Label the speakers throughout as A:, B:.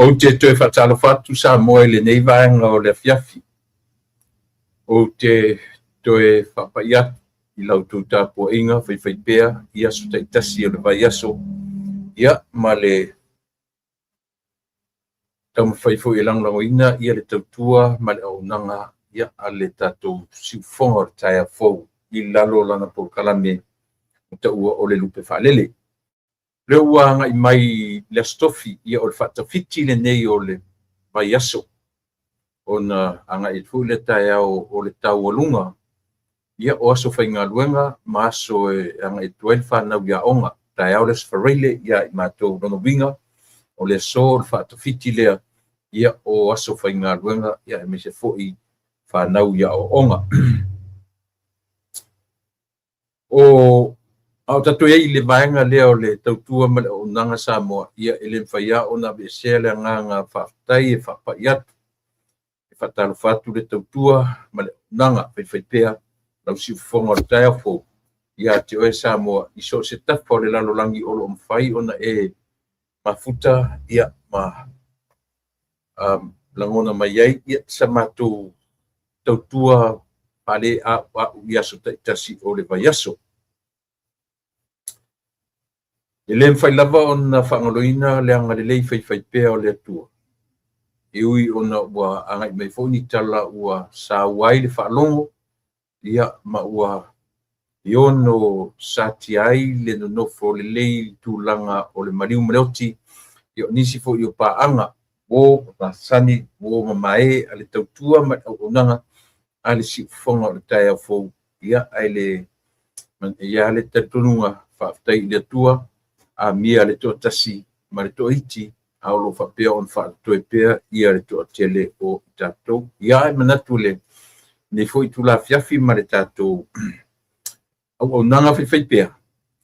A: Ou te toe faatalofa atu Samoa i lenei vaega o le afiafi. Ou te toe faapai atu i la outou tapuaiga faifaipea i aso taitasi o le vaiaso, ia ma le taumafai foi e lagolagoina ia le tautua ma le auaunaga ia a le tatou siufofoga o le taeao fou i lalo o lana polokalame ua taua o le Lupe Faalele. O lea ua agai mai le Aso Tofi, ia o le faatafiti lenei o le vaiaso, ona agai atu foi lea taeao o le taualuga ia o aso faigaluega ma aso e agai atu ai le fanau i aoga. Taeao le Aso Faraile ia i matou. Lona uiga, o le aso o le faatafiti lea ia o aso faigaluega ia aemaise foi fanau i aoaoga. O a o tatou i ai i le vaega lea o le tautua ma le auaunaga Samoa, ia e le mafai lava ona aveesea le agaga faafetai e faapai atu, e faatalofa atu le tautua ma le auaunaga faifaipea lau siufofoga o le taeao fou ia te oe Samoa i so o se tafa o le lalolagi o lo o mafai ona e mafuta ia ma lagona mai ai ia sa matou tautua faaleauau i aso taitasi o le vaiaso. E le mafai lava ona faagaloina le agalelei faifaipea o le Atua, e ui ona ua agai mai foi ni tala ua saua ai le faalogo, ia ma ua e ono satia ai le nonofo lelei i tulaga o le maliu ma le oti, ia o nisi foi o paaga, uo masani, uo mamae a le tautua ma le auaunaga a le siufofoga o le taeao fou, ia ae le i ai le talitonuga faafetai i le Atua, amia le toatasi ma le toaiti, a o lo o faapea ona faatotoe pea ia le toatele o i tatou. Ia, e manatu i lenei foi itula afiafi ma le tatou auaunaga faifaipea,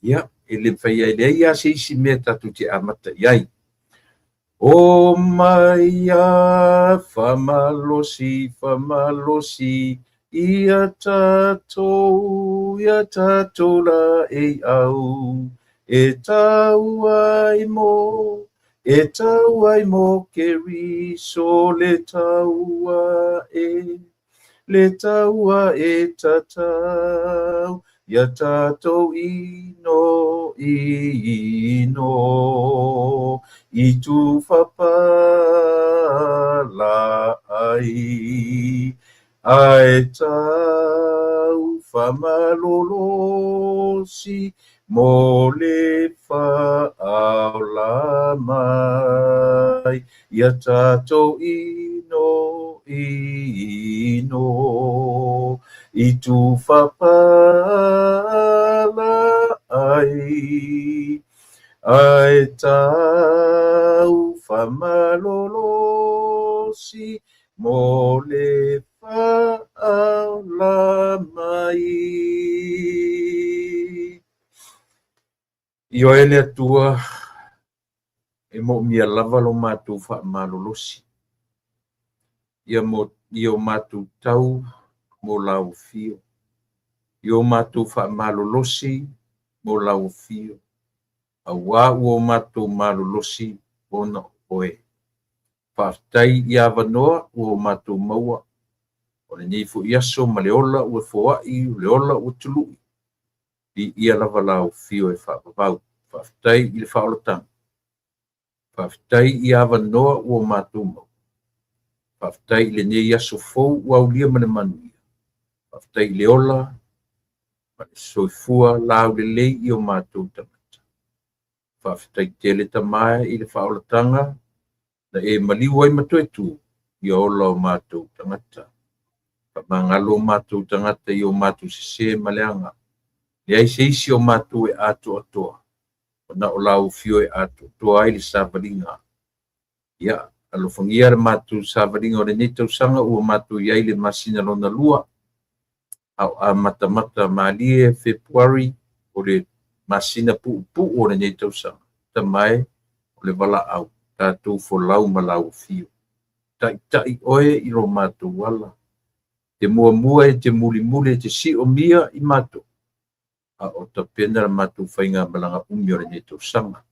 A: ia, e le mafai e leai lava se isi mea tatou te amata i ai. O mai a faamalosi, faamalosi ia tatou, ia tatou laei au, e tau ai mo, e tau ai mo Keriso le taua e, le taua e tatau, ia tatou ino ino i tufapala ai, ae tau faamalolosi mo le faaola mai, ia tatou ino ino i tufapala ai, ae tau faamalolosi mo le faaola mai. Ioe le Atua, e moomia lava lo matou faamalolosi, ia mo i o matou tau mo lau afio, i o matou faamalolosi mo lau afio, auā ua o matou malolosi ona o oe. Faafetai i avanoa ua o matou maua, o lenei foi aso ma le ola ua foai, o le ola ua tului, viia lava lau afio e faavavau. Faafetai i le faaolataga, faafetai i avanoa ua o matou maua, faafetai i lenei aso fou ua aulia ma le manuia, faafetai i le ola ma le soifua laulelei i o matou tagata. Faafetai tele Tama e i le faaolataga na e maliu ai ma toe tu ia ola o matou tagata. Faamagalo o matou tagata i o matou sesē ma leaga. Leai se isi o matou e atoatoa, ona o lau afio e atoatoa ai le savaliga. Ia, alofagia le matou savaliga o lenei tausaga ua matou i ai i le masina lona lua, a o amatamata malie Fepuari o le masina puupuu o lenei tausaga. Tama e, o le valaau, tatou folau ma lau afio. Taitai oe i lo matou ala, te muamua e te mulimuli e te siomia i matou, a o tapena le matou faigamalaga umi o lenei tausaga.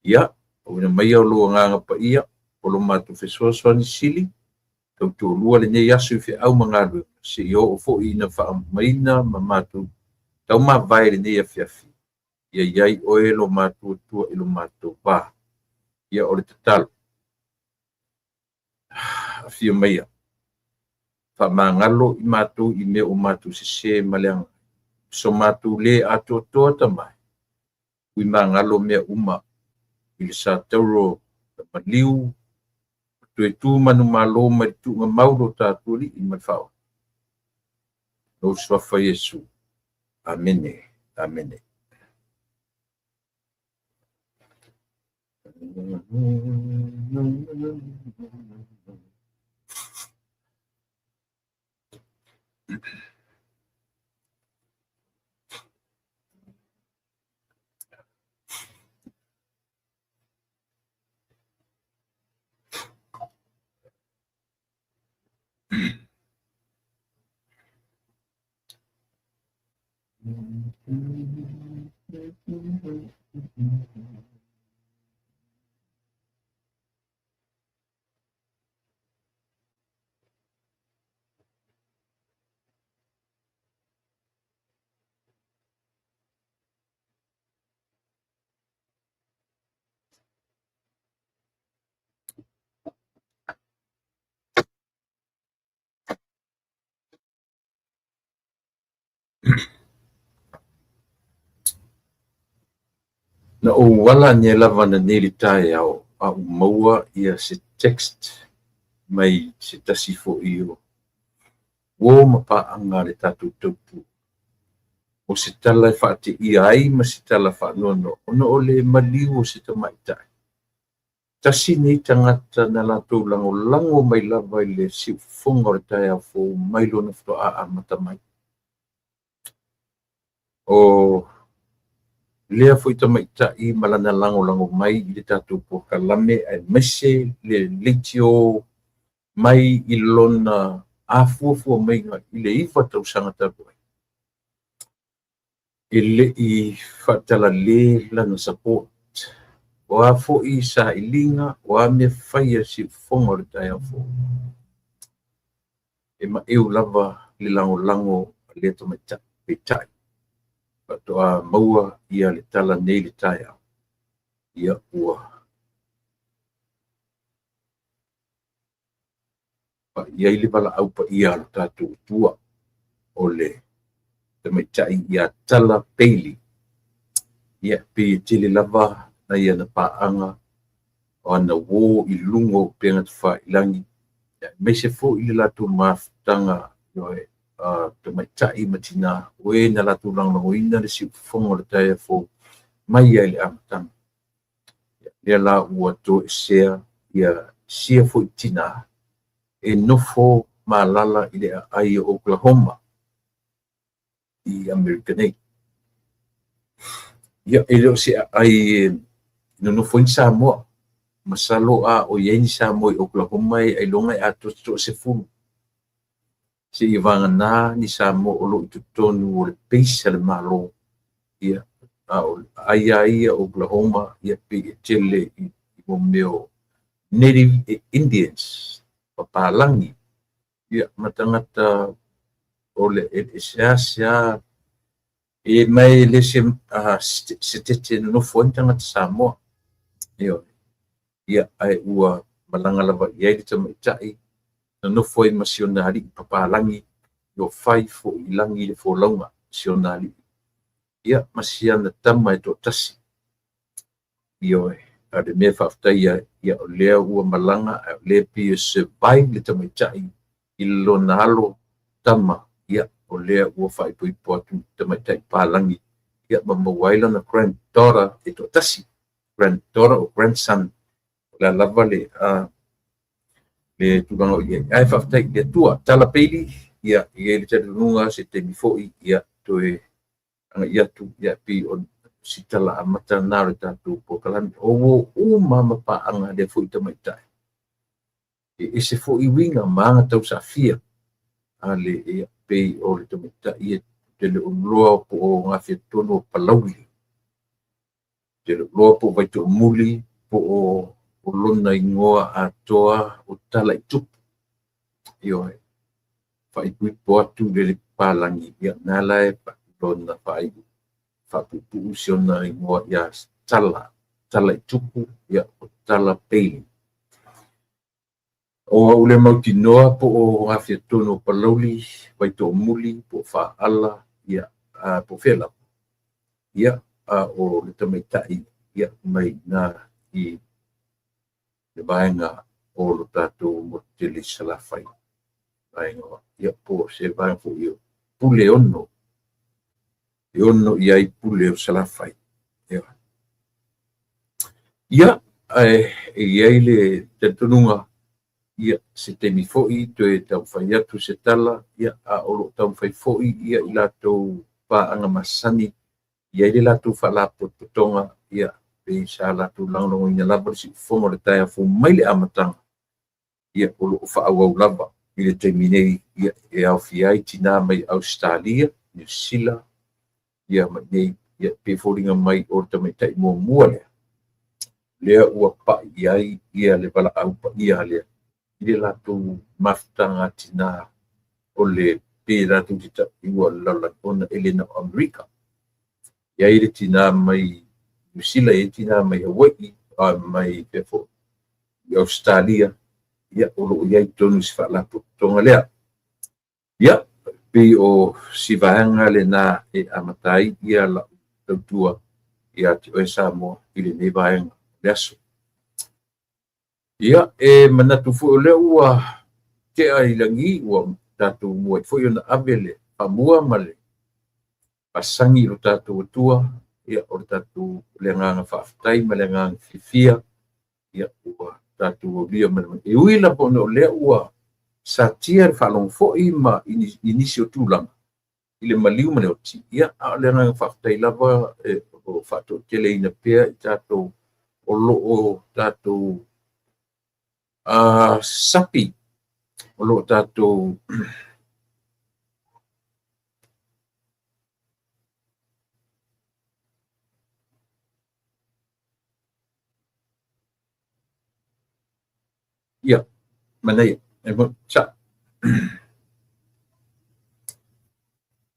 A: Ia, auina maia o lou agaga paia, O lo matou fesoasoani sili, tautoalua lenei aso i feau ma galuega, seia oo foi ina faaumaina ma matou taumavae i lenei afiafi, ia i ai oe lo matou Atua i lo matou va. Ia o le tatalo, afio maia, faamagalo i matou i mea ua matou sese ma leaga ai, so matou le atoatoa tama e, ui magalo mea uma i le satauro o le maliu, toe tu manumalo mai le tuugamau lo tatou Alii ma le Faaola. Lou suafa Iesu. Amene. Amene. Na ou ala nei lava ananei i le taeao a ua maua ia se text mai se tasi foi o uo ma paaga a le tatou tautua, o se tala e faateia ai ma se tala faanoanoa ona o le maliu o se tamaitai. Tasi nei tagata na latou lagolago mai lava i le siufofoga o le taeao fou mai lona faatoa amata mai. O lea foi tamaitai ma lana lagolago mai i le tatou polokalame aemaise le leitio mai i lona afuafua maiga i le 9 tausaga talu ai, e le i faatalale lana support. O a foi sailiga, o a mea fai a le siufofoga o le taeao fou, e maeu lava le lagolago a lea tamaitai. Peitai, faatoa maua ia le tala nei i le taeao, ia ua pai ai le valaau paia a lo tatou Atua, o le tamaitai ia Tala Bailey. Ia, pei e tele lava nai ana paaga o ana uo i luga o upega tafailagi, aemaise foi le latou mafutaga tamaitai ma tina, o e na latou lagolagoina le siufofoga o le taeao fou mai lava i le amataga. Lea la ua toesea ia sia foi tina e nofo ma alaala i le aai o Oklahoma i Amerika nei. Ia, e le o se aai e nonofo ai ni Samoa. Masalo a o i ai ni Samoa i Oklahoma e ailoga e atoa se 10. Seia vagana ni Samoa o lo o i totonu o le base a le Malo. Ia, a o aai lava ia o Oklahoma, ia pei e tele i mea o Native Indians, papalagi, ia, ma tagata o le seasea e mai le se tete nonofo ai ni tagata Samoa. Ia, ae ua malaga lava i ai le tamaitai, nonofo ai ma si ona alii papalagi, ua fai foi i lagi le folauga si ona alii, ia, ma si ana tama e toatasi. Ioe, a o le mea e faafetai ai, ia, o lea ua malaga, ae o lea pei e survive le tamaitai i lona alo tama, ia, o lea ua faaipoipo atu i tamaitai papalagi, ia, ma maua ai lana granddaughter e toatasi. Granddaughter o grandson, o le a lava le tulaga o i ai. Ae faafetai i le Atua. Tala Bailey, ia, e i ai le talitonuga se taimi foi, ia, toe agai atu, ia, pei o si tala amata lena o le tatou polokalame. O uo uma ma paaga lea foi tamaitai. E ese foi uiga ma aga tausafia a le, ia, pei o le tamaitai e te le o iloa po o gafea tonu o Palauli, te le o iloa po o Vaitoomuli, po o O lona igoa atoa o Talaitupu. Ioe, faaipoipo atu i le papalagi, ia na la e lona faapuupuu si ona igoa ia Tala, Talaitupu, ia o Tala Bailey. O au le mautinoa po o afia tonu o Palauli, Vaitoomuli, po o Faala, ia, po o fea lava. Ia, a o le tamaitai, ia, mai na i le vaega o lo tatou motu tele i Salafai. Vaega, ia, po o se vaega foi o Pule ono, e ono i ai pule o Salafai. Ia, ia ae e i ai le talitonuga, ia, se taimi foi toe taumafai atu se tala, ia, a o lo o taumafai foi ia i latou paaga masani, i ai le latou faalapotopotoga, ia, pei sa latou lagolagoina lava le siufofoga o le taeao fou mai le amataga, ia, o lo o faaauau lava i le taimi nei, ia, e aofia ai tinā mai Ausetalia, Niu Sila, ia, ma i inei, ia, pei e foliga mai o le tamaitai muamua lea, lea ua pai i ai ia le valaau paia lea i le latou mafutaga a tinā o le pei latou te taua o le lalolagi ona e le na o Amerika. E i ai le tinā mai Niu Sila, e i ai le tinā mai Hawaii, mai fea foi i Ausetalia, ia, o lo o i ai tonu i se faalapotopotoga lea. Ia, pei o si vaega lena e amata ai ia lau tautua ia te oe Samoa i lenei vaega o le aso. Ia, e manatu foi o lea ua tea i lagi, ua tatou muai foi ona ave le faamua ma le faasagi i lo tatou Atua, ia, o le tatou le agaga faafetai ma le agaga fiafia, ia, ua tatou aulia mai. E ui lava ona o lea ua satia le faalogo foi ma i nisi o tulaga i le maliu ma le oti, ia, a o le agaga faafetai lava e o faatoateleina pea i tatou o lo o tatou sapi, o lo o tatou ia, manaia. Sa.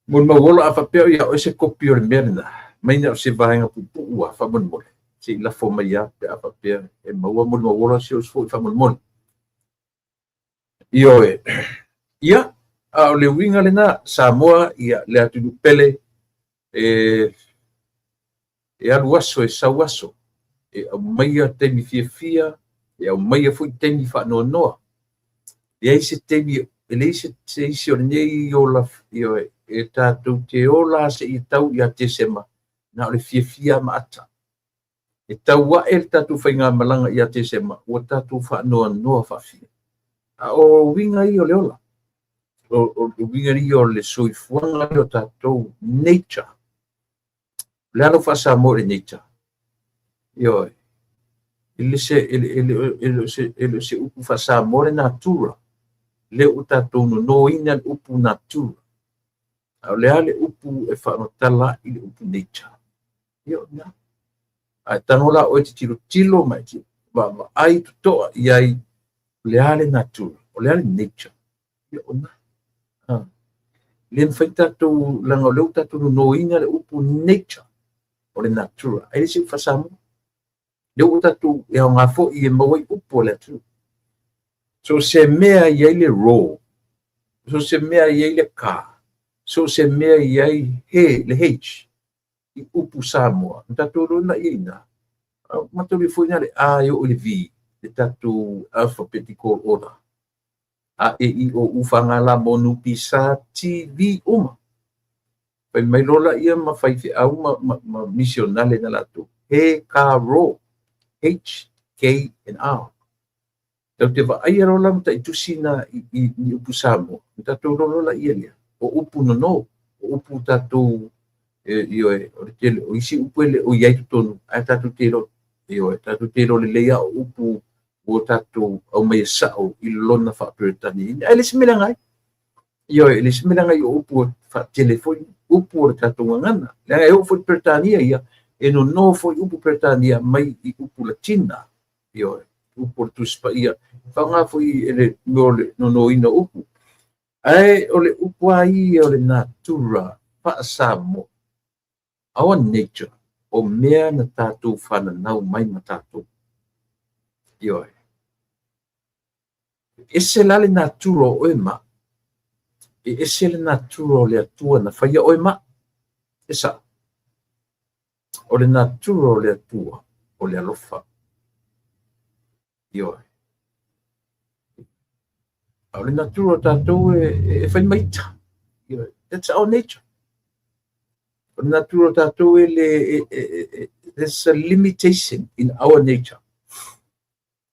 A: Molimau ola a faapea o ia oe se kopi o le mea lena, mai na o se vaega puupuu a faamolemole, se i lafo mai a pe a faapea e maua molimau ola si o foi faamolemole. Ioe. Ia, a o le uiga lena, Samoa, ia, le atunuu pele, e alu aso, e sau aso, e aumaia taimi fiafia, e aumaia foi taimi faanoanoa. Leai se taimi, e leai se isi o lenei ola, ioe, e tatou te ola seia tau ia Tesema, na o le fiafia ma ata. E tau ae le tatou faigamalaga ia Tesema, ua tatou faanoanoa faafia. A o uiga ia o le ola, o uiga ia o le soifuaga o tatou nature. O le a lau faa-Samoa i le nature? Ioe. E le o se upu faa-Samoa le natura. Lea ua tatou nonoina le upu natura. A o le a le upu e faamatala i le upu nature? Ia o lena. A e tago la oe te tilotilo ma e vaavaai totoa i ai, o le a le natura, o le a le nature. Ia o lena. Le mafai tatou, leaga o lea ua tatou nonoina le upu nature, o le natura. Ai le se upu faa-Samoa. Lea ua tatou e aoga foi e maua ai upu o le atunuu. So se mea i ai le ro, so se mea i ai le ka, so se mea i ai he, le H, i upu Samoa, na tatou iloa lea i ina. Mataulia foi na le A e oo i le V, le tatou alphabetical order. A, E, I, O, U, F, G, L, M, N, P, S, T, V, uma. Fai mai lola ia ma fai feau ma misionale na latou. He, ka, ro. H, K, and R. Tau te vaaia lola ma taitusi na i upu Samoa. Na tatou iloa lola ia lea. O upu nono. O upu tatou, ioe, o le tele, o isi upu e le o i ai totonu, ae tatou te iloa, ioe, tatou te iloa lelei a o upu ua tatou aumaia sao i lona faa-Peretania. Ae le se mea leaga ai. Ioe, e le se mea leaga i o upu faatele foi, upu o le tatou gagana. Leaga e oo foi i Peretania ia, e nono foi upu Peretania mai i upu Latina. Ioe. upu o le Tusi Paia, faaaoga foi e le mea o le nonoina o upu. Ae o le upu lava ia o le natura faa-Samoa, our nature, o mea na tatou fananau mai ma tatou. Ioe. E ese la le natura o oe ma au, e ese le natura o le Atua na faia oe ma au. E sao. O le natura o le Atua, o le alofa. Ioe. A o le natura o tatou e fai ma ita. Ioe. That's our nature. O le natura o tatou e le, there's a limitation in our nature.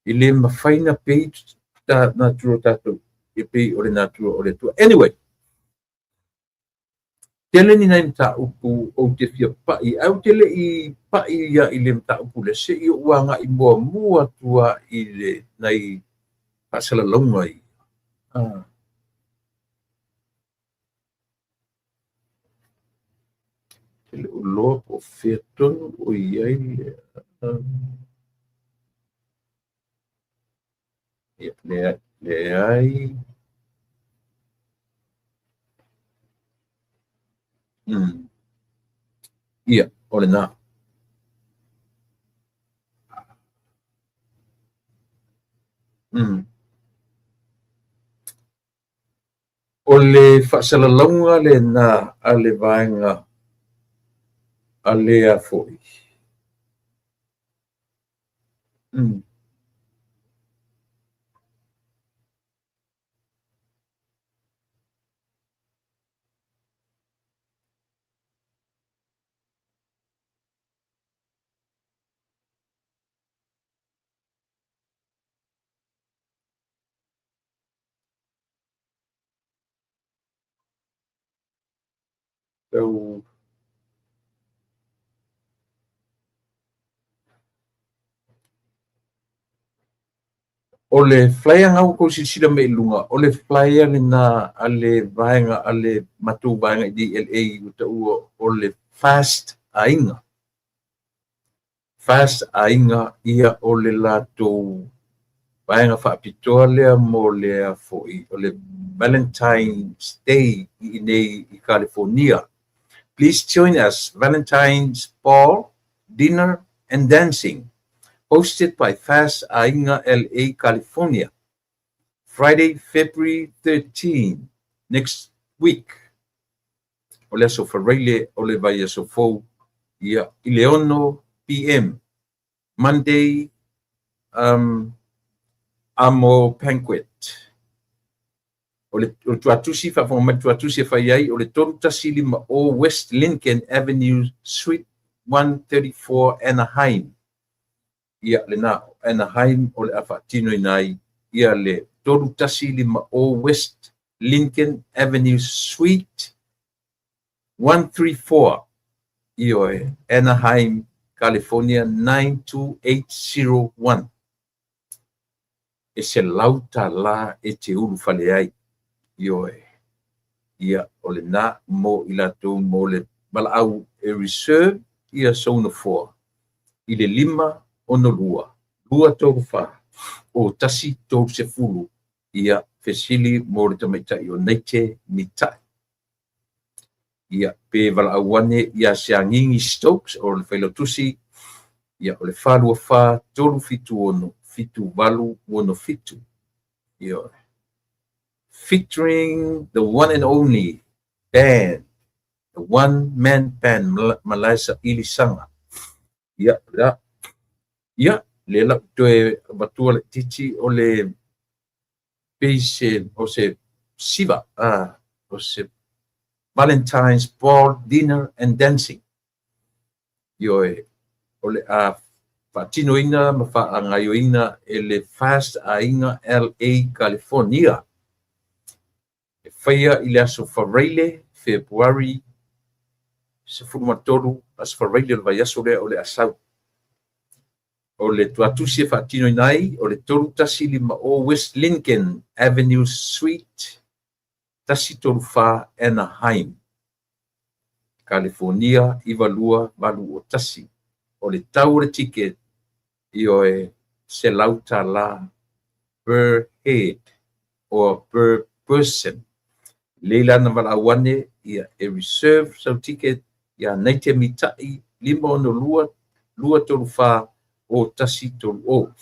A: E le mafai na pei ta natura o tatou e pei o le natura o le Atua. Anyway, tele ni nai mataupu ou te fia pa'i, ae ou te le i pa'i ia i le mataupu lea, se i ou agai muamua atu lava i le nai faasalalauga ia. Ah. Te le o iloa po o fea tonu o i ai le... Ia, leai, leai. Ia, o lena. O le faasalalauga lena a le vaega a le a foi. Tau O le flyer na ua tou silasila mai i luga, o le flyer lena a le vaega a le matou vaega i DLA ua taua o le Fast Aiga. Fast Aiga ia o le latou vaega faapitoa lea mo le a foi o le Valentine's Day i inei i California. Please join us Valentine's Ball, Dinner and Dancing, hosted by Fast Aiga LA California. Friday, February 13, next week. O le aso Faraile o le vaiaso fou ia i le 6 PM. Monday Amo Banquet. O le tuatusi, faafofoga mai le tuatusi e fai ai, o le 3150 West Lincoln Avenue, Suite 134, Anaheim. Ia, lena, Anaheim o le a faatinoina ai ia le 3150 West Lincoln Avenue, Suite 134, ioe, Anaheim, California 92801. E $100 e te ulufale ai. Ioe. Ia, o lena mo i latou mo le valaau e reserve ia sou nofoa i le 5 6 2 3 4 o 1 30 ia fesili mo le tamaitai o Naite Mitai. Ia, pe valaau ane ia Siagigi Stokes o le failautusi, ia o le 4 2 4 3 7 6 7 8 6 7. Ioe. Featuring the one and only band, the one man band, Malaesa Ilisaga. Ia, ia, ia, le lau toe avatua le titi o le pei se o se siva, o se Valentine's Ball Dinner and Dancing. Ioe, o le a faatinoina ma faagaoioina e le Fast Aiga LA California. E faia i le aso Faraile, February 13, aso Faraile o le vaiaso lea o le asau. O le tuatusi e faatinoina ai, o le 3150 West Lincoln Avenue Suite 134 Anaheim, California 92801. O le tau o le ticket, ioe, $100 per head or per person. Lei la na valaau ane ia e reserve sau ticket ia Naite Mita'i 562 234 0130.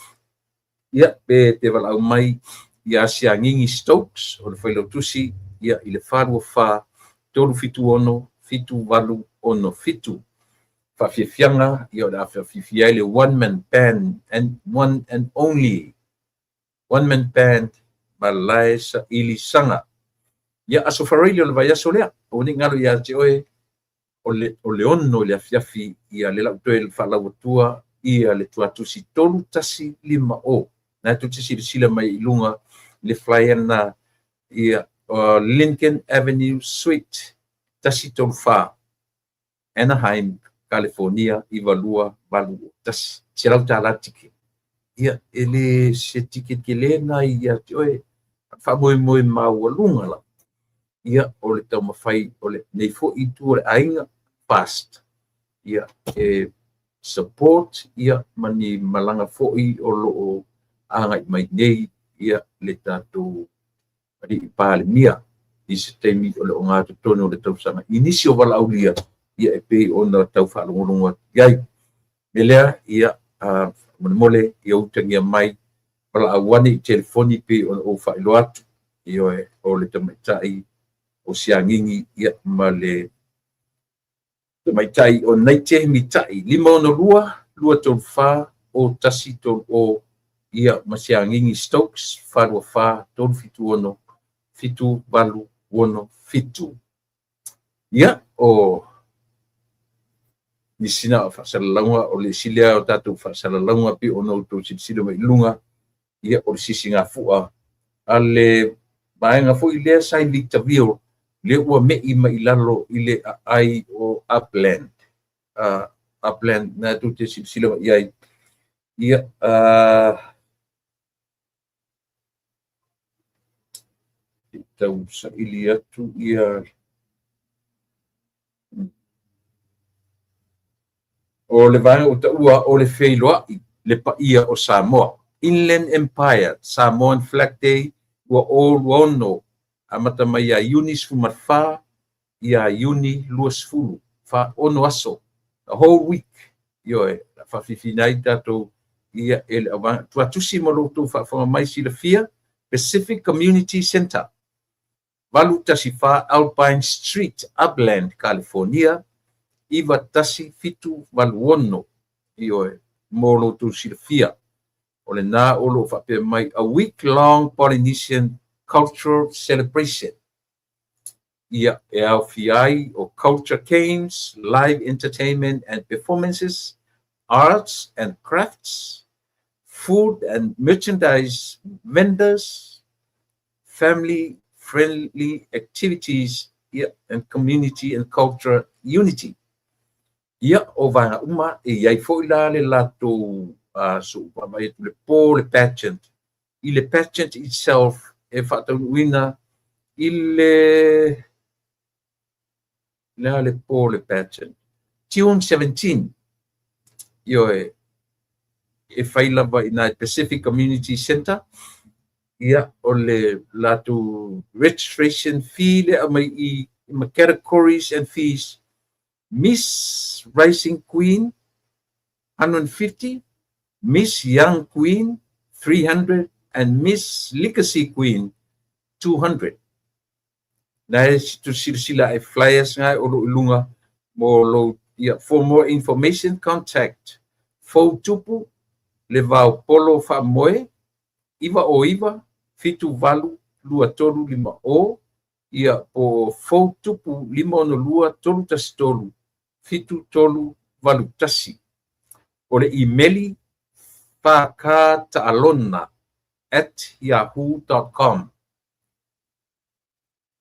A: Ia pe te valaau mai ia Siagigi Stokes o le failautusi ia i le 424 376 7867. Faafiafiaga ia o le a faafiafia ai le one man band and one and only one man band Malae Saili Saga. Ia Aso Faraile o le vaiaso lea, aua ne i galo ia te oe o le 6 i le afiafi ia le lau toe faalauatua ia le tuatusi 3150. Na tou te silasila mai i luga i le flyer na ia Lincoln Avenue Suite 134 Anaheim, California 92801. $100 ticket. Ia e le se ticket tele na ia te oe, faamoemoe maualuga lava ia o le taumafai o lenei foi itu o le aiga FAST ia e support ia ma ni malaga foi o lo o agai mai nei ia le tatou alii Palemia i se taimi o le ogatotonu o le tausaga i nisi o valaaulia ia e pei ona tau faalogologo atu i ai. Me lea ia molemole ia utagia mai valaau ane i telefoni pei ona ou faailoa atu. Ioe, o le tamaitai o Siagigi ia ma le tamaitai o Naite Mita'i 562 234 0130 ia ma Siagigi Stokes 424 376 7867. Ia o nisi na o faasalalauga o le isi lea o tatou faasalalauga pei ona outou silasila mai i luga ia o le sisigafua a le vaega foi lea sa i Victorville lea ua me'i mai i lalo i le aai o Upland. Upland na tou te silasila mai i ai. Ia, tau saili atu ia o le vaega ua taua o le feiloai le paia o Samoa. Inland Empire Samoan Flag Day 2026 amata mai ia Iuni 14 ia Iuni 20, 6 aso, a whole week. Ioe, faafiafina ai tatou ia e le auvaega. Tuatusi ma lo outou faafofoga mai silafia, Pacific Community Center, 814 Alpine Street, Upland, California, 91786. Ioe, mo lo outou silafia. O lena o lo o faapea mai, a week-long Polynesian cultural celebration. Ia, e aofia ai o culture games, live entertainment and performances, arts and crafts, food and merchandise vendors, family-friendly activities, ia, and community and culture unity. Ia, o vaega uma, e i ai foi la le latou so vaavaai atu le po le pageant. I le pageant itself e faataunuuina i le a le po le pageant. June 17, ioe, e fai lava i nai Pacific Community Center. Ia, o le latou registration fee le aumai i ma categories and fees. Miss Rising Queen 150, Miss Young Queen 300 and Miss Legacy Queen 200. Na e silasila e flyers ngai o lo i luga mo lo ia. For more information contact Fou Tupu le vao polo faamoe 909 78 23 50 ia po Fou Tupu 562 313 7381. O le imeli whakataalona@yahoo.com.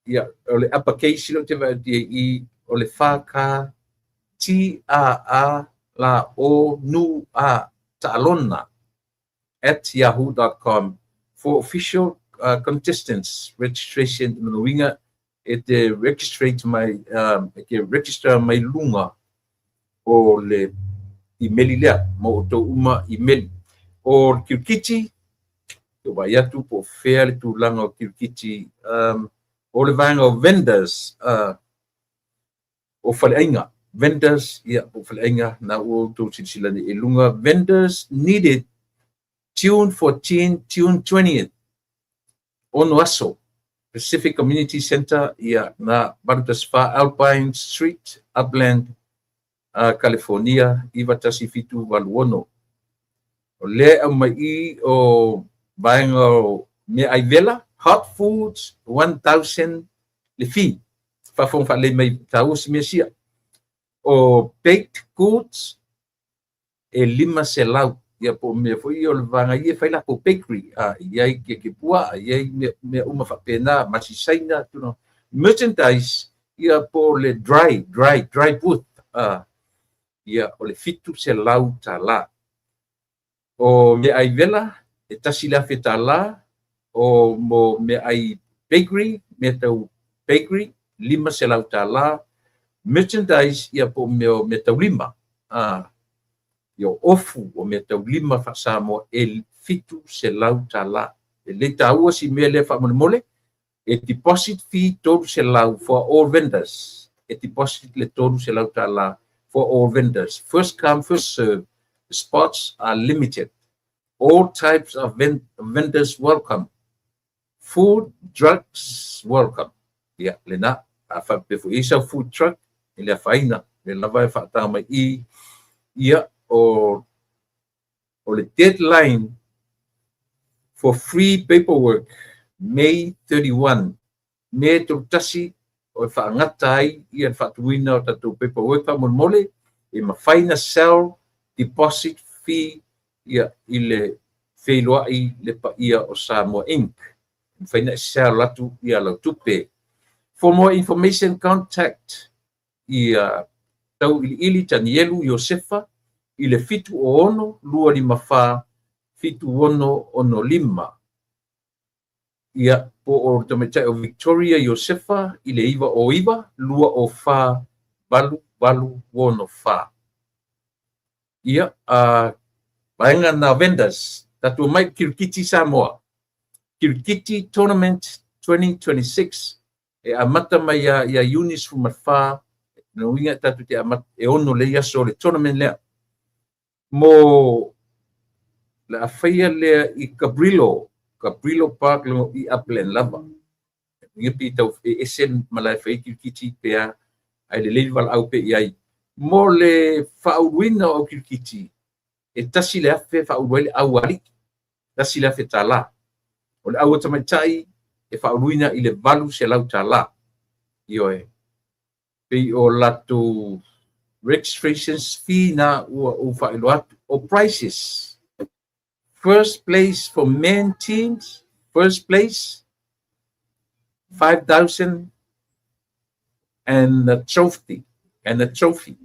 A: Ia, o le uppercase leo te vaai i o le whaka T A A la O Nu A taalona@yahoo.com for official contestants registration. Lona uiga e te registrate mai, e te register mai luga o le imeli lea mo outou uma imeli. O le kirikiti, e vaai atu po o fea le tulaga o kirikiti, o le vaega o vendors, o faleaiga, vendors, ia, po o faleaiga na ua outou silasila nei i luga, vendors needed June 14, June 20th, 6 aso, Pacific Community Center, ia, na 84 Alpine Street, Upland, California, 91786. O lea e aumai i o vaega o meaai vela, hot foods, 1,000 le fee. Faafofoga faalelei mai, taua si mea sia. O baked goods, e 500, ia po o mea foi ia o le vaega ia e fai latou bakery, e i ai keke puaa, e i ai mea uma faapena, masi saina, tulaga. Merchandise, ia po o le dry booth, ia o le $700. O meaai vela, e $1,000, o mo meaai bakery, mea tau bakery, $500. Merchandise, ia po o mea o mea taulima, ia o ofu o mea taulima faa-Samoa, e $700. E lelei taua si mea lea faamolemole, e deposit fee $300 for all vendors. E deposit le $300 for all vendors. First come, first serve. The spots are limited. All types of vendors welcome. Food, drugs, welcome. Ia, lena, a faapea foi i ai sau food truck, e le afaina, le lava e faataga mai i, ia, o le deadline for free paperwork, May 31, Me 31, o e faagata ai ia le faatuina o tatou paperwork faamolemole, e mafai na sell deposit fee ia i le feiloai Le Paia o Samoa Inc. E mafai na e sell atu ia lau tupe. For more information contact ia Tauiliili Tanielu Iosefa i le 76 254 7665. Ia, po o le tamaitai o Victoria Iosefa i le 909 204 8864. Ia, vaega na vendors, tatou mai Kirikiti Samoa. Kirikiti Tournament 2026 e amata mai ia Iuni 14, lona uiga tatou te amata e 6 lelei aso o le tournament lea. Mo le a faia lea i Cabrillo, Cabrillo Park i Upland lava. Uiga pe tau e ese malae fai kirikiti pe a, ae lelei le valaau pe i ai. Mo le faauluina o au kirikiti, e 1,000 faaulu ai le aualii, $1,000. O le au a tamaitai e faauluina i le $800. Ioe, pei o latou registrations fee na ua ou faailoa atu. O prices, first place for men teams, first place, 5,000 and a trophy, and a trophy,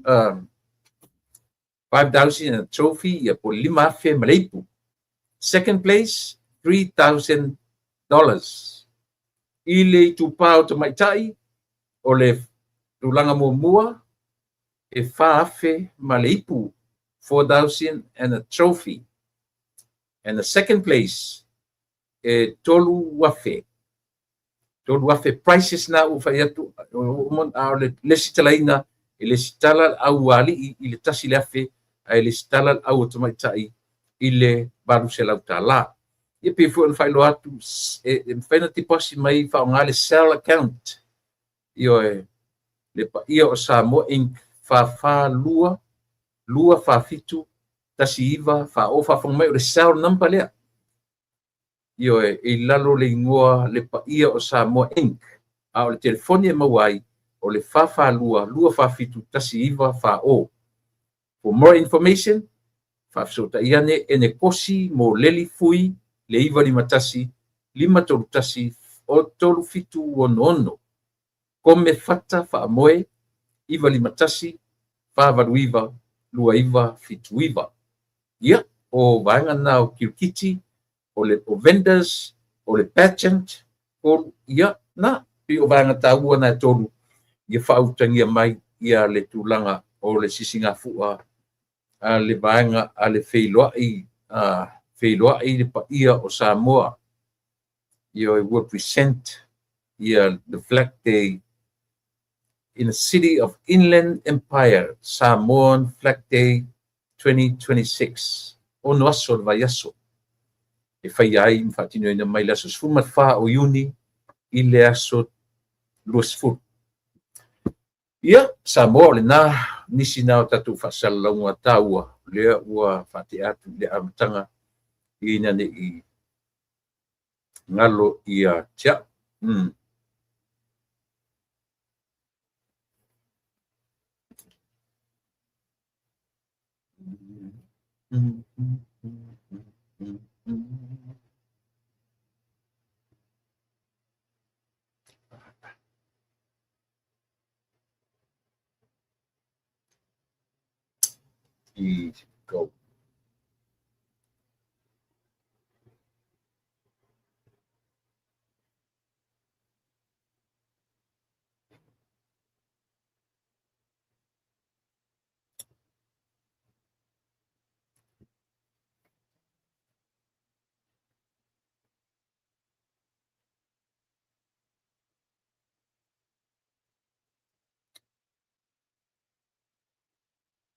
A: 5,000 and a trophy, ia po 5,000 ma le ipu. Second place, $3,000. I le itupa o tamaitai, o le tulaga muamua, e 4,000 ma le ipu, 4,000 and a trophy. And the second place, e 3,000. 3,000 prices na ua fai atu, a o le lesitalaina, e lesitala le aualii i le 1,000, ae lesitala le au o tamaitai i le $800. Ia pei foi ona faailoa atu, e mafai ona deposit mai faaaoga le sell account. Ioe, Le Paia o Samoa Inc. 442 247 19 40. Faafofoga mai o le cell number lea. Ioe, e i lalo le igoa Le Paia o Samoa Inc. A o le telefoni e maua ai, o le 442 247 1940. For more information, faafesootai ane Enekosi mo Leli Fui le 951 531 3766. Kome Fata Faamoe 951 489 2979. Ia, o vaega na o kirikiti, o le o vendors, o le pageant, o, ia, na, pei o vaega taua na e tolu ia faautagia mai ia le tulaga o le sisigafua a le vaega a le feiloai, feiloai le paia o Samoa. Ia will present ia the Flag Day in the City of Inland Empire, Samoan Flag Day 2026. 6 aso o le vaiaso e faia ai ma faatinoina mai le aso 14 o Iuni i le aso 20. Ia, Samoa, o lena nisi na o tatou faasalalauga taua lea ua faatea atu i le amataga ina ne i galo ia te au. Easy go.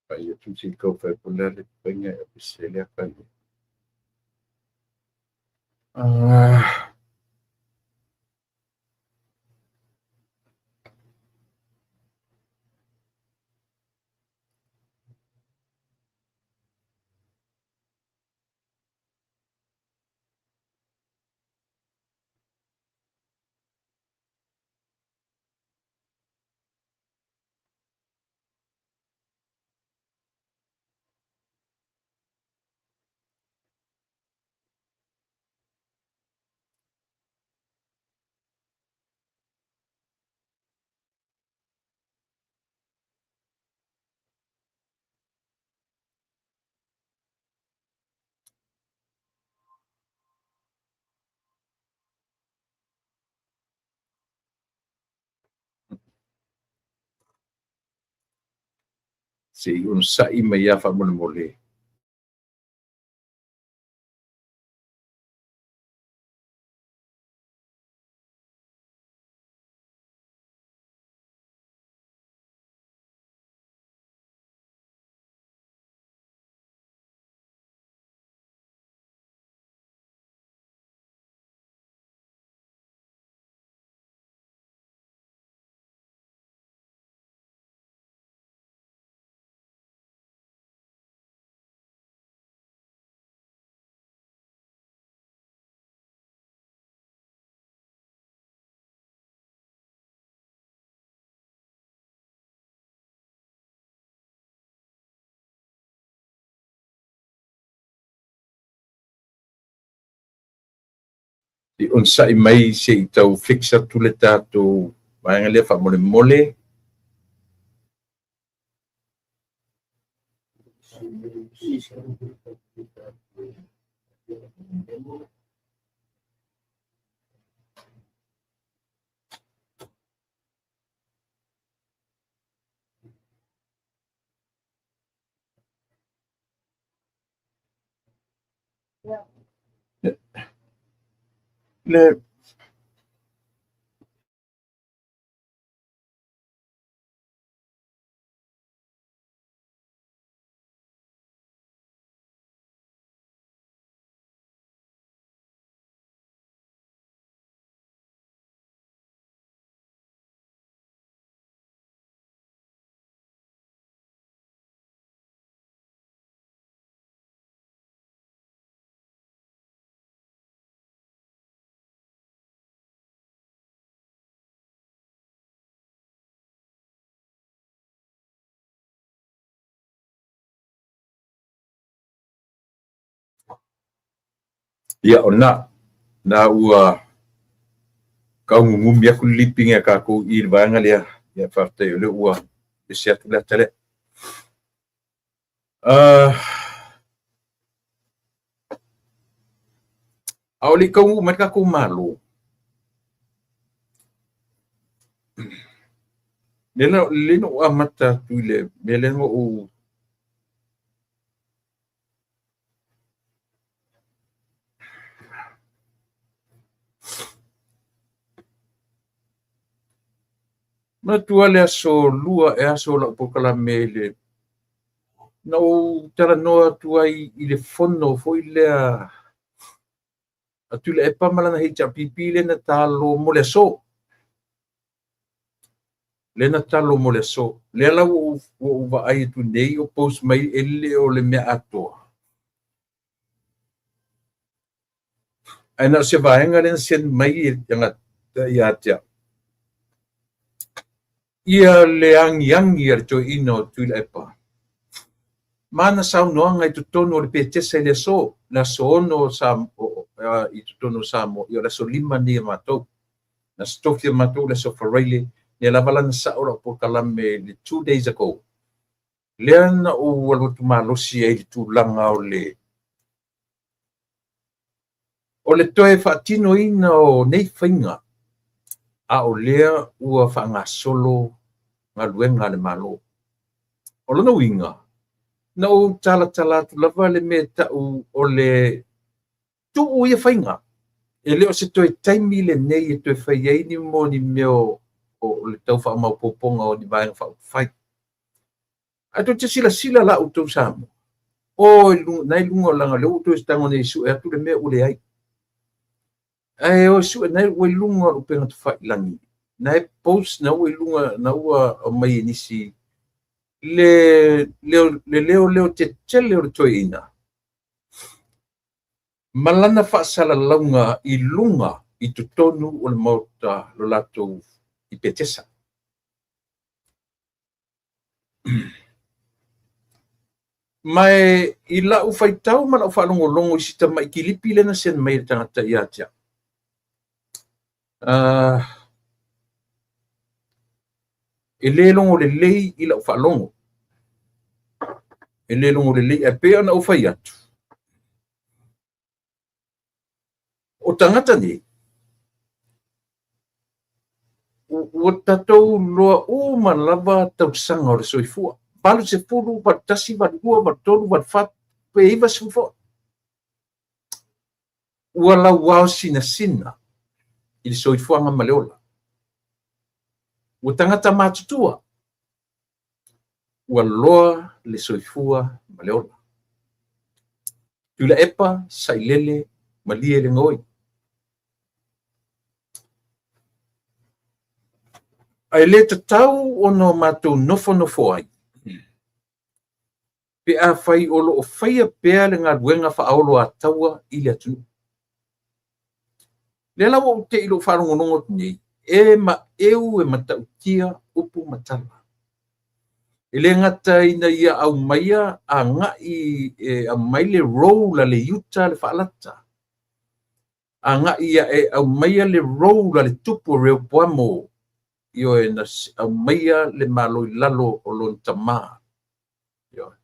A: Pai atu se i kau fai po le a le painga e apese lea kai. Se i onosai mai ia faamolemole. I onosai mai se i tau fix atu le tatou vaega lea faamolemole. Le Ia o na na ua kaugugumi aku le lipiga a tatou i le vaega lea. Ia faafetai o lea ua ese atu le ata lea. A o le i taunuu mai le tatou Malo, lea na ou amata atu i le mea lea na ou Manatua le aso lua e aso lau polokalame i le na ou talanoa atu ai i le fono foi lea a Tuilaepa ma lana HRPP lea na talo mo le aso. Lea na talo mo le aso. Lea la ua ou vaai atu nei o post mai e le o le mea atoa. Ae na o se vaega lea na send mai e tagata ia te au. Ia le agiagi a le toeaina o Tuilaepa ma ana saunoaga i totonu o le Petesa i le aso, le aso 6 i totonu o Samoa, ia o le aso 5 nei a matou. Na aso Tofi a matou le aso Faraile, lea lava la na sao lau polokalame i le 2 days ago. Lea na ou alu atu malosi ai i le tulaga o le toe faatinoina o nei faiga, a o lea ua faagasolo galuega a le Malo. O lona uiga, na ou talatala atu lava le mea tau o le tuu ia faiga. E le o se toe taimi lenei e toe fai ai ni mo ni mea o le tau faamaopoopoga o ni vaega faaupufai. Ae tou te silasila la outou Samoa, o na i luga o leaga o lea ua toe tago nei e sue atu le mea ua leai. Ae o sue na ua i luga o le upega tafailagi, na e post na ua i luga na ua aumai e nisi le leo leo tetele o le toeaina ma lana faasalalauga i luga i totonu o le Maota lo latou i Petesa. Ma e i lau faitau ma lau faalogologo i si tamai kilipi lea na send mai e le tagata ia te au. E le logo lelei i lau faalogo. E le logo lelei, ae pei ona ou fai atu, o tagata nei, ua tatou loa uma lava tausaga o le soifua. 80, 81, 82, 83, 84, pe 90 foi. Ua lauao sinasina i le soifuaga ma le ola. Ua tagata matutua. Ua loa le soifua ma le ola. Tuilaepa, sailele, malie le gaoi. Ae le tatau ona matou nofonofo ai pe afai o lo o faia pea le galuega faaoloataua i le atunuu. Lea la ua ou te i lou faalogologo atu nei, e maeu e matautia upu ma tala. E le gata ina ia aumaia agai e aumai le role a le Iuta le faalata, agai e aumaia le role a le tupu o Reopoamo, ioe, na aumaia le Malo i lalo o lona tamā. Ioe.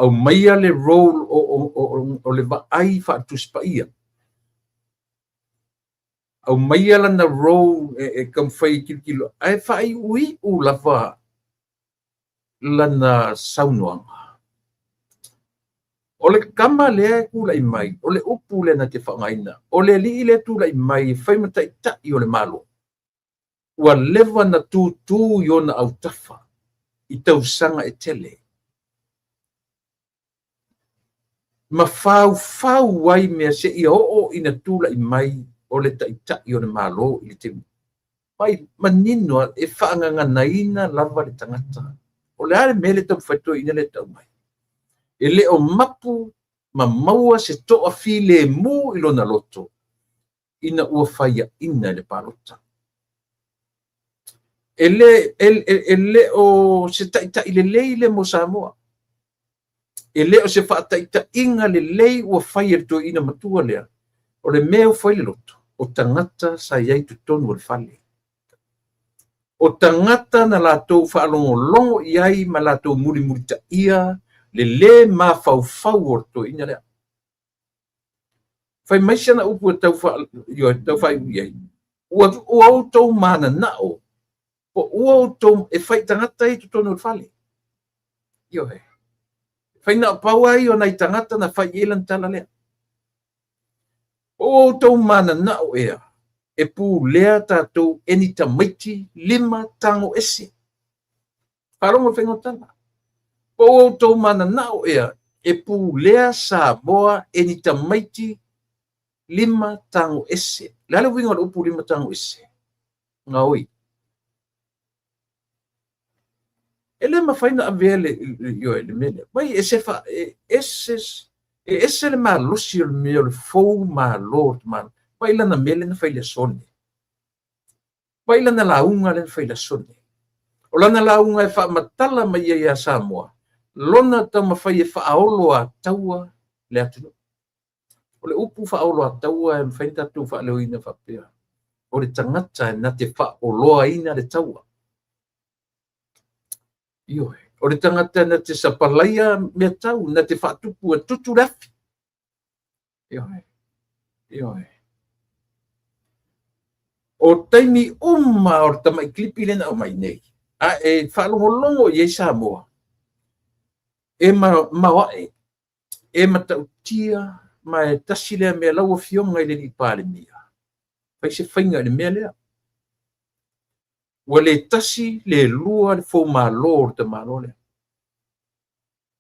A: Aumaia le role o le vaai faale-Tusi Paia. Aumaia lana role e taumafai e tilotilo, ae faaiuiu lava lana saunoaga. O le tama lea e tulai mai, o le upu lea na te faaaogaina, o le alii lea e tulai mai e fai ma taitai o le Malo, ua leva na tutu i ona autafa i tausaga e tele, ma faufau ai mea seia oo ina tulai mai o le taitai o le Malo i le taimi. Mai manino e faagaganaina lava le tagata. O le a le mea lea e taumafai toeaina lea e tau mai? E le o mapu ma maua se toafilemu i lona loto ina ua faiaina i le palota. E le o se taitai lelei lea mo Samoa. E le o se faataitaiga lelei ua fai e le toeaina matua lea. O le mea ua fai le loto, o tagata sa i ai totonu o le fale. O tagata na latou faalogologo i ai ma latou mulimulitaia le lē mafaufau o le toeaina lea. Fai mai si ana upu e tau faaiu i ai, ua outou mananao, po ua outou e fai tagata i totonu o le fale. Ioe. Fai na o pau ai o nai tagata na fai i ai lana tala lea. Po ua outou mananao ea, e pulea tatou e ni tamaiti lima tago ese. Faalogo i le faiga o tala. Po o outou mananao ea e pulea Samoa e ni tamaiti lima tago ese. O le a le uiga o le upu lima tago ese? Gaoi. E le mafai ona avea le, ioe, le mea lea. Vai e se fa, e ese, e ese le malosi o le mea o le fou malo o le tamaloa. Vai lana mea lea na fai i le aso nei. Vai lana lauga lea na fai i le aso nei. O lana lauga e faamatala mai ai ia Samoa, lona taumafai e faaoloataua le atunuu. O le upu faaoloataua e mafai ona tatou faaleoina faapea, o le tagata na te faaoloaina le taua. Ioe. O le tagata na te sapalaia mea tau, na te faatupu e tutu le afi. Ioe. Ioe. O taimi uma o le tamai kilipi lea na aumai nei, a e faalogologo i ai Samoa, e maoae, e matautia, ma e tasi lea mea lau Afioga i le alii Palemia, fai se faiga i le mea lea. Ua le tasi, le lua le foumalo o le tamaloa lea.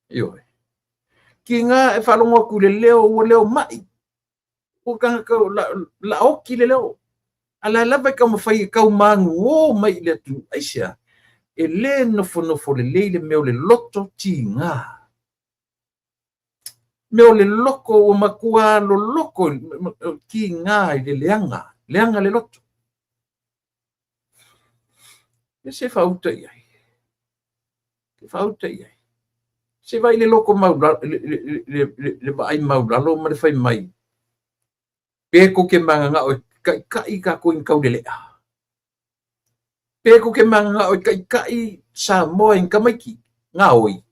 A: Ioe. Tiga e faalogo atu i le leo, ua leo mai. Ua tagata laoti le leo. A la e lava e taumafai e tau manuō mai i le atunuu. Aisea? E le nofonofo lelei le mea o le loto tiga. Mea o le loto ua matua loloto tiga i le leaga, leaga le loto. Ia se faauta i ai. Se faauta i ai. Se vaai le loto maulalo, le vaai maulalo ma le fai mai. Pe tou te mananao e taitai tatou i ni taulelea. Pe tou te mananao e taitai Samoa i ni tamaiti. Gaoi.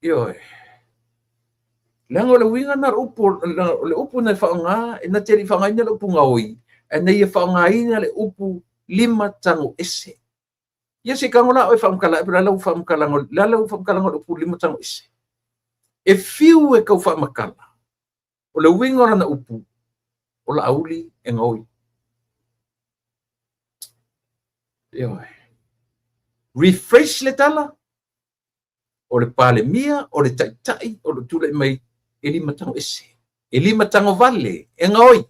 A: Ioe. Leaga o le uiga na o le upu, o le upu na e faaaoga, e na te le i faaaogaina le upu gaoi, ae na ia faaaogaina le upu lima tago ese. Ia se i tago la oe faamatala po o le a lau faamatalaga, le a lau faamatalaga o le upu lima tago ese. E fiu e tau faamatala, o le uiga o lana upu, o Laauli e gaoi. Ioe. Rephrase le tala, o le Palemia, o le Taitai, o lo o tulai mai e lima tago ese, e lima tago vale, e gaoi.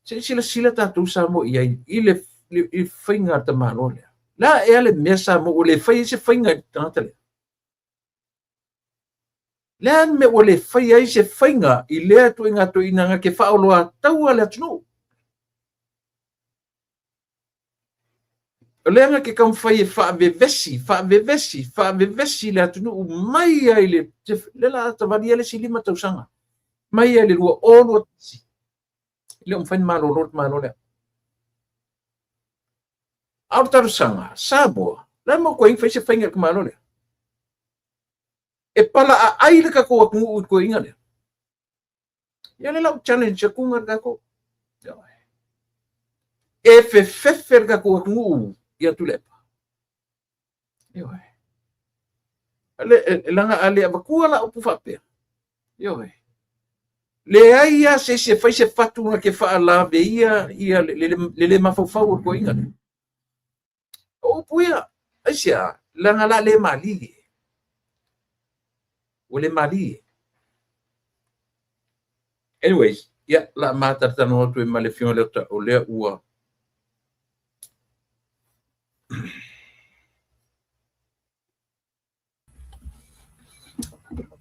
A: Se i silasila tatou Samoa i ai i le faiga a le tamaloa lea. Le a ea le mea Samoa ua le fai ai se faiga i le tagata lea? Le a le mea ua le fai ai se faiga i lea ituaiga toeaina na te faaoloataua le atunuu? O lea na te taumafai e faavevesi, faavevesi, faavevesi le atunuu mai ai le, le la tavalia le isi 5 tausaga, mai ai le 2021. E le o mafai ona malolo le Malo lea. A o le talosaga, Samoa, le a mo koe fai se faiga i le Malo lea? E palaaai le tatou atunuu i le toeaina lea. Ia le lau challenge atu le tatou. E fefefe le tatou atunuu ia Tuilaepa. Ioe. Le, laga a le avatua la upu faapea. Ioe. Leai lava se isi e fai se fatu na te faalave ia ia le, le, le, le mafaufau o le toeaina lea. O upu ia, aisea, leaga la le malie. Ua le malie. Anyways, ia, la matalatalanoa atu ai ma le Afioga i le Leota, o lea ua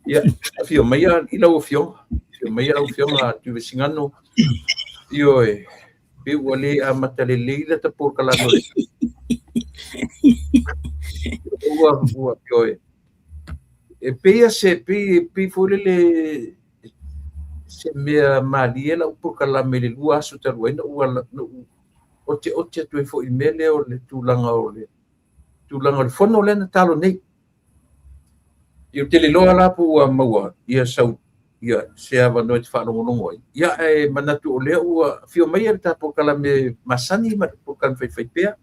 A: Ia, afio mai i lau afioga, afio mai lau afioga Tuivasigano. Ioe, pe ua le amata lelei la ta polokalame. Ua, ua, ioe. E pei a se, pei, pei foi lele se mea malie lau polokalame i le 2 aso talu ai na ou ala, na ou oteote atu ai foi i le mea lea o le tulaga o le tulaga o le fono lea na talo nei. Ia ou te le iloa la po ua maua ia sau ia se avanoa e te faalogologo ai. Ia ae manatu o lea ua afio mai le ta polokalame masani ma le polokalame faifaipea.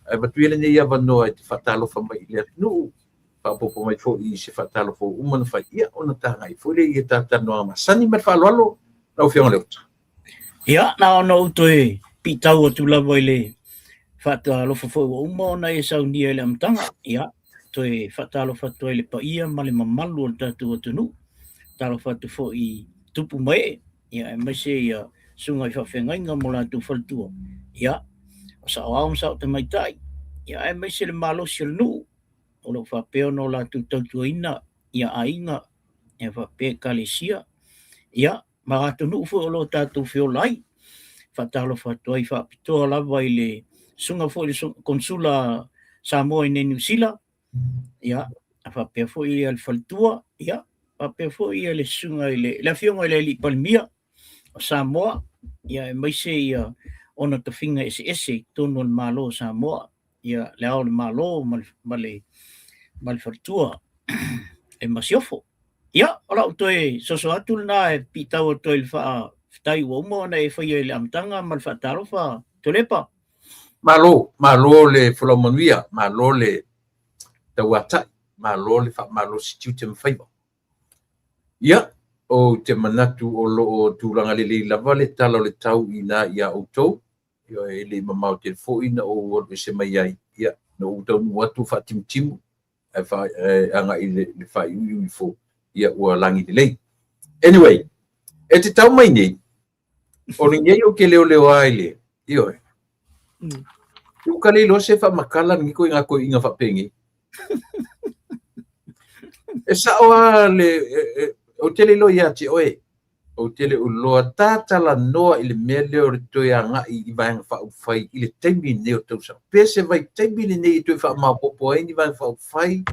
A: Ae avatu ia lenei avanoa e te faatalofa mai i le atunuu, faaopoopo mai foi i se faatalofa ua uma ona fai, ia ona tagai foi lea i ta talanoaga masani ma le faaaloalo lau Afioga Leota.
B: Ia, na ona ou toe piitau atu lava i le faatalofa foi ua uma ona e saunia i le amataga. Ia, toe faatalofa atu ai i le paia ma le mamalu o le tatou atunuu. Talofa atu foi i tupu ma ee, ia, aemaise ia susuga i faafeagaiga ma o latou faletua. Ia, o saoao ma sao tamaitai, ia, aemaise le malosi o le nuu o lo o faapea ona o latou tautuaina ia aiga, ia faapea ekalesia, ia, ma atunuu foi o lo o tatou feola ai. Faatalofa atu ai faapitoa lava i le susuga foi i le Konsula Samoa i Niu Sila, ia, faapea foi le faletua, ia, faapea foi le susuga i le afioga i le Alii Palemia o Samoa, ia, aemaise ia ona tofiga eseese i totonu o le Malo o Samoa, ia, le Ao o le Malo ma le faletua, le Masiofo. Ia, o lau toe soso atu lena e piitau atu ai i le faafetai ua uma ona e faia i le amataga ma le faatalofa, Tuilaepa.
A: Malo, malo le folau manuia, malo le tauatai, malo le faamalosi tiute ma faiva. Ia, ou te manatu o lo o tulaga lelei lava le tala o le tau i ina ia outou. Ia, e le i mamao tele foi na ou alu ese mai ai. Ia, na ou taunuu atu faatimutimu, ae agai i le faaiuiu ifo, ia ua lagi lelei. Anyway, e te tau mai nei, o lenei ou te leoleoa i le, ioe. Ua ka le iloa se faamatala lenei ituaiga toeaiina faapenei. E sao lava le, ou te le iloa ia te oe, ou te le o iloa tatalanoa i le mea lea o le toe agai i Vaega Faaupufai i le taimi lenei o tausaga. Pe se vaitaimi lenei e toe faamaopoopo ai ni Vaega Faaupufai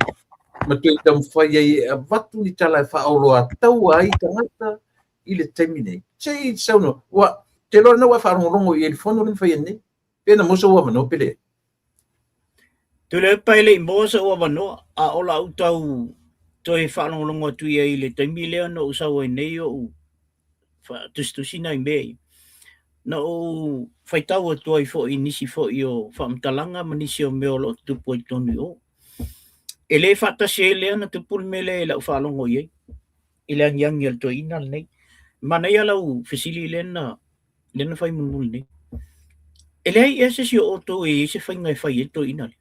A: ma toe taumafai ai e avatu ni tala e faaoloataua ai tagata i le taimi nei. Se i saunoa, ua te iloa lena ua e faalogologo i ai i le fono lea na faia nei. Pe na maua sou avanoa pe leai.
B: Tuilaepa e le i maua sou avanoa, a o lau tau toe faalogologo atu i ai i le taimi lea na ou sau ai nei ou tusitusi nai mea ia. Na ou faitau atu ai foi i nisi foi o faamatalaga ma nisi o mea o lo o tutupu ai i totonu i o. E le faatasi ai lea na tupu le mea lea i lau faalogo i ai, i le agiagi a le toeaina lenei. Manaia lau fesili lea na lea na fai mulimuli nei. E leai ea se isi o outou e i ai se faiga e fai ai le toeaina lea?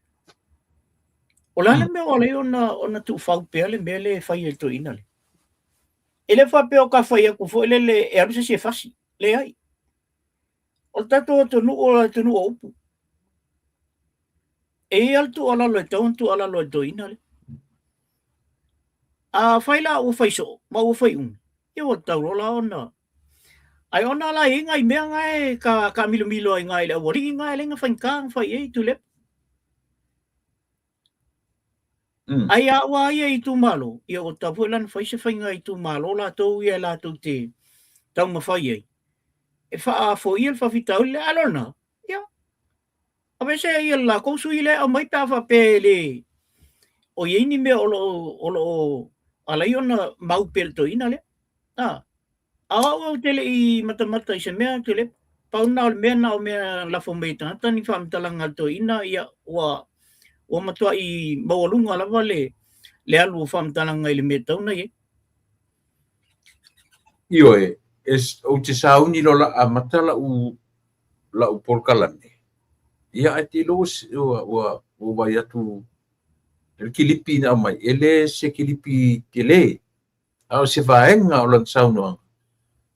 B: O le a le mea ua ala ai ona tuufau pea le mea lea e fai e le toeaina lea? E le faapea o ta fai atu foi lele e alu se isi e fasi. Leai. O le tatou atunuu o le atunuu o upu. E i ai lava le tuualalo e tatau ona tuualalo ai i le toeaina lea. Afai la ua fai soo ma ua fai umi, ia ua tatau loa la ona Ae ona la e i ai nai mea na e taamilomilo ai i le aualii na e leai na faigata ona fai i ai Tuilaepa. Ai a ua ia i itumalo, ia ua tatau foi la ona fai se faiga i itumalo latou ia latou te taumafai ai e faafoia le faafitauli lea. A lona, ia, aveese ia le latou sui lea e aumai pe a faapea e le o i ai ni mea o lo o ala ai ona mau pea i le toeaina lea. A o au ou te le i matamata i se mea, Tuilaepa. Pau lena o le mea na o mea lafo mai e tagata ni faamatalaga a le toeaina, ia ua ua matuai maualuga lava le le alu o faamatalaga i le mea e tatau ona i ai.
A: Ioe, ou te sauni loa la amata lau lau polokalame, ia ae te iloa ua ua ua vaai atu le kilipi na aumai, e le se kilipi tele, a o se vaega o lana saunoaga.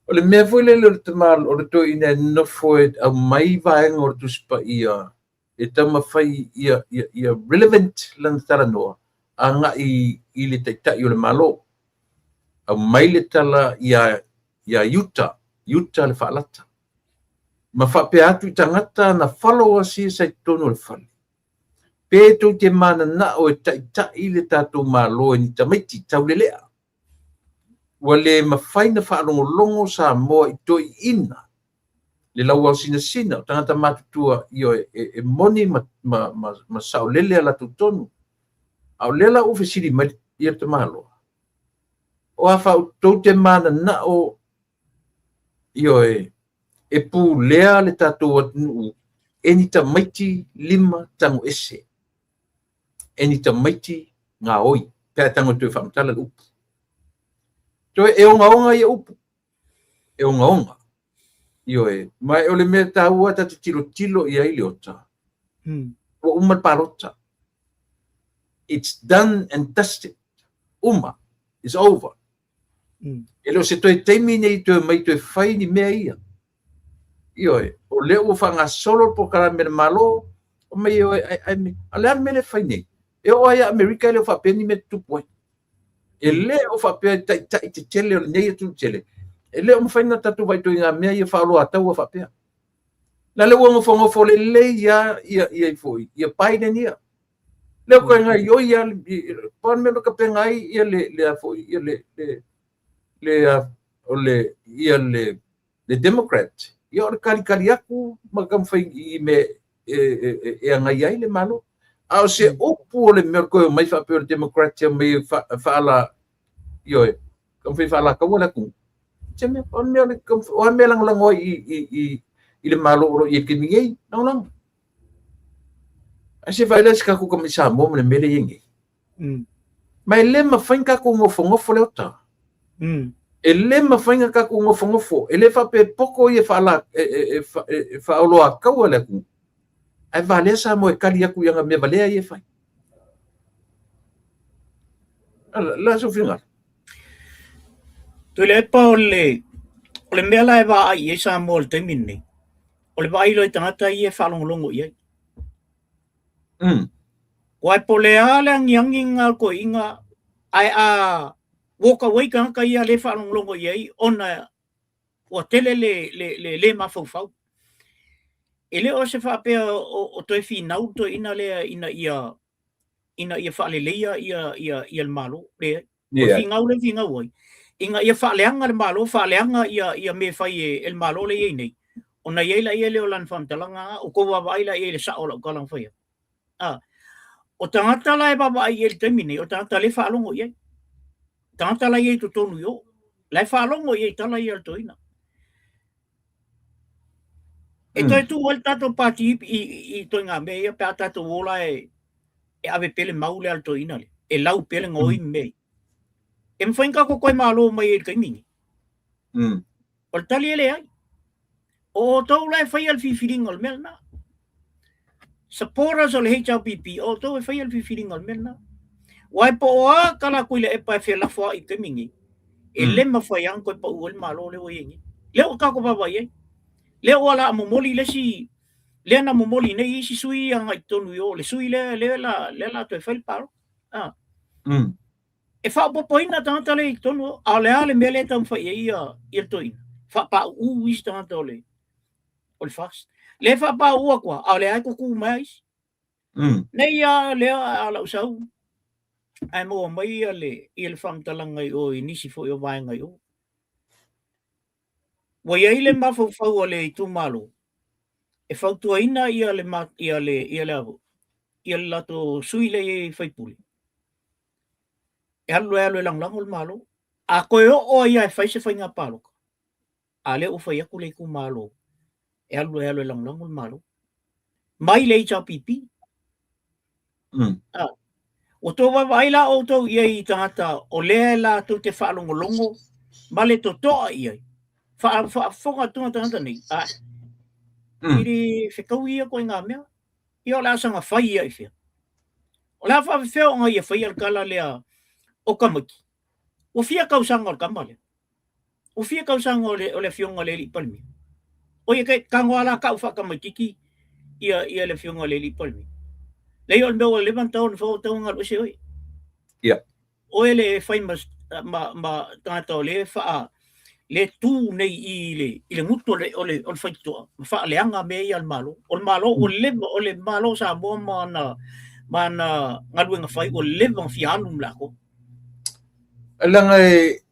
A: O le mea foi lele o le tama, o le toeaina e nofo e aumai vaega o le Tusi Paia e taumafai ia relevant lana talanoa agai i le Taitai o le Malo. Aumai le tala ia Iuta, Iuta le faalata, ma faapea atu i tagata na followers ia sa i totonu o le fale, pe tou te mananao e taitai le tatou Malo e ni tamaiti taulelea, ua le mafai na faalogologo Samoa i toeaiina le lauaosinasina o tagata matutua, ioe, e moni ma saolele a latou tonu. A o lea la ua fesili mai ia le tamaloa, o a tou te mananao, ioe, e pulea le tatou atunuu e ni tamaiti lima tago ese, e ni tamaiti gaoi, pe a tago e toe faamatala le upu. Toe e ogaoga ia upu, e ogaoga. Ioe, ma o le mea taua ta te tilotilo i ai Leota. Ua uma le palota. It's done and dusted. Uma. It's over. E le o se toe taimi nei toe mai toe fai ni mea ia. Ioe, o lea ua faagasolo le polokalame a le Malo, o mai ioe, ai, ai, a le a le mea lea e fai nei? E oo lava ia Amerika e le o faapea ni mea tutupu ai. E le o faapea i taitai tetele o lenei atunuu tele, e le o mafai ona tatou vaai ituaiga mea ia faaoloataua faapea. La lea ua nofonofo lelei lava ia, ia foi, ia Biden ia. Lea ua toe gaoioi lava, pau le mea na tapena ai ia le, le a foi, ia le, le, le, o le, ia le, le Democrat, ia o le kalikali atu ma taumafai i mea e, e, e, e agai ai le Malo. A o se upu o le mea o le toe omai faapea o le Democrat e omai faala, ioe, taumafai e faalataua le atunuu. Se mea, o le mea o le, o a mea e lagolago ai i, i, i, i le Malo o lo o i ai i le taimi nei, lagolago. Ae se vaai la se tatou tamai Samoa ma le mea lea e i ai nei. Ma e le mafai ona tatou nofonofo Leota. E le mafai ona tatou nofonofo. E le faapea e poto ia faala, e, e, e, e faaoloataua le atunuu. Ae valea Samoa e tali atu i ana mea valea ia e fai. La sou finagalo.
B: Tuilaepa o le, o le mea la e vaai i ai Samoa i le taimi lenei, o le vaai loa i tagata ia e faalogologo i ai. Aua po o le a le agiagiga o le toeaina, ae a walk away tagata ia lea e faalogologo i ai ona ua tele le, le, le, le mafaufau. E le o se faapea o, o toe finau le toeaina lea ina ia ina ia faaleleia ia, ia, ia le Malo. Leai. O le finau lea e finau ai, ina ia faaleaga le Malo, faaleaga ia, ia mea e fai e, e le Malo lea e i ai nei, ona i ai laia lea o lana faamatalaga, o tou vaavaai la i ai i le sao o lau tala na fai atu. A, o tagata la e vaavaai i ai i le taimi nei, o tagata lea e faalogo i ai. Tagata la e i ai i totonu i o, la e faalogo i ai i tala ia a le toeaina. E toe tuu ai le tatou pati i, i, i ituaiga mea ia pe a tatou o la e, e ave pea le mau lea a le toeaina lea, e lau pea le gaoi ma mea ia. E mafai ona tatou toe malo mai ai i le taimi lenei. O le tali e leai. O outou la e faia le filifiliga o le mea lena. Supporters o le HRPP, o outou e faia le filifiliga o le mea lena. Aua e po o a tala a Tuilaepa e felafoai i le taimi lenei, e le mafai lava ona toe pau ai le Malo lea ua i ai nei. Lea ua tatou vaavaai ai. Lea ua la momoli le isi, lea na momoli nei isi sui agai i totonu i o, le sui lea, lea la, lea la toe fai le palota. Ah. E faaopoopoina tagata lea i totonu, a o le a le mea lea e taumafai i ai ia, ia le toeaina? Faapauu isi tagata o le, o le FAST. Lea e faapauu atu lava, a o lea lava e tutu mai lava isi. Nei lava lea a lau sau, ae maua mai ia le, ia le faamatalaga i o i nisi foi o vaega i o. Ua i ai le mafaufau o le itumalo e fautuaina ia le, ia le, ia le, ia le latou sui lea e i ai sui usufono, e alu e alu e lagolago le Malo. A toe oo ai lava e fai se faiga palota, a lea ua fai atu le itumalo e alu e alu e lagolago le Malo. Mai le HRPP. Ah, ua tou vaavaai la outou i ai i tagata o lea e latou te faalogologo ma le totoa i ai. Faafofoga atu tagata nei. Ah, i le fetaui ia ituaiga mea. Ia o le a saga fai ia i fea? O le a faafefea ona ia faia le tala lea o tamaiti? Ua fia tausaga o le tama lea? Ua fia tausaga o le, o le afioga i le alii Palemia? O ia ke tago lava la tau faatamaititi ia, ia le afioga i le alii Palemia. Leai o le mea ua leva ona tatau ona fai, ua tatau ona alu ese oe.
A: Ia.
B: Oe le fai ma, ma, ma tagata o lea faa, le tu nei i le, i le gutu o le, o le, o le faitotoa ma faaleaga mea ia a le Malo. O le Malo ua leva, o le Malo o Samoa ma ana, ma ana galuega fai ua leva ona fia alu ma le atoa.
A: Leaga e,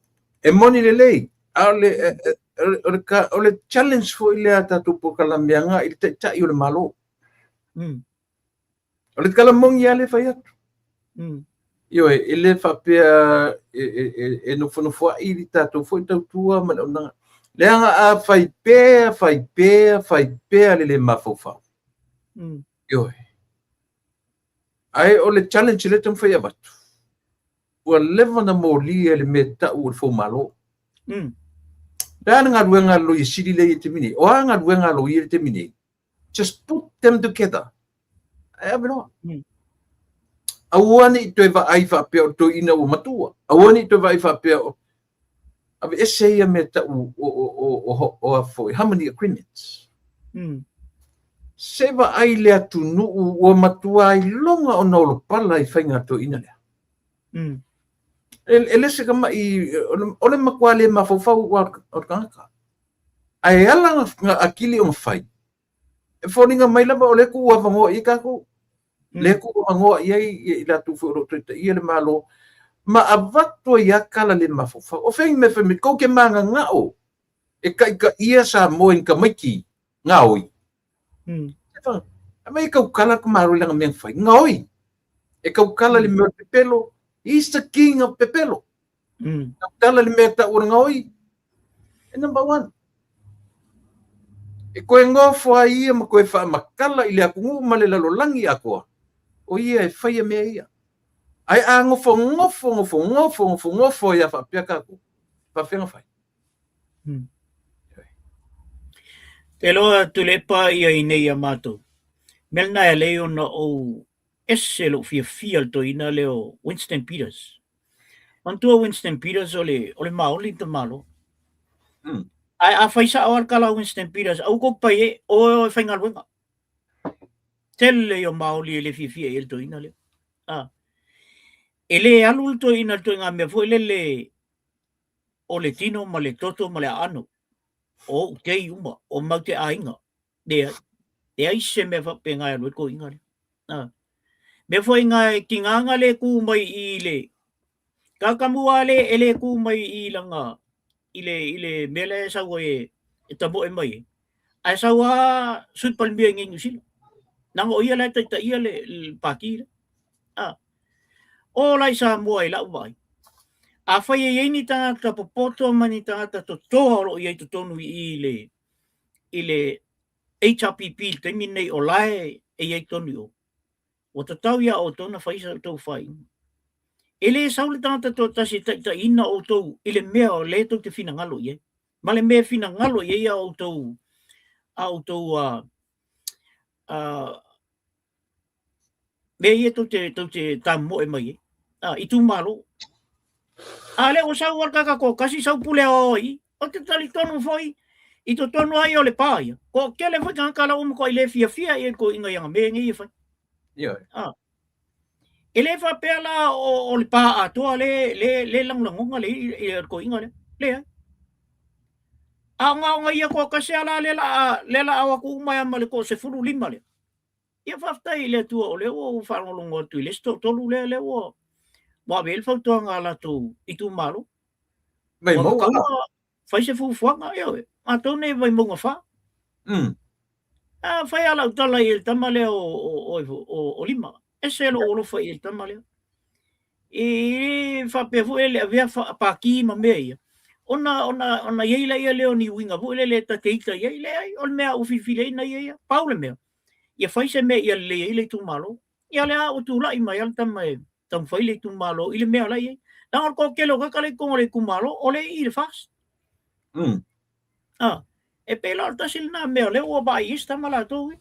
A: e moni lelei, a o le, o le, o le challenge foi lea a tatou polokalame agai i le taitai o le Malo. O le tala moni lava lea e fai atu. Ioe, e le faapea e, e, e, e nofonofoai le tatou foi tautua ma le auaunaga. Leaga a fai pea, fai pea, fai pea le le mafaufau. Ioe. Ae o le challenge lea e taumafai e avatu, ua leva ona molia le mea e tau o le foumalo. Le a le galuega a le Loia Sili lea i le taimi nei? O a galuega a loia i le taimi nei? Just put them together. Ae ave loa. Aua ne i toe vaai faapea o le toeaina ua matua. Aua ne i toe vaai faapea o aveese ia mea tau o, o, o, o, o, o foi, harmony agreements. Se vaai le atunuu ua matua iloga ona olopala i faiga a le toeaina lea. E le se tama'i, o le matua le mafaufau o le tagata. Ae ala na atili ona fai, e foliga mai lava o lea e tuu avanoa i ai tatou. Lea e tuu avanoa i ai i latou foi o lo o taitaia le Malo, ma avatu ai lava tala le mafaufau. O fea mea fai mai, tou te mananao e taitaia Samoa i ni tamaiti gaoi. Aumai e tautala le tamaloa i lana mea na fai, gaoi. E tautala i le mea o le pepelo, he's the king of pepelo. Tautala i le mea e tau o le gaoi, e number one. E toe nofo ai ia ma toe faamatala i le atunuu ma le lalolagi atoa, o ia e faia mea ia. Ae a nofonofo, nofonofo, nofonofo ai lava faapea tatou, faapefea ona fai?
B: Te loa Tuilaepa ia i nei ia matou. Mea lena e alai ona ou ese lou fiafia i le toeaina lea o Winston Peters. Manatua Winston Peters o le, o le Maoli le tamaloa. Ae a fai sao lava le tala a Winston Peters, aua tou te pai e, oe oe faigaluega. Tele ia o Maoli e le fiafia i ai le toeaina lea. Ah. E le alu le toeaina i le ituaiga mea foi lele o le tino ma le toto ma le aano, o ou tei uma, o mau te aiga. Leai, leai se mea faapena e alu ai le toeaina lea. Ah. Mea foi nga e tiga na le tu mai i le kakamu a le e le tu mai i lana i le i le mea lea e sau ai e, e tamoe mai ai. Ae sau a Sui Palemia i Niu Sila. Leaga o ia la e taitaia le, le pati lea. Ah. O la i Samoa i lau vaai. Afai e i ai ni tagata popoto ma ni tagata totoa o lo o i ai totonu i i le i le HRPP i le taimi lenei o la e e i ai totonu i o, ua tatau iā outou ona fai sa outou faaiuga. E le sau le tagata toatasi e taitaiina outou i le mea o lea tou te finagalo i ai, ma le mea e finagalo i ai a outou a outou a, a mea ia tou te, tou te tamoe mai ai, a, itumalo. A lea ua sau lava le tagata toatasi sau pule aoao ai i, ou te talitonu foi i totonu lava ia o le pa ia, toatele foi tagata la ua matuai le fiafia i ai le toeaina i ana mea nei e fai.
A: Ioe.
B: A. E le faapea la o, o le pa atoa le, le, le lagolagona le, i le toeaina lea. Leai. A o na ona ia toatasi lava la lea la a, lea la a o atu uma ai ma le toa-15 lea. Ia faafetai i le Atua o lea ua ou faalogologo atu i le isi toatolu lea, lea ua ua ave i ai le fautuaga a latou itumalo. Ua
A: Vaimauga
B: tatau ona fai se fuafuaga, ioe, matou nei Vaimauga 4. A fai lava lau tala i le tama lea o, o, o, o, o Lima, ese lou alofa i le tama lea. E faapea foi le avea pākī ma mea ia, ona, ona, ona i ai laia lea o ni uiga foi lele ta te ita i ai, leai, o le mea ua filifili ai na ia ia, pau le mea, ia fai se mea ia lelei ai le itumalo. Ia lea ua tulai mai lava le tama e taumafai le itumalo i le mea la i ai. Leaga o le toatele o tagata la i totonu o le itumalo, o lea e i i le FAST. Ah, e pei la o le tasi lena mea o lea ua vaai i ai si tama latou ia.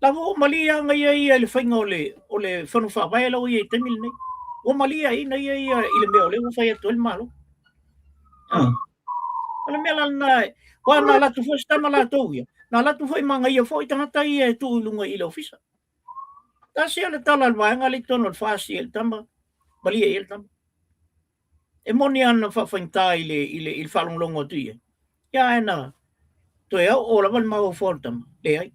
B: La foi ua malie lava ia ia i le faiga o le, o le fono faavae la ua i ai i le taimi lenei. Ua malie ai na ia ia i le mea o lea ua fai atu ai le Malo. Ah. O le mea la lena, aua na alu atu foi si tama latou ia, na alu atu foi ma ana ia foi tagata ia e tuu i luga i le ofisa. Tasi o le tala a le vaega lea i totonu o le FAST i le tama, malie i ai le tama. E moni lava na faafaigata i le, i le, i le faalogologo atu i ai, ia ae na toe oo lava le mafaufau o le tama, leai,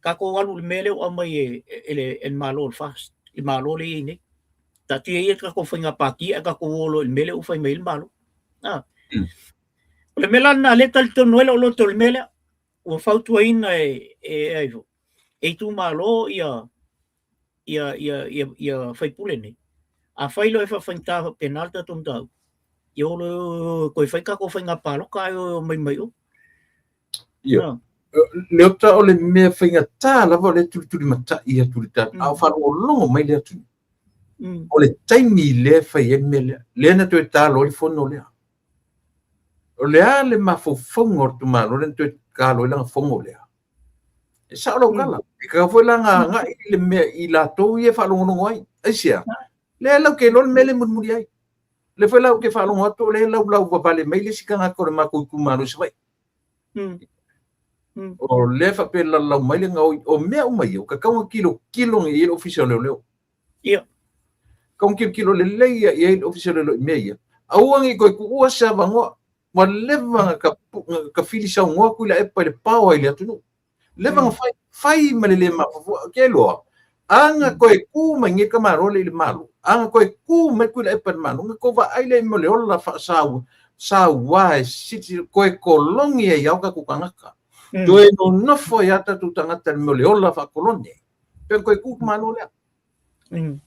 B: tatou alu i le mea lea ua aumai e, e, e le, e le Malo o le FAST, le Malo lea e i ai nei. Taatia ia le tatou faiga pāti ae tatou o loa i le mea lea ua fai mai ai le Malo. Ah. O le mea la lena lea e talitonu ai lou loto i le mea lea, ua fautuaina e, e, e, e itumalo ia, ia, ia, ia, ia faipule nei. Afai loa e faafaigata faapena le tatou mataupu, ia o loa e toe fai tatou faiga palota ae o mai mai o.
A: Ia. Ah. Leota o le mea faigata lava o le tulitulimatai atu i le tatou, a o faalogologo mai le atunuu. O le taimi lea e fai ai le mea lea, lea na toe ta loa le fono lea. O le a le mafaufauga o le itumalo lea na toe talo ai lana fono lea? E sao lau tala. E tatau foi la ona agai le mea i latou ia e faalogologo ai. Aisea? Lea latou te iloa le mea lea e mulimuli ai. O lea foi la ou te faalogo atu o lea e laulauvavale mai le isi tagata o le matou itumalo i Savaii. O lea e faapea e lalau mai le gaoi. O mea uma ia, ua tatau ona tilotilo i ai le Ofisa o Leoleo.
B: Ia.
A: Tatau ona tilotilo lelei i ai le Ofisa o Leoleo i mea ia. Aua ne i toe tuua se avanoa. Ua leva ona tafili saunoa Tuilaepa i le paoa i le atunuu. Leva ona fai, fai ma le le mafaufau. Ou te iloa, a na toe tu mai nei le tamaloa lea i le Malo, a na toe tu mai Tuilaepa i le Malo, ona outou vaai lea i mea o le ola faasau, saua e silisili, toe kolone ai lava o tatou tagata. Toe nonofo ai lava tatou tagata i le mea o le ola faakolone. Pe ona toe tu le Malo lea.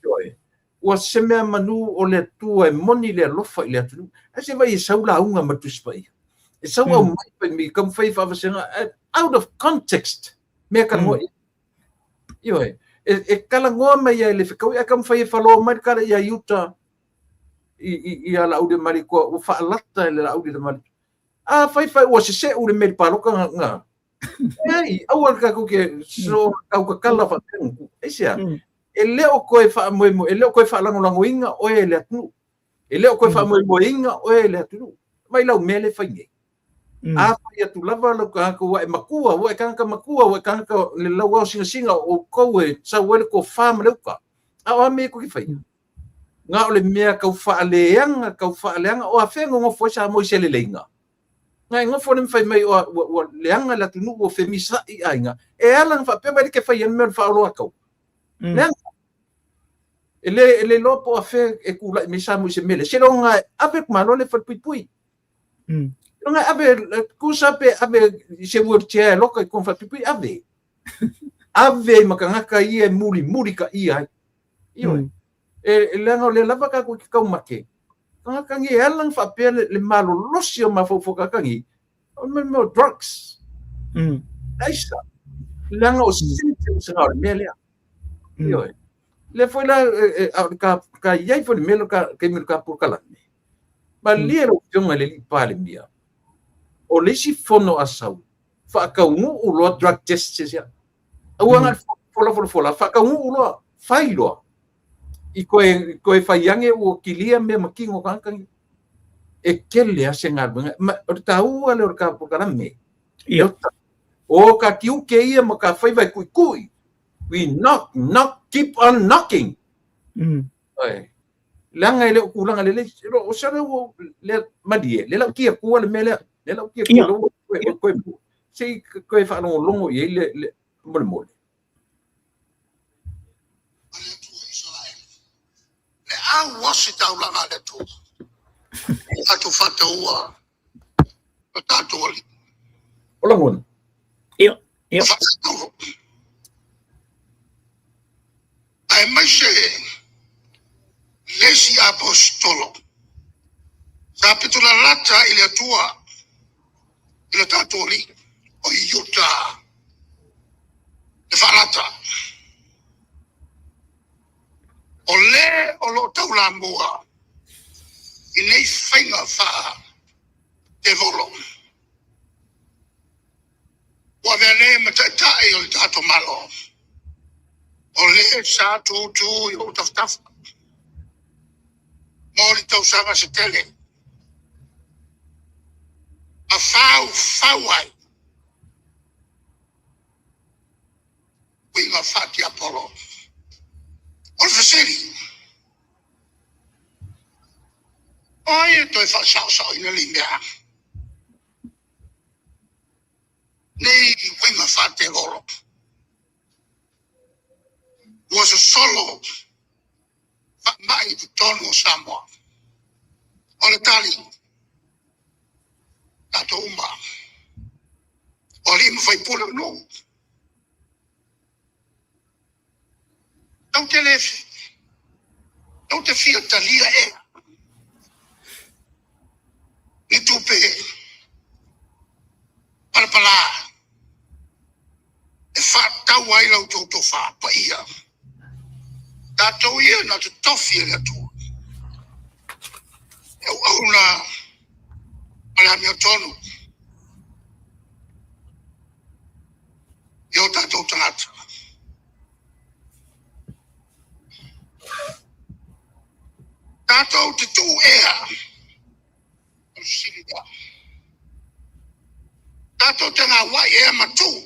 A: Ioe. Ua se mea manu o le Atua e moni le alofa i le atunuu. Ae se vaai e sau lauga ma le Tusi Paia. E sau aumai fai mai taumafai e faavasega out of context mea talanoa i ai. Ioe. E talanoa mai ai le fetaui ae taumafai e faloa mai le tala ia Iuta i Laauliamalitoa ua faalata e le Laauliamalitoa. A fai fai ua seseu le mea i le palota na Ei, aua le tatou ke so tautatala faapea. Aisea? E le o toe faamoemoe, e le o toe faalagolagoina oe e le atunuu. E le o toe faamoemoeina oe e le atunuu. Mai lau mea lea e fai nei. A fai atu lava lau tagata ua e matua, ua e tagata matua, ua e tagata le lauao sinasina o outou e sau ai le tofa ma le uta. A o a mea e tou te faia? Na o le mea tau faaleaga, tau faaleaga, o afea e nonofo ai Samoa i se leleiga? Na e nofo le fai mai ua, ua leaga le atunuu ua femisa'i aiga. E ala ona faapea mai le ke fai ai le mea o le faaoloatau. Leaga. E le iloa po o afea e tulai mai Samoa i se mea lea. Seiloga e ave le Malo lea i falepuipui. Seiloga e ave, tusa pe ave i se wheelchair e loka i totonu falepuipui, ave. Ave ai ma tagata ia e mulimuli taia ai. Ioe. E leaga o lea lava tatou te taumate. Tagata nei e ala ona faapea le malolosi o mafaufau tagata nei, o le mea o drugs. Aisa. Leaga o symptoms na o le mea lea. Ioe. Lea foi la, a o le ka i ai foi le mea lea o le taimi o le ka polokalame. Malie lau Afioga i le Alii Palemia, o le isi fono a sau, faataunuu loa drug tests ia. Aua na fola fola fola, faataunuu loa, fai loa. I koe fai ane ua kilia mea ma tino o tagata nei. E tele lava se galuega. Ma o le taua lea o le ka polokalame.
B: Ia.
A: O ka tiute ia ma ka faiva e tuitui. We knock, knock, keep on knocking. Oi. Leaga e le o tulaga lelei. O se lea ua lea malie, lea la ua tia tua le mea lea. Lea la ua tia tua, lea ua toe se i toe faalogologo i ai le molemole.
C: Le au ositaulaga a le Atua, tatou faataua lo tatou Alii.
A: O lagona.
B: Ia, ia.
C: Aemaise le isi aposetolo sa pitolalata i le Atua i lo tatou Alii, o Iuta le faalata. O le o lo o taulamua i nei faiga faa-tevolo, ua avea nei ma taitai o le tatou Malo, o le sa tutu i ou tafatafa mo ni tausaga se tele, ma faufau ai uiga faatiapolo. O le fesili, o ai e toe faasaosaoina nei mea, nei uiga faatelolo? Ua sosolo faamai i totonu o Samoa. O le tali, tatou uma, o alii ma faipule o nuu. Tou te le, tou te fia talia ea ni tupe palapala e faatau ai la outou tofa paia, tatou ia na totofi e le Atua e auauna ma le le amiotonu i o tatou tagata. Tatou te tuu ea o le fesili lea. Tatou te gauai ea ma tuu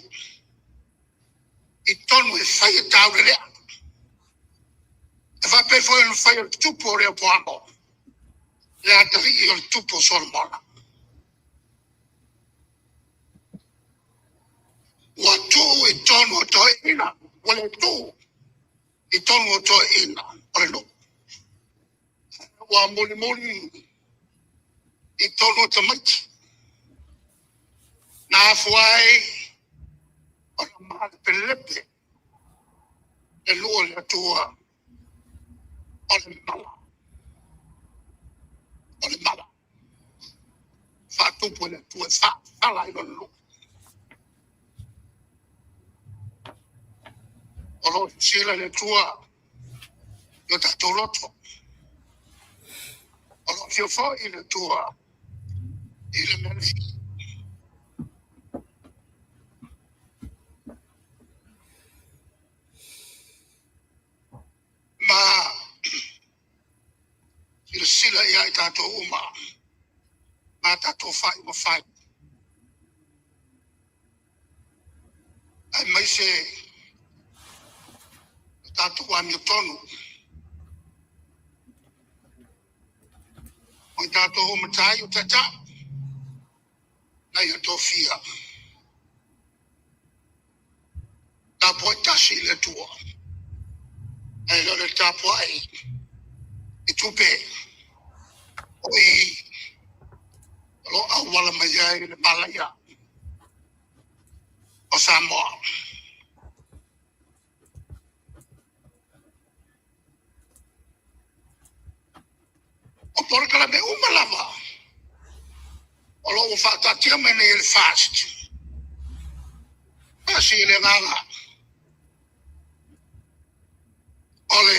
C: i tonu e fai e taulelea. E faapea foi ona fai o le tupu o Reopoamo, le atalii o le tupu o Solomona. Ua tuu i tonu o toeaiina, ua le tuu i tonu o toeaiina o le nuu. Ua mulimuli i tonu o tamaiti. Na afua ai ona malepelepe le nuu o le Atua o le mala, o le mala. Faatupu e le Atua e faafala ai lona nuu. O lo o sisila le Atua i o tatou loto. O lo o afio foi le Atua i le mea nei. Ma silasila ia i tatou uma ma tatou faaiuga fai. Aemaise o tatou amiotonu o i tatou o matai o taitai na ia tofia. Tapuai tasi i le Atua. Ae le o le tapuai i tupe o i o lo o auala mai ai le malaia o Samoa. O polokalame uma lava o lo o ua faataatia mai nei e le FAST. Tasi i le agaga o le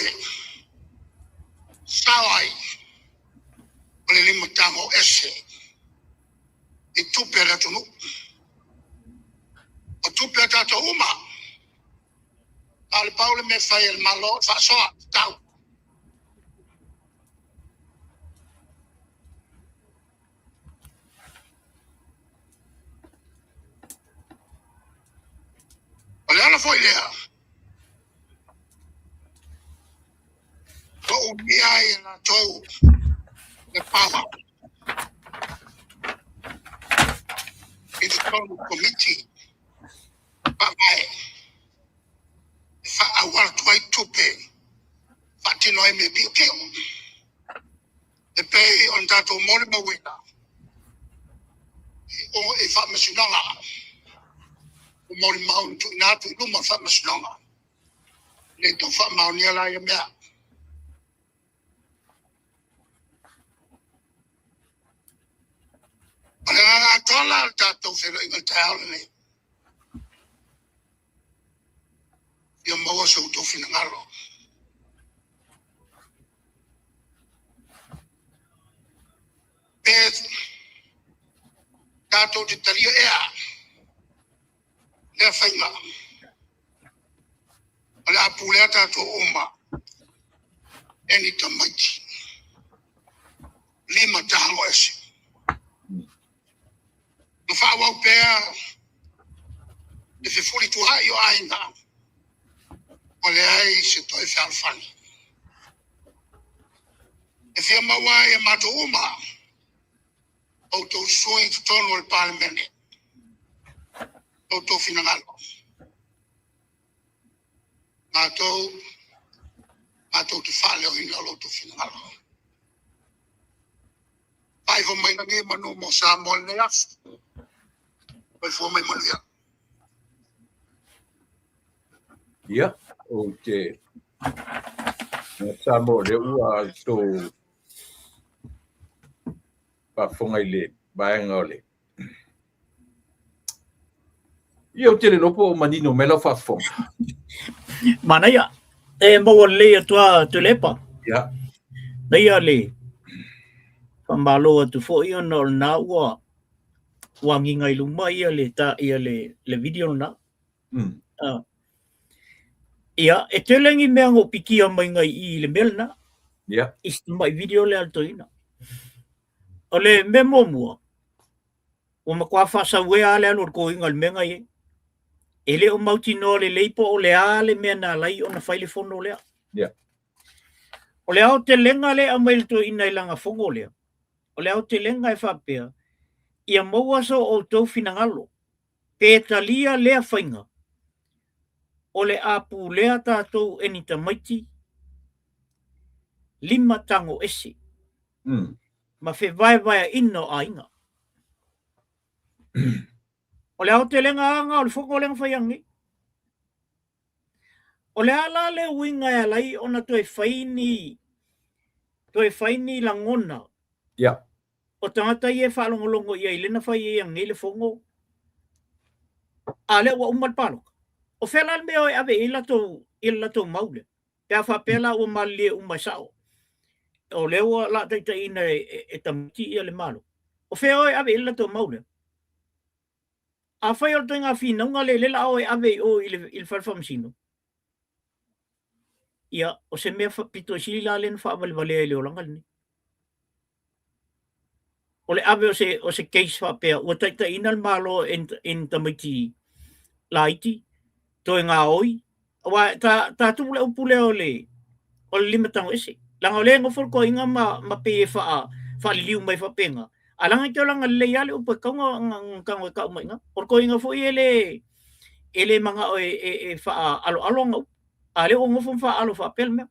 C: sao ai o le limatago ese i tupe a le atunuu. O tupe a tatou uma, a o le pau le mea e fai e le Malo, e faasoa tatau. O le ala foi lea, o umia ai e latou le power i totonu o komiti faavae e faaauala atu ai tupe faatino ai mea piopio. E pei ona tatou molimauina i faamasinoga, o molimau na tuuina atu i luma o le faamasinoga, le tau faamaonia la ia mea. O le agaga atoa la o le tatou feiloaiga i le taeao lenei, ia maua so outou finagalo. Pe tatou te talia ea lea faiga, o le a pulea tatou uma e ni tamaiti lima tago ese. Ma faaauau pea le fefulituaai o aiga, ua leai se toe fealofani. E fia maua ai e matou uma outou sui i totonu o le Palemene, outou finagalo. Matou, matou te faaleoina o lo outou finagalo. Faaifo mai lagi manu mo Samoa i lenei aso. Soifua mai manuia.
A: Ia, ou te Samoa o lea ua tou faafofoga i le vaega o le Ia, ou te le iloa po o manino mai lau faafofoga.
B: Manaia, e maua lelei atu a Tuilaepa.
A: Ia.
B: Naia le faamalo atu foi ona o lena ua Ua agiga i luma ia le ta ia le le video lena. Ia, e tele ni mea na ou pikia mai ngai i i le mea lena. I si tamai video lea a le toeaina. O le mea muamua, ua matua faasauea lava le alu a le toeaina i le mea na i ai. E le o mautinoa lelei po o le a le mea na ala ai ona fai le fono lea. O le aotelega lea e aumai e le toeaina i lana fono lea, o le aotelega e faapea, ia maua so outou finagalo, pe talia lea faiga, o le a pulea tatou e ni tamaiti lima tago ese ma fevaevaeaina o aiga. O le aotelega lava lena o le fono lea na fai ananei. O le a la le uiga e ala ai ona toe fai ni toe fai ni lagona o tagata ia e faalogologo i ai lea na fai ai ananei le fono, a lea ua uma le palota. O fea la le mea e ave i ai latou i le latou mau lea? Pe a faapea la ua malilie uma e sao, o lea ua la taitaiina e tamaiti ia le Malo. O fea o e ave i ai le latou mau lea? Afai o le ituaiga finauga lea lea la o e ave i o i le fale faamasino, ia, o se mea pito i sili la lea na faavalevalea i le olaga lenei. O le ave o se case faapea ua taitaiina le Malo e ni tamaiti laiti, toe gaoi, aua ta tuu le upu lea o le lima tago ese. Leaga o lea e nofo le toeaina ma pei e faaliliu mai faapena, ae leaga e te olaga lelei lava le upu e tatau ona tago e tau mai i ina. O le toeaina foi e le manao e faaaloalo ana upu, a o lea ua nofo ma faaalo faapea le mea.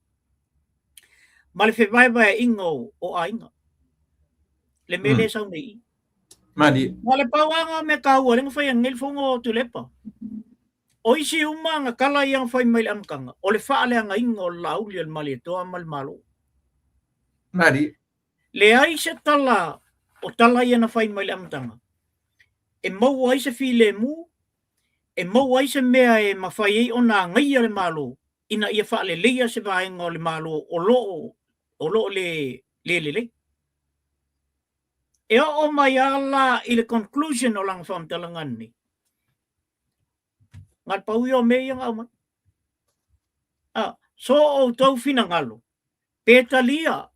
B: Ma le fevaevaeaiga o aiga, le mea lea e sau nei i i.
A: Malie.
B: Ma le pau lava lena o mea taua lea na fai ananei le fono Tuilaepa. O isi uma na tala ia na fai mai i le amataga, o le faaleagaina o le Laauli a le Malietoa ma le Malo.
A: Malie.
B: Leai se tala o tala ia na fai mai i le amataga e maua ai se filemu, e maua ai se mea e mafai ai ona agaia le Malo ina ia faaleleia se vaega o le Malo o lo o le lelei. E oo mai lava la i le conclusion o lana faamatalaga lenei, na o le pau ia o mea ia na aumai. So outou finagalo, pe talia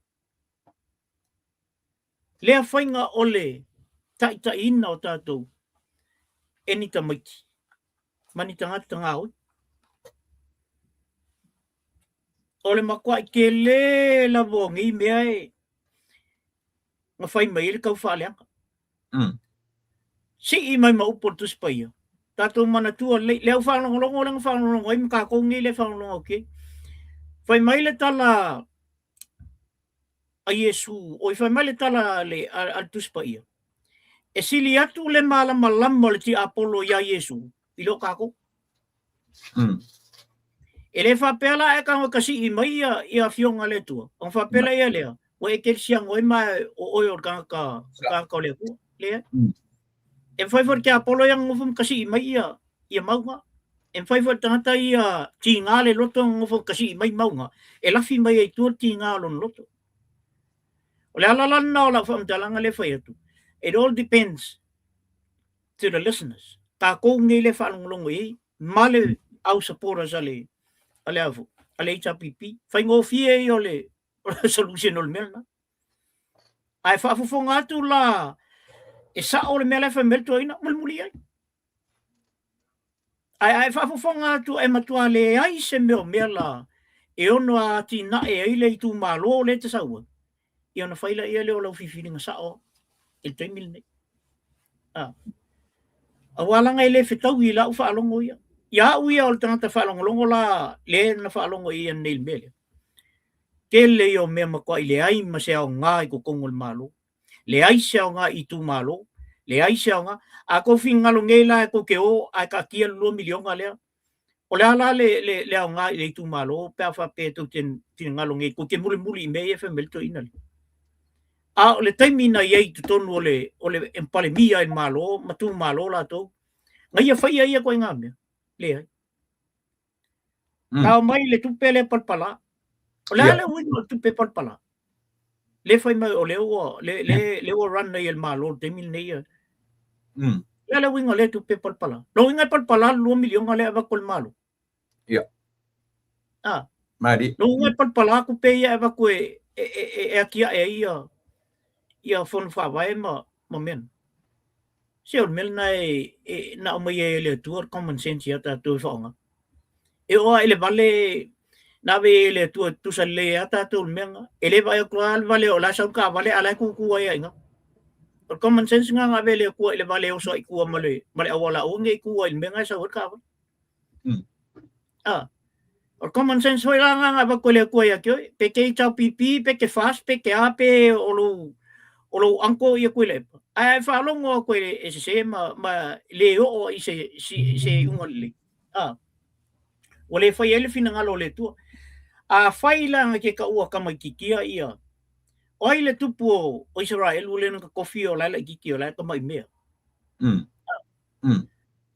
B: lea faiga o le taitaiina o tatou e ni tamaiti ma ni tagata gaoi. O le matuai tele lava o nei mea e na fai mai ai le tau faaleaga. Sii mai ma upu o le Tusi Paia, tatou manatua lelei, le au faalogologo lea na faalogologo ai ma tatou nei lea e faalogologo atu ai. Fai mai le tala a Iesu, oi fai mai le tala a le Tusi Paia, e sili atu le malamalama o le tiapolo iā Iesu i lo tatou. E le faapea la e tago e kasii mai ia afioga a le Atua, ona faapea lea ia lea, ua e kerisiano ai ma o oe o le tagata o le Atua. Leai. E mafai foi le tiapolo ia ona nofo ma kasii mai ia mauga. E mafai foi le tagata ia tiga le loto ona nofo ma kasii mai mauga, e lafi mai ai i tua le tiga o lona loto. O le ala la lena o lau faamatalaga lea e fai atu, it all depends to the listeners. Tatou nei lea e faalogologo i ai ma le au supporters a le a le HRPP. Faigofie ia o le solution o le mea lena. Ae faafofoga atu la e sao le mea la e fai mai le toeaina, mulimuli ai. Ae faafofoga atu e matua leai se mea o mea la e ono atinae ai le itumalo lea e te sau ai, ia ona fai laia lea o lau filifiliga sao i le taimi lenei. Aua leaga e le fetaui i lau faalogo ia. Ia au ia o le tagata faalogologo la lea na faalogo i ai nei i le mea lea. Tele ia o mea matuai leai ma se aoga i totonu o le Malo. Leai se aoga i itumalo, leai se aoga. A tou finagalo nei la e tou te o ae taatia le $2 miliona lea, o le a la le aoga i le itumalo pe a faapea tou te finagalo nei tou te mulimuli i mea ia e fai mai le toeaina lea. A o le taimi na i ai i totonu o le Palemia i le Malo ma tumalo latou, na ia faia ia ituaiga mea? Leai. Na omai le tupe lea palapala. O le a le uiga o le tupe palapala? Le fai mai o lea ua run nei e le Malo i le taimi lenei. Le a le uiga o lea tupe palapala? Lona uiga e palapala le $2 miliona lea e avatu e le Malo.
A: Ia.
B: Ah.
A: Malie.
B: Lona uiga e palapala tupe ia e avatu e e e, e atiae ai ia ia fono faavae ma ma mea na. Se o le mea lena e, e na aumai ai e le Atua le common sense ia tatou e faaaoga. E oo lava i le vale na ave ai e le Atua e tutusa lelei ai lava tatou i le mea lena. E le vaai atu lava le vale o la e sau le taavale a o la e tutu ai lava i ina. O le common sense lena na ave e le Atua i le vale e oso ai i tua ma le, ma le auala aua ne i tu ai i le mea lena e sau ai le taavale. Ah. O le common sense foi la lena na avatu e le Atua ia te oe. Pe te HRPP, pe te FAST, pe te a, pe o lou, o lou uncle ia Tuilaepa. Ae a e faalogo atu e, e sese ma, ma le oo i se, se, se iuga lelei. Ah. Ua le fai ai le finagalo o le Atua. Afai la na te taua tamaititia ia, o ai le tupu o, o Isaraelu lea na tofia o la e laitiiti o la e tamai mea.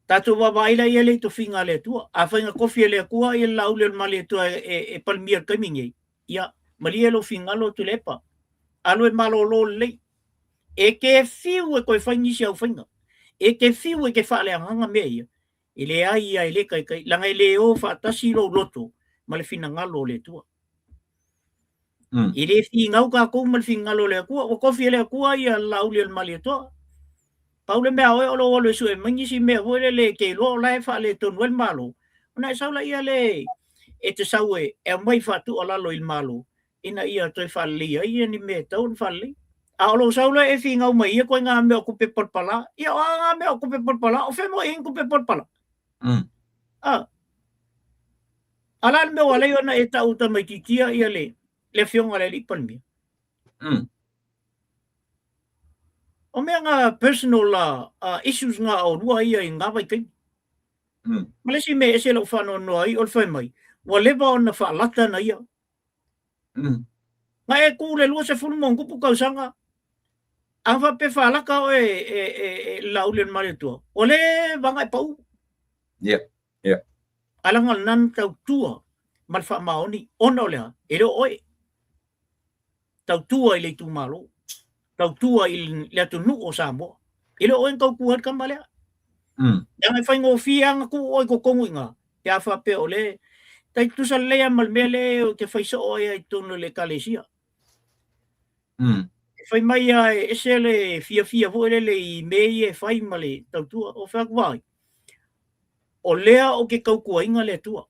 B: Tatou vaavaai la i ai le tofiga a le Atua. Afai na tofi e le Atua ia le Laauli o le Malietoa e, e, e palemia i le taimi nei, ia, malie lou finagalo Tuilaepa. Alu e malolo lelei. E te fiu e toe fai nisi au faiga. E te fiu e te faaleagaga mea ia. E leai ia e le taitai, leaga e le o faatasi lou loto ma le finagalo o le Atua. E le finau tatou ma le finagalo o le Atua. Ua tofi e le Atua ia le Laauli o le Malietoa. Pau le mea a oe o lou alu e sue mai nisi mea foi lele e te iloa o la e faaletonu ai le Malo, ona e sau laia lea e te sau e aumai faatuualalo i le Malo ina ia toe faaleleia ai ia ni mea e tatau ona faalelei. A o lou sau lea e finau mai ia ituaiga mea o tupe palapala, ia o a ngā mea o tupe palapala, o fea mo i ai ni tupe palapala? Ah. A la le mea ua alai ona e tau tamaititia ia le, le afioga i le alii Palemia. O mea ngā personal issues ngā o lua ia i ngā vaitaimi. Ma le isi mea e ese lou faanoanoa ai o le fai mai, ua leva ona faalata na ia. Na e ku le 20 ma ona tupu tausaga, a faapea faalata oe e, e, e, e Laauli o le Malietoa, ua leva ona e pau.
A: Yeah.
B: Ae leaga o lena na tautua ma le faamaoni ona o le a? E le o oe. Tautua i le itumalo, tautua i le atunuu o Samoa. E le o oe na tautua ai le tama lea. Leaga e faigofie lava ona tuu oe i totonu i ina, pe a faapea o le tai tutusa lelei lava ma le mea lea ou te fai soo ai i totonu o le Ekalesia. E fai mai lava e ese le fiafia foi lele i mea ia e fai ma le tautua. Ou fai atu, vaai, o lea ou te tautuaina le Atua.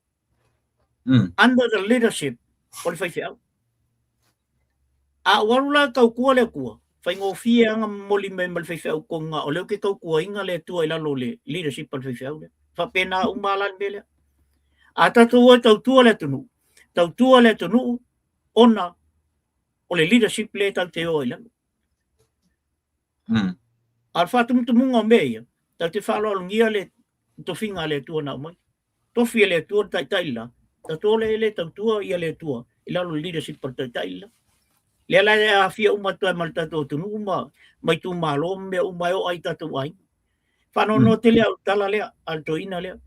B: Under the leadership o le faifeau. A ou alu la e tautua le Atua, faigofie lava ona momoli mai ma le faifeau tonu o lea ou te tautuaina le Atua i lalo o le leadership a le faifeau lea. Faapena uma lava la le mea lea. A tatou o e tautua le atunuu, tautua le atunuu ona o le leadership lea tatou te o ai i lalo. A o le faatumutumuga o mea ia, tatou te faaaloalogia le tofiga a le Atua na aumai. Tofi e le Atua le taitai le la, tatou o lea e tautua ia le Atua i lalo o le leadership a le taitai le la. Lea la e aafia uma atu ai ma le tatou atunuu ma, ma itumalo ma mea uma e oo ai i tatou aiga. Faanoanoa tele au i le tala lea a le toeaina lea.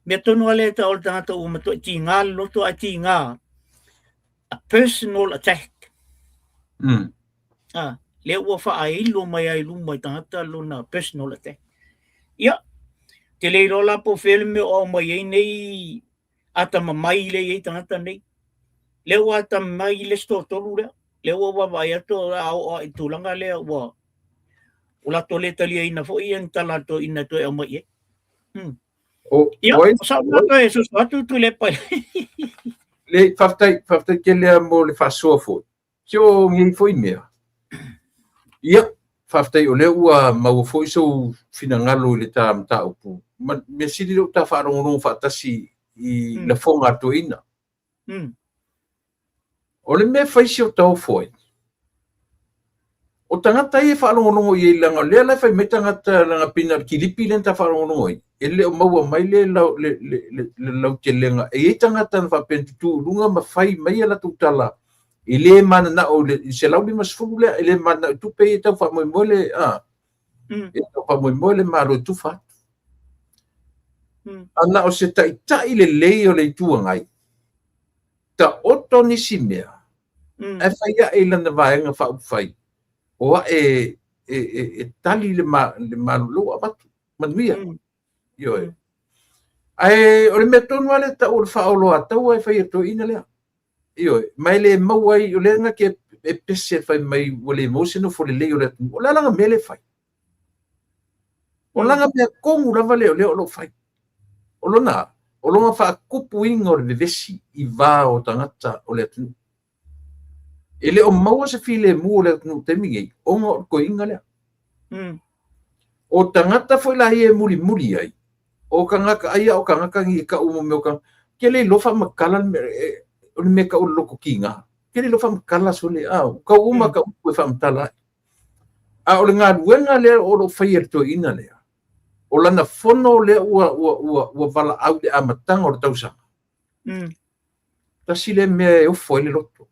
B: Mea tonu lava lea e tau o le tagata ua matuai tiga le loto ae tiga a personal attack. Ah, lea ua faailo mai ai i luma i tagata lona personal attack. Ia, te le iloa la po o fea le mea o aumai ai nei atamamai lea e i ai tagata nei. Lea ua atamamai le isi toatolu lea. Lea ua vaavaai atu a oo lava i le tulaga lea ua ua latou le taliaina foi ia ni tala a le toeaina e toe aumai i ai.
A: O,
B: Ia,
A: o ai,
B: o sau lena toe soso atu Tuilaepa.
A: Le, faafetai, faafetai tele lava mo le faasoa foi. Se o nei foi mea. Ia, faafetai o lea ua maua foi sou finagalo i le ta mataupu. Ma mea sili lea ua ta faalogologo faatasi i lafoga a le toeaina. O le mea e fai si o taofo ai, o tagata ia e faalogologo i ai leaga o lea la e fai mai tagata leaga pei na o le kilipi lea na ta faalogologo ai, e le o maua mai le, le, le, le, le lautelega. E i ai tagata na faapea na tutū i luga ma fai mai a latou tala e le mananao i le 150 lea, e le mananao i tupe ia e tau faamoemoe le, a, e tau faamoemoe le Malo e tufa atu. A na o se taitai lelei o le Itu Agai, taoto nisi mea, ae fai ae i lana vaega faaupufai, o ae e, e, e tali le, ma, le malo ua avatu. Manuia. Ioe. Ae o le mea tonu lava lea tau o le faaoloataua e fai e toeaiina lea. Ioe, ma e le maua ai, o lea na te e pese fai mai ua le maua se nofo lelei o le atunuu. O le a lana mea lea e fai? O lana mea tonu lava lea o lea o lo o fai. O lona, o lona faatupuina o le vevesi i va o tagata o le atunuu. E le o maua se filemu o le atunuu i le taimi nei, ona o le toeaina lea. O tagata foi la ia e mulimuli ai, o tagata, ai a o tagata nei e tau mo mea o tagata, ke le iloa faamatala le mea, o le mea e tau o le loto tiga. Ke le iloa faamatala sole, a, tau uma ka upu e faamatala ai. A o le galuega lea o lo o faia e le toeaina lea, o lana fono lea ua, ua, ua, ua valaau i le amataga o le tausaga. Tasi lea mea e ofo ai le loto.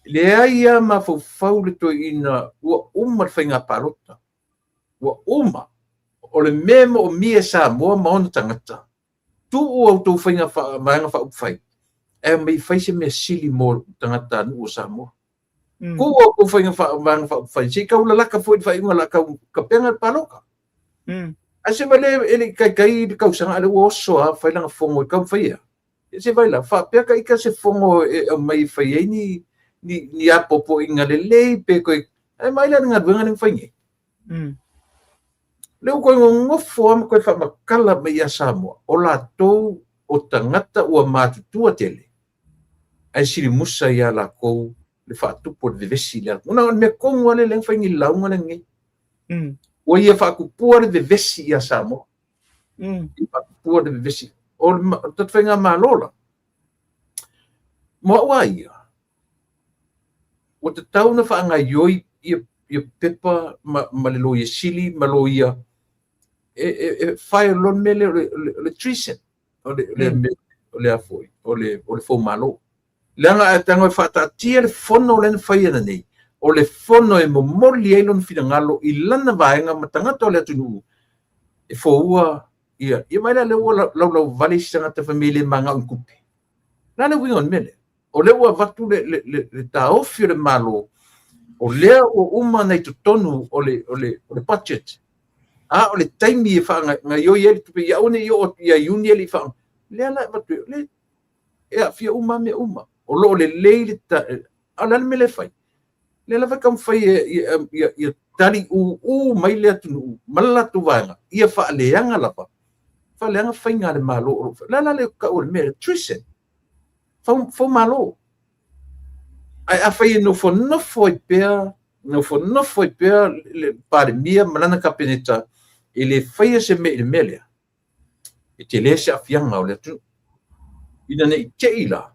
A: Leai lava mafaufau le toeaina ua uma le faiga palota. Ua uma. O le mea e moomia e Samoa ma ona tagata, tuu a outou faiga vaega faaupufai, ae omai e fai se mea sili mo tagatanuu o Samoa. Tuu a outou faiga vaega faaupufai, se i tau lalaka foi i le faaiuga o le a tau tapena le palota. Ae se vaai e le i taitai le tausaga, a o lea ua oso lava fai lana fono e taumafai e a? Se vaai la, faapea ka ita se fono e aumai e fai ai ni, ni, ni apoapoaiga lelei pe toe, ae vaai la i le galuega lea na fai nei. Lea ua toe nonofo lava ma toe faamatala mai ia Samoa, o latou o tagata ua matutua tele, ae silimusa ia latou le faatupu o le vevesi i le atunuu. Na o le mea tonu lava lea na fai nei i le lauga lenei. Ua ia faatupua le vevesi ia Samoa. Ia faatupua le vevesi. O le tatou faigamalo la, mo au lava ia, ua tatau ona faagaoioi ia pepa ma le Loia Sili ma loia e file loa le mea lea o le treason, o le mea o le a foi, o le foumalo. Leaga a e tago e faataatia le fono lea na fai ananei, o le fono e momoli ai lona finagalo i lana vaega ma tagata o le atunuu e foua ia. Ia vaai la lea ua laulauvale isi tagata fai mai e le manao i tupe. O le a le uiga o le mea lea? O lea ua avatu le taofi o le Malo, o lea ua uma ona i totonu o le budget, a o le taimi e faagaoioi ai le tupe, ia aua ne i oo atu ia Iuni e le i faa... Lea la e avatu ai, lea e aafia uma mea uma. O lo o lelei le... A o le a le mea lea e fai? Lea lava e taumafai ia tali ūū mai le atunuu ma le latou vaega, ia faaleaga lava, faaleaga faiga a le Malo o lo o fai. O le a la le tau o le mea lea? Treason. Foumalo. Ae afai e nofonofo ai pea, nofonofo ai pea le Palemia ma lana Kapeneta e le faia se mea i le mea lea, e tele se aafiaga o le atunuu. Ina ne i te i la,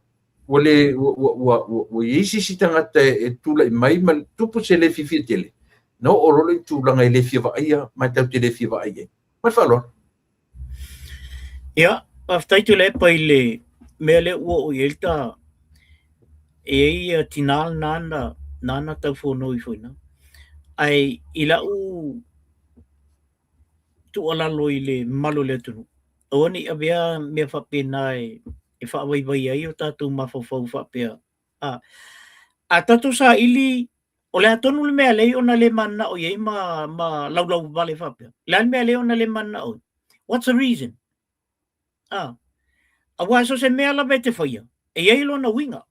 A: ua le, ua, ua, ua, ua, ua i ai se isi tagata e tulai mai ma tupu se le fiafia tele, na oo loa lea i tulaga e le fia vaaia ma e tatou te le fia vaai ai. Ma le faaaloalo.
B: Ia, faafetai Tuilaepa i le mea lea ua oo i ai le ta e i ai ia tinā lena nāna tau fonoi foi na. Ae i lau tuualalo i le mamalu o le atunuu, aua ne i avea mea faapena e faavaivai ai o tatou mafaufau faapea. A tatou saili O le a tonu le mea lea ona le mananao i ai ma, ma laulau vale faapea? Le a le mea lea ona le mananao ai? What's the reason? Ah, aua so se mea lava e te faia, e i ai lona uiga.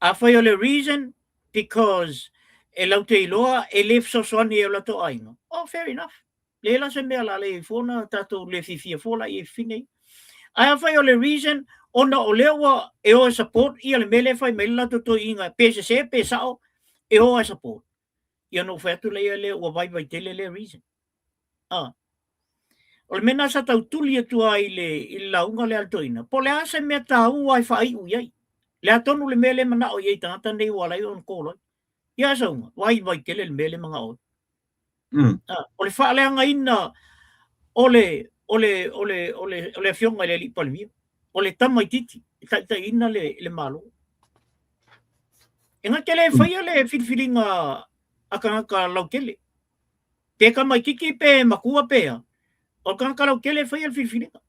B: Afai o le reason because e lau te iloa e le fesoasoani ai o latou aiga, oh fair enough. Leai la se mea la le i fua na tatou le fiafia fua la i fafine ia. Ae afai o le reason ona o lea ua e o e support ia le mea lea e fai mai le latou toeaiina pe sese pe sao e o e support. Ia ona ou fai atu lea lea ua vaivai tele lea reason. Ah. O le mea lena sa tau tuli atu ai i le, i le lauga lea a le toeaina, po o le a se mea taua e faaiu i ai. Le a tonu le mea lea e manao i ai tagata nei ua ala ai ona call ai. Ia sauga, vaivai tele le mea lea e manao ai. Ah, o le faaleagaina o le o le o le o le o le afioga i le alii Palemia, o le tamaitiiti e taitaiina le le Malo. E na te le faia le filifiliga a tagata lautele. Pe tamaitiiti pe matua pe a, o le tagata lautele e faia le filifiliga.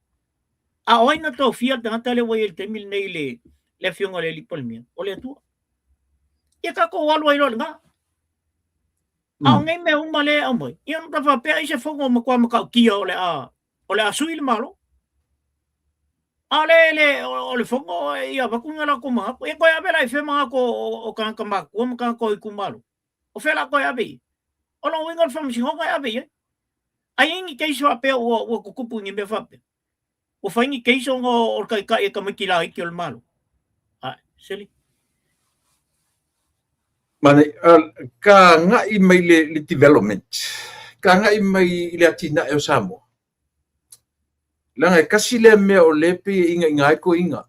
B: A o ai na tofia le tagata lea ua i ai i le taimi lenei i le le afioga i le alii Palemia? O le Atua. Ia tatou alu ai loa i lena. A o nei mea uma lea e aumai, ia ona ta faapea ai se fono matua matautia o le a o le a sui le Malo. A o le, le, o le fono ia avatu ni latou manatu. Ia toe ave la i fea manatu o tagata matutua ma tagata o itumalo? O fea la toe ave i ai? O lona uiga o le faamasinoga e ave i ai. Ai i ai ni case faapea ua tutupu i ni mea faapea? Ua fai ni case ona o le taitai e tamaiti laiti o le Malo? Ae, Seli.
A: Mane, ka agai mai le development, ka agai mai i le atinae o Samoa. Leaga e kasi lea mea o lea e pei e ingainga ai toeaiina.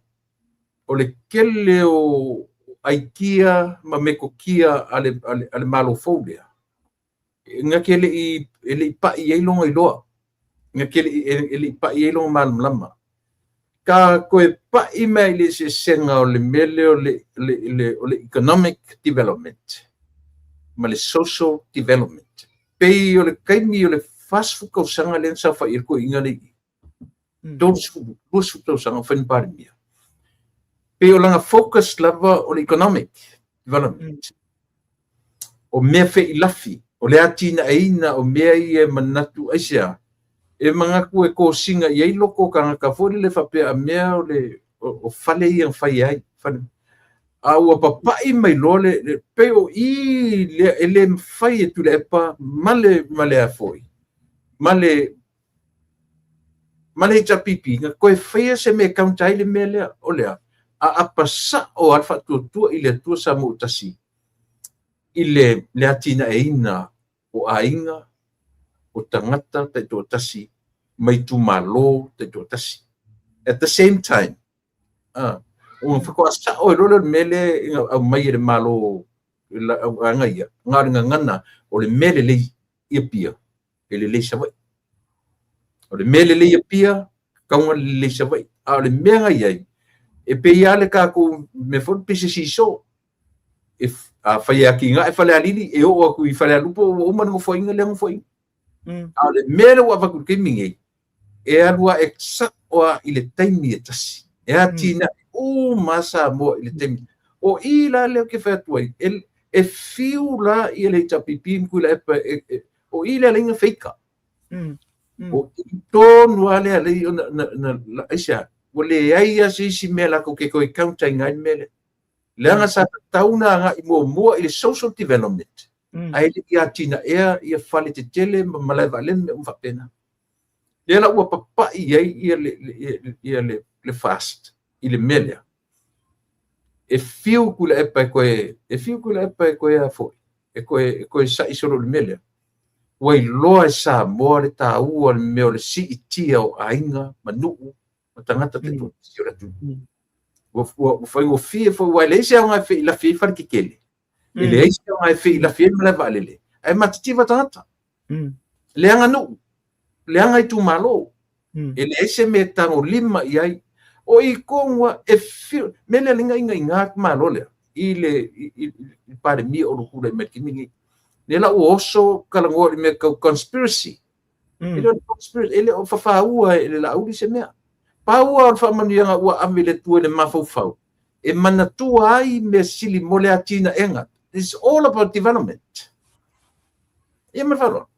A: O le tele o aikia ma metotia a le Malo fou lea, na te le i, e le i pai i ai lona iloa, na te le i, e le i pai i ai lona malamalama. Ka toe pai mai i le eseesega o le mea lea o le, le, le, o le economic development ma le social development. Pei o le taimi o le 40 tausaga lea na saofai ai le toeaina lea i i. 30, 20 tausaga o fai ma Palemia. Pei o lana focus lava o le economic development. O mea feilafi, o le atinaeina o mea ia e manatu aisea, e manatu e kosina i ai loko o tagata foi lele faapea a mea o le o fale ia na fai ai. Fale. A ua papai mai loa le pei o i lea e le mafai e Tuilaepa ma le ma le a foi ma le ma le HRPP na toe faia se mea e counter ai le mea lea, o le a? A apa sao lava le faatuatua i le Atua Samoa ua tasi i le, le atinaeina o aiga, o tagata taitoatasi ma itumalo taitoatasi. At the same time, ona faatoa sao ai loa lea o le mea lea e aumai e le Malo aga ia, na o le gagana o le mea lelei i Apia, e lelei Savaii. O le mea lelei i Apia, tatau ona lelei Savaii. A o le mea na i ai, e pei lava le tatou mea foi pei se seesaw. E, a fai e atinae Falealili, e oo atu i Falealupo ua uma le nofoaiga lea nofoaiga. A o le mea lea ua avatu i le taimi nei, e alu ae sao lava i le taimi e tasi. E atinae uma lava Samoa i le taimi. O i la lea ou te fai atu ai, e fiu la ia le HRPP ma Tuilaepa, o i lea laina feika. O i tonu lava lea lei ona, na, na, aisea, ua leai lava se isi mea latou te toe counter ina ai le mea lea. Leaga sa tatau ona agai muamua i le social development, ae le i atinaea ia fale tetele ma malae vaalele ma mea uma faapena. Lea la ua papai ai ia le, ia le, le fast i le mea lea. E fiu Tuilaepa e toe, e fiu Tuilaepa e toe a foi, e toe, e toe sa'i solo i le mea lea. Ua iloa e Samoa le taua o le mea o le siitia o aiga ma nuu ma tagata taitoatasi o le atunuu. Ua faigofie foi, aua e leai se aoga e feilafi ai fale tetele. E leai se aoga e feilafi ai malae vaalele, ae matitiva tagata. Leaga nuu, leaga itumalo. E leai se mea e tagolima i ai. O i tonu lava, e fiu, mea lea lea na ingainga atu Malo lea i le, i le Palemia o lo o tulai mai i le taimi lenei. Lea la ua oso talanoa i le mea tau conspiracy. E le o le conspiracy, e le o fafaua e le Laauli se mea. Pau lava o le faamanuiaga ua ave i le Atua i le mafaufau, e manatua ai mea sili mo le atinaega. It's all about development. Ia ma le faaaloalo.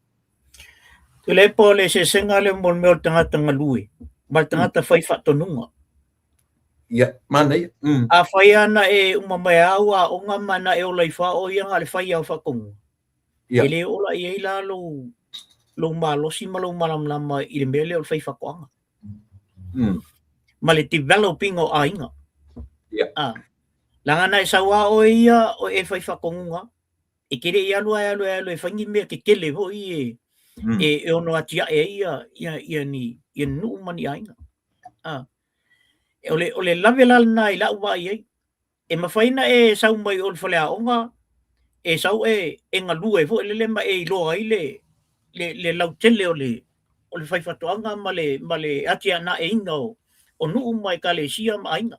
B: Tuilaepa o le eseesega lea mo le mea o le tagata galue ma le tagata fai faatonuga.
A: Ia, manaia.
B: A fai lava na e uma mai au aoga ma na e ola ifo lava o ia na o le fai lava o faatonuga. E le ola i ai la lou, lou malosi ma lou malamalama i le mea lea o le fai faatoaga. Ma le developing o aiga. Leaga na e sau lava oe ia o e fai faatonuga, e te le i alu lava e alu e alu e fai ni mea tetele foi e, e ono atiae ai ia, ia, ia ni, ia ni nuu ma ni aiga. O le, o le lave la lena i la'u vaai ai. E mafai ona e sau mai o le faleaoga, e sau e, e galue foi lele ma e iloa ai le, le, le lautele o le, o le faifaatoaga ma le, ma le atianaeina o, o nuu ma ekalesia ma aiga.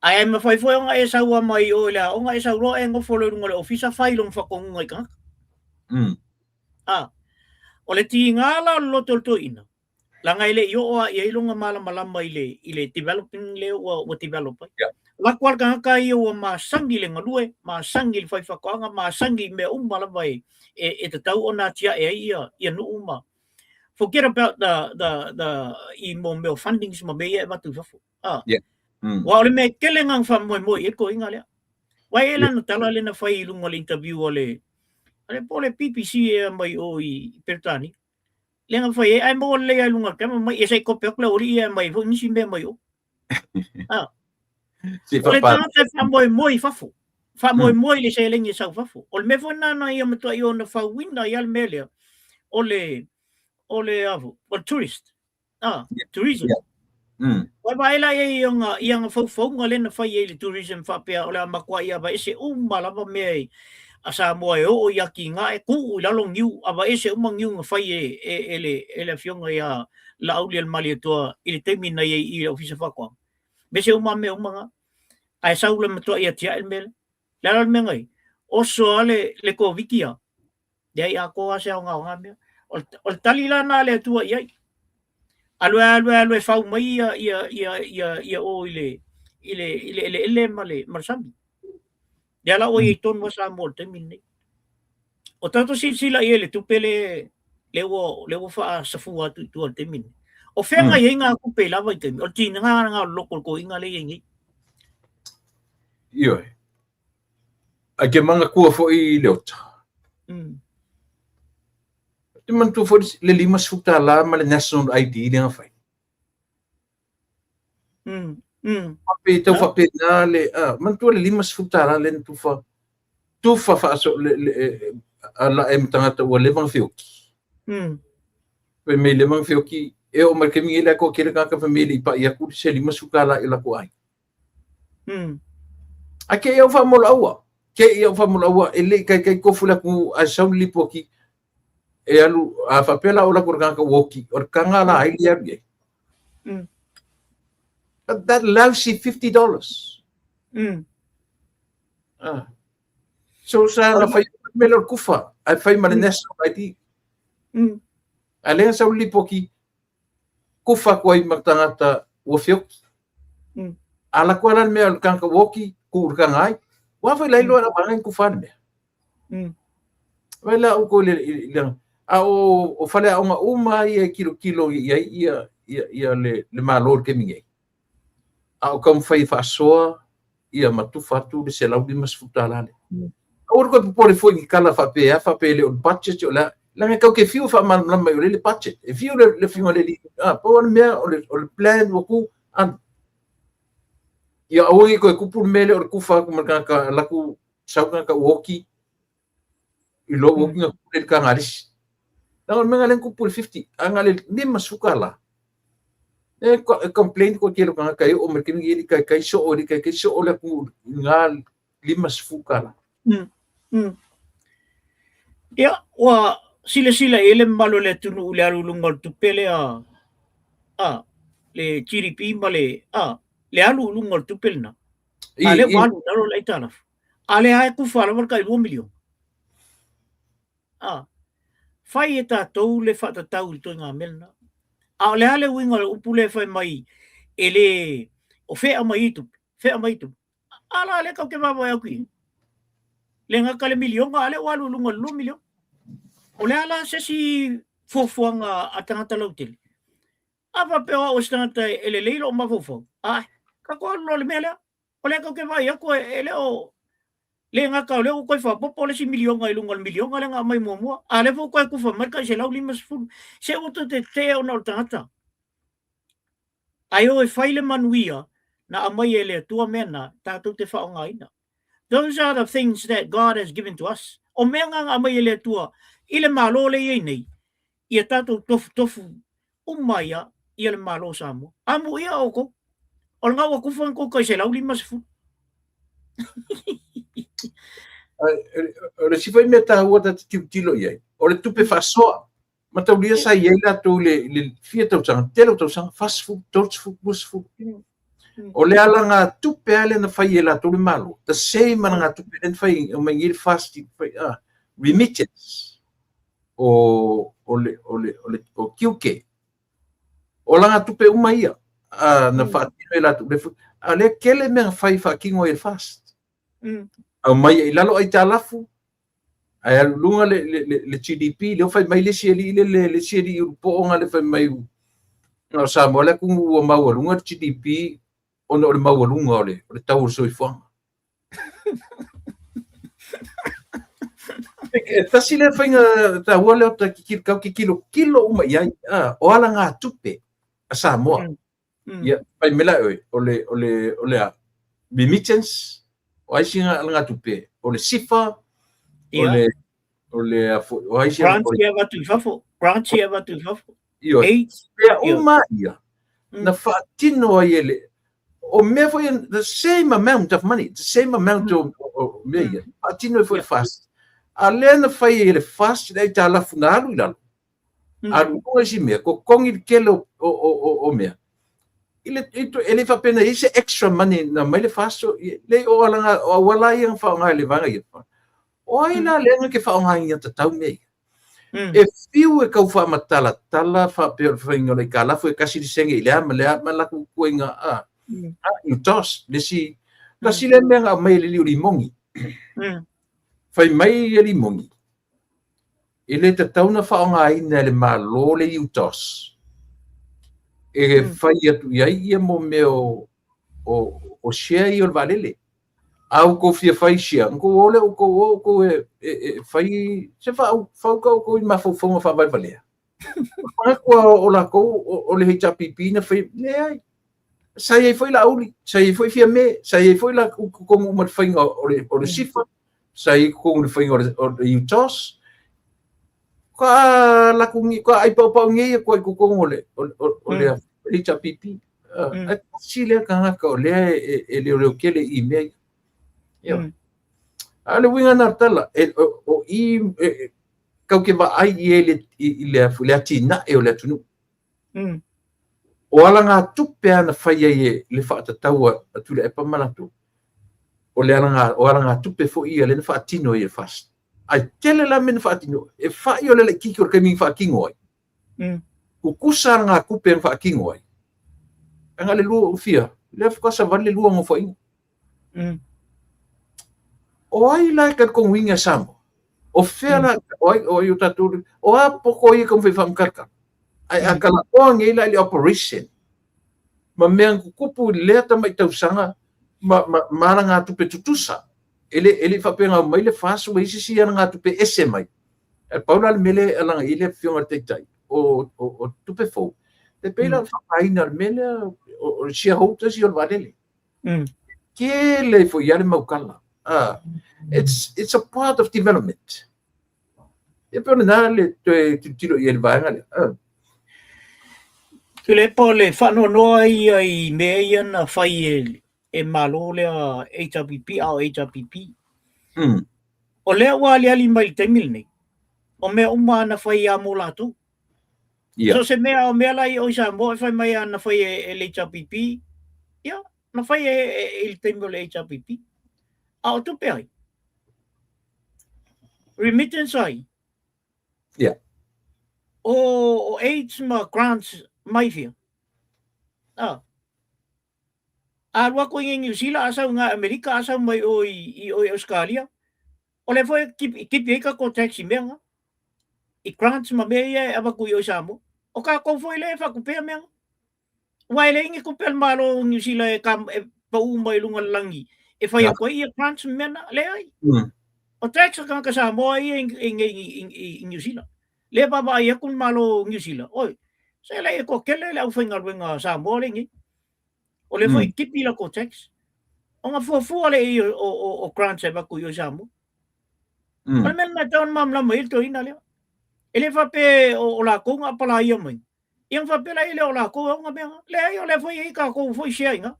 B: Ae mafai foi ona e sau lava mai o i le aoga, e sau loa e nofo loa i luga o le ofisa fai lona faatonuga i tagata. O le tiga la o le loto o le toeaina, leaga e le i oo lava i ai lona malamalama i le, i le developing lea ua, ua develop ai. Lako lava le tagata ia ua masani i le galue, masani i le fai faatoaga, masani i mea uma lava e, e, e tatau ona atiae ai ia, ia nuu ma forget about the, the, the, i mo mea o fundings ma mea ia e avatu i fafo. Ah.
A: Yeah.
B: Aua o le mea tele na na faamoemoe i ai le toeaina lea. Uae e lana tala lea na fai i luga o le interview a le, a le po o le BBC ea mai o i Peretania. Lea na fai ai, ae maua lelei lava i luga o le tama mai, ia se i kope atu le aualii ia e aumai ai foi nisi mea mai o. Ah. O le tagata e faamoemoe i fafo, faamoemoe i le seleni e sau fafo. O le mea foi lena na ia matuai ona fauina ai lava le mea lea, o le, o le, a foi, o le tourist. Ah, tourism.
A: Yeah.
B: Ua vaai la i ai i ana faufauga lea na fai ai i le tourism faapea o le a matuai aveese uma lava mea i a Samoa e oo i atinae, tuu i lalo niu, aveese uma niu na fai e, e, e, le, e le afioga ia Laaulialemalietoa i le taimi na i ai i le Ofisa Faatoaga. Aveese uma mea uma na. Ae sau le matuai atiae le mea lea. Le a la le mea na i? Oso lava le, le Koviti a. Leai atoa lava se aoga o na mea. O le, o le tali la na a le Atua i ai. Alu e alu e alu e fau mai ia, ia, ia, ia, ia o i le, i le, i le eleele ma le, ma le sami. Lea la ua i ai tonu a Samoa i le taimi lenei. O tatou silasila i ai i le tupe le, le ua, le ua faasafua atu i tua i le taimi lenei. O fea na i ai ngā tupe i la vaitaimi? O le tigaga lena o le loto o le toeaina lea e i ai nei.
A: Ioe. Ae ke manatua foi i Leota. Te manatua foi le $50 ma le national ID lea na fai. Pe tau faapena le, manatua le $50 lea na tufa, tufa faaso, le, le, a la e ma tagata ua leva ona feoki. Fai mai leva ona feoki, e oo mai le taimi nei la e toatele tagata fai mai e le i pai atu se $50 i o latou aiga. Ae ke i au faamolaua, ke i au faamolaua, e le i taitai tofu le atunuu ae sau le lipoti e alu, a faapea la o latou le tagata ua oti, o le taga la ai le alu i ai. But that lousy $50. Ah. So sa na fai me le kufa, ai fai ma le national ID. A lea sau le lipoti kufa atu ai ma tagata ua feoki. A lako ala le mea o le tagata ua oki, ku le taga ai. Ua foi la iloa la wanga kufa le mea. Vai la uko le le a o o fale aoga uma ia e kilokilo i ai ia ia ia le le malo le taimi nei. A o taumafai e faasoa ia ma tufa atu le $150 lea. Aua le toe popole foi i ni tala faapea, faapea e le o le budget o le a. Leaga e tatou te fiu e faamalamalama mai o lea le budget. E fiu le afioga i le alii, a, pau lava le mea o le, o le plan ua tu, alu. Ia aua ne i toe tupu le mea lea o le tufa atu ma le tagata alu atu sau le tagata ua oti, i lou okiga tupu le taga a le isi. Leaga o le mea lena lea na tupu i le 50, a na o le $50, e complain koe tele o tagata e oo mai le taimi lenei e le i taitai soo, e le i taitai soo le atunuu i na $50.
B: Ia, ua silasila i ai le mamalu o le atunuu i le alu i luga o le tupe lea, a, le GDP ma le, a, le alu i luga o le tupe lena. A lea ua alu i lalo le aitalafu. A lea e kufa lava le tai 2 miliona. A, fai e tatou le faatatau i le ituaiga mea lena. A o le a le uiga o le upu lea e fai mai e le, o fea aumai ai tupe, fea aumai ai tupe. A la lea tatou te vaavaai atu i ai. Le gata le miliona, a lea ua alu i luga i le 2 miliona. O le a la se isi fuafuaga a tagata lautele? A faapea o au o se tagata e lelei lou mafaufau, ae, tatou alu loa i le mea lea. O lea tatou te vaai atu e le o le gata o lea ua toe faaopoopo le isi miliona i luga o le miliona lea na aumai muamua, a o lea foi ua toe tufa mai le tai 150. Se ua toe tetee ona o le tagata. Ae o e fai le manuia na aumai e le Atua mea na tatou te faaaogaina. Those are the things that God has given to us. O mea na na aumai e le Atua i le Malo lea e i ai nei, ia tatou tofutofu uma ai ia le Malo o Samoa. Amuia outou. O lena ua tufa na tou tai 150.
A: O le isi foi mea taua ta te tilotilo i ai, o le tupe faasoa. Mataulia sa i ai latou i le fia tausaga, tele o tausaga, 40, 30, 20. O le alagatupe lava lea na fai e latou le Malo, the same alagatupe lea na fai, aumai nei le FAST, remittance o, o, le, o, le, o, le, o tiute. O alagatupe uma ia. A na faatino e latou le a lea tele mea na fai faatino ai e le FAST. Aumai ai i lalo aitalafu, ae alu i luga le GDP, lea ua fai mai le isi alii le, le isi alii ulupoo na le fai mai na o Samoa le atunuu ua maualuga le GDP ona o le maualuga o le tau o le soifuaga. E tasi lea faiga taua lea o ta kikilo, tau kikilokilo uma i ai, o alagatupe a Samoa. Ia, fai mai la e oe, o le a? Remittance, o ai sina alagatupe? O le SIFA, o le a foi, o ai sina...
B: Grants ia avatu i fafo, grants ia avatu i fafo.
A: Ioe.
B: AIDS.
A: Mea uma ia, na faatino ai e le... O mea foi, the same amount of money, the same amount o mea ia, faatino ai foi le FAST. A lea na fai e le FAST le aitalafu na alu i lalo, alu i luga isi mea, totogi le tele o mea. I le, e le faapea na i ai se extra money na mai le FAST, leai o alaga, o auala ia na faaaoga e le vaega ia. O ai la lea na te faaaogaina tatau mea ia? E fiu e tau faamatalatala faapea o le faiga o le aitalafu e tasi le sene i le a ma le a ma latou ituaiga a UTOS, le isi, tasi lea mea na aumai e le alii o Limoni. Fai mai e Limoni, e le tatau ona faaaogaina e le Malo le UTOS e fai atu i ai ia mo mea o share ia o le vaalele. A outou fia fai share, ona outou o lea outou o outou e fai se faauka outou i mafaufauga faavalevalea. Manatu o latou o le HRPP na fai, leai. Sa i ai foi Laauli, sa i ai foi Fiame, sa i ai foi latou i totonu uma i le faiga o le SIFA, sa i ai i totonu i le faiga o le UTOS. Ka latou nei, ka ai paopao nei ia i totonu o le HRPP. Ae tasi lea tagata o lea e leoleo tele i mea ia. Ia. A o le uiga na o le tala, o i, kau te vaai i ai i le atinae o le atunuu. O alagatupe lava na fai ai e le faatatau a Tuilaepa ma latou, o le alaga, o alagatupe foi ia lea na faatino ai e le FAST. Ae tele la mea na faatino, e fai o le laitiiti o le taimi na faatino ai. Tutusa alagatupe na faatino ai. Ae na o le lua, fia, lea faatoa savali le lua nofoaiga. O ai la e talitonuina e Samoa? O fea la, o ai, o ai o tatou, o a poto ia e taumafai e faamatalatala? Ae a talanoa nei la i le operation, ma mea na tutupu i lea tamai tausaga ma alagatupe tutusa, e le i faapea na aumai le FAST ua i ai se isi alagatupe ese mai. Ae pau la le mea lea e alaga i ai le afioga i le Taitai o tupe fou, e pei la o le faaaogaina o le mea lea o shareholders ia o le vaalele. Tele ai foi lava le mau tala. It's a part of development. E pei o lena le toe tilotilo i ai i le vaega lea.
B: Tuilaepa, o le faanoanoa ia i mea ia na fai e Malo lea HRPP, a o HRPP. O lea ua aliali mai i le taimi lenei, o mea uma na fai lava mo latou. So se mea, o mea la i o i Samoa e fai mai lava na fai e le HRPP, ia, na fai e i le taimi o le HRPP. A o tupe ai? Remittance ai? O aids ma grants mai fia? A alu atu i Niu Sila, a sau i ngā Amerika, a sau mai o i o i Australia, o lea foi e tipi ai tatou tax i mea nga. I grants ma mea ia e avatu i o i Samoa. O tatou foi lea e faatupea mea nga. Aua e leai ni tupe a le Malo o Niu Sila e, e pau mai i luga o le lagi e fai atu ai ia grants ma mea na. Leai. O tax a tagata Samoa ia i Niu Sila. Lea vaavaai atu le Malo o Niu Sila, oi, se leai e toatele le aufaigaluega Samoa lea i nei. O lea foi tipi latou tax. Ona fuafua lea i o grants e avatu i o i Samoa. O le mea lena e tatau ona malamalama i ai le toeaina lea. E le faapea o latou na apalaia mai. Ia ona faapea la e le o latou e ona mea na. Leai, o lea foi e i ai tatou foi share i ina.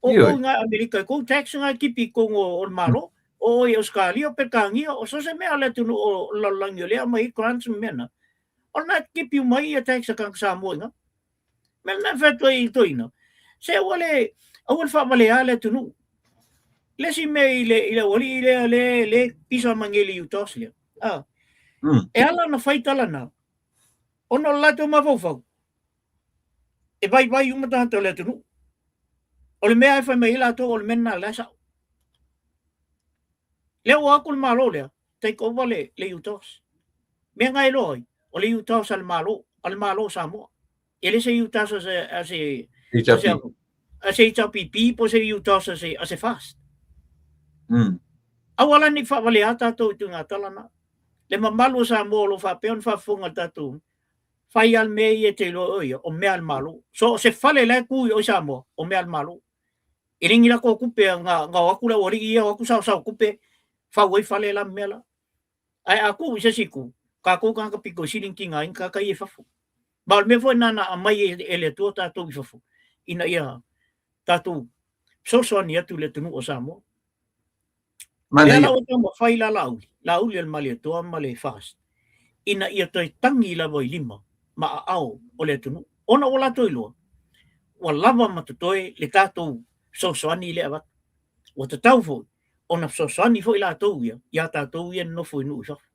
B: O outou i ina i Amerika, i kou tax na e tipi i totonu o le Malo, o oe i Ausetalia, o Peretania, o so o se mea o le atunuu o le lalolagi o lea e aumai ai grants ma mea na, o lena e tipi uma ai ia tax a tagata Samoa i ina. Mea lena e fai atu ai i le toeaina, se aua le, aua le faavalea le atunuu. Le isi mea i le, i le aualii lea, le, le pisa mai nei i le UTOS lea, e ala ona fai tala na, ona o le latou mafaufau. E vaivai uma tagata o le atunuu. O le mea e fai mai ai latou o le mea lena o la e sao. Lea ua atu le Malo lea, take over le, le UTOS. Mea na e iloa ai, o le UTOS a le Malo, a le Malo o Samoa. E le se UTOS a se, a se, a se, a se HRPP po o se UTOS a se, a se FAST. Aua la ne i faavalea tatou i tuiga tala na. Le mamalu o Samoa o lo o faapea ona faafofoga i le tatou fai lava le mea ia e te iloa o ia, o mea a le Malo. So o se fale la e tu i o i Samoa, o mea a le Malo. E le ni latou tupe na, na o atu le aualii ia o atu saosao tupe, fau ai fale la ma mea la. Ae a tuu i se isi itu, tatou tagata pito sili ona tigaina tagata ia i fafo. Ma o le mea foi lena na aumai e le Atua tatou i fafo, ina ia tatou fesoasoani atu i le atunuu o Samoa. Lea la ua taumafai la Laauli, Laauli o le Malietoa ma le FAST, ina ia toe tagi lava i lima ma aao o le atunuu, ona ua latou iloa, ua lava ma totoe le tatou fesoasoani lea e avatu. Ua tatau foi ona fesoasoani foi latou ia iā tatou ia e nonofo i nuu i fafo,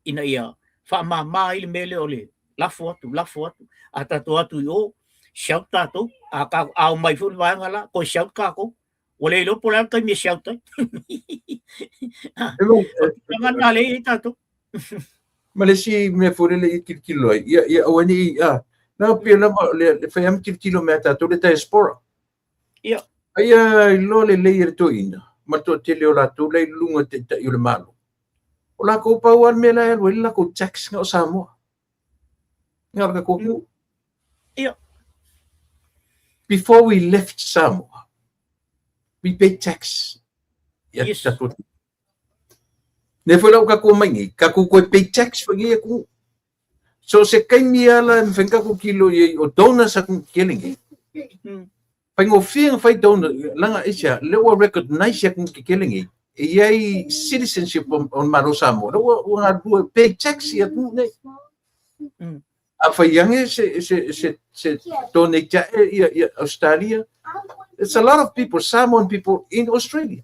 B: ina ia faamama ai le mea lea o le lafo atu, lafo atu, a tatou atu i o, shout tatou, a, a omai foi le vaega la, toe shout tatou. Ua le iloa po o le a le taimi e shout ai. Tulaga lena lea e i ai tatou.
A: Ma le isi mea foi lele i tilotilo ai, ia, ia aua ne i, a, na pei lava le, le fai lava ma tilotilo mai a tatou le diaspora.
B: Ia.
A: Aia iloa lelei e le toeaina ma le toatele o latou la i luga taitai o le Malo. O latou pau lava le mea la e alu ai le latou tax na o Samoa. Nga o le tatou atunuu.
B: Ia.
A: Before we left Samoa, we paid tax. Ia
B: Yes.
A: tatou atunuu. Nei foi la ua tatou omai nei, tatou toe pay tax foi nei atunuu. So se taimi lava la e mafai ona tatou kilo i ai o donors a tetele nei. Faigofie ona fai donor, leaga aisea, lea ua recognize e atunuu tetele nei, e i ai citizenship o le Malo o Samoa, lea ua ua galulue pay tax i atunuu nei. A fai ane se se se se donate ae ia ia Australia, it's a lot of people, Samoan people in Australia.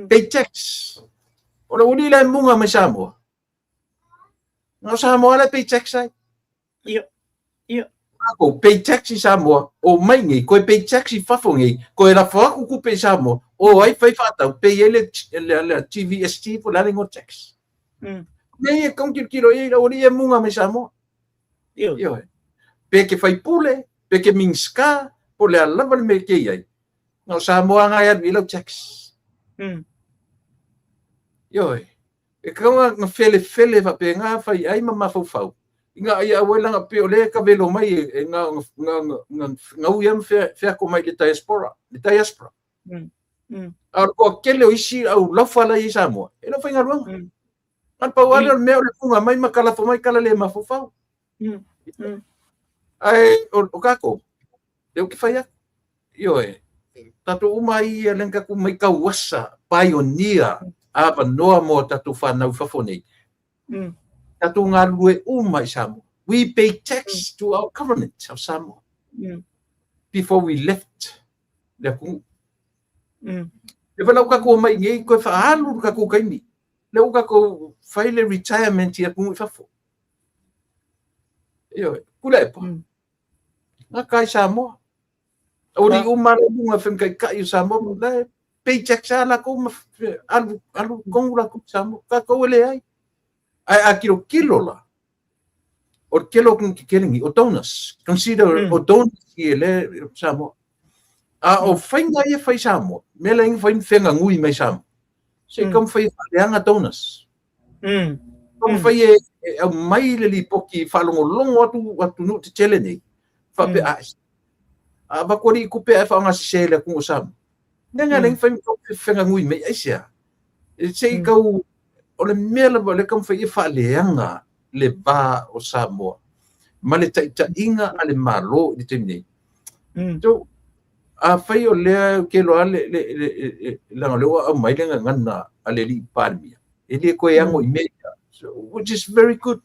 A: Pay tax. O le uli la e muga mai Samoa. Na o Samoa la e pay tax ai.
B: Ia. Ia.
A: Ko pay tax i Samoa, o mai nei, koe pay tax i fafo nei, koe lafo aku kupe i Samoa, o ai fai whaatau, pay ai le, le, le TVST po le ale ngo tax. Nei e kau kilokilo i au e munga mai Samoa.
B: Ioe.
A: Ioe. Pe ke whai pule, pe ke Minista, po le a lava le mea ke i ai. Na o Samoa ngai alu i lau tax. Ioe. E kau nga felefele faapena fai ai ma mafaufau i nga ia aua langa pe o le kavelo mai e nga nga nga ngau ia feako mai le diaspora, le diaspora. A o le toatele o isi au laufa la i Samoa, e le o faigaluega. Na pau lava lea o le mea o le funga mai ma kalafo mai kala le mafaufau. Ae o kākou, lea ou te fai atu. Ioe, tatou uma ai ia lea na tatou mai tauasa, pioneer, avanoa mo a tatou whanau i fafo nei. Tatou galulue uma i Samoa. We pay tax to our government of Samoa before we left le atunuu. E whalau tatou omai nei, koe whaalu le tatou taimi. Lea ua tatou fai le retirement i atunuu i fafo. Ioe, Tuilaepa. Gata i Samoa. Aua ne i uma le luga whemkaikai o Samoa, la e pay tax a lakou ma alu, alu tonu lakou i Samoa. Tatou e leai. Ae a kilokilo la, o le tele o atunuu tetele nei, o donors, consider o donors ia le Samoa. A o faiga ia fai Samoa, mea la e fai feganui mai Samoa. Se i taumafai e faaleaga donors. Taumafai e aumai le lipoti faalogologo atu atunuu tetele nei, faapea a a avatu alii tupe ae faaaogasese e le atunuu o Samoa. Mea na le fai feganui mai aisea. Se i tau o le mea lava o lea e taumafai e faaleaga le va o Samoa ma le taitaiga a le Malo i le taimi nei. So, afai o lea ou te iloa le, le, le, le, leaga o lea ua aumai le gagana a le alii Palemia, e le toe ano i mea ia, so, which is very good.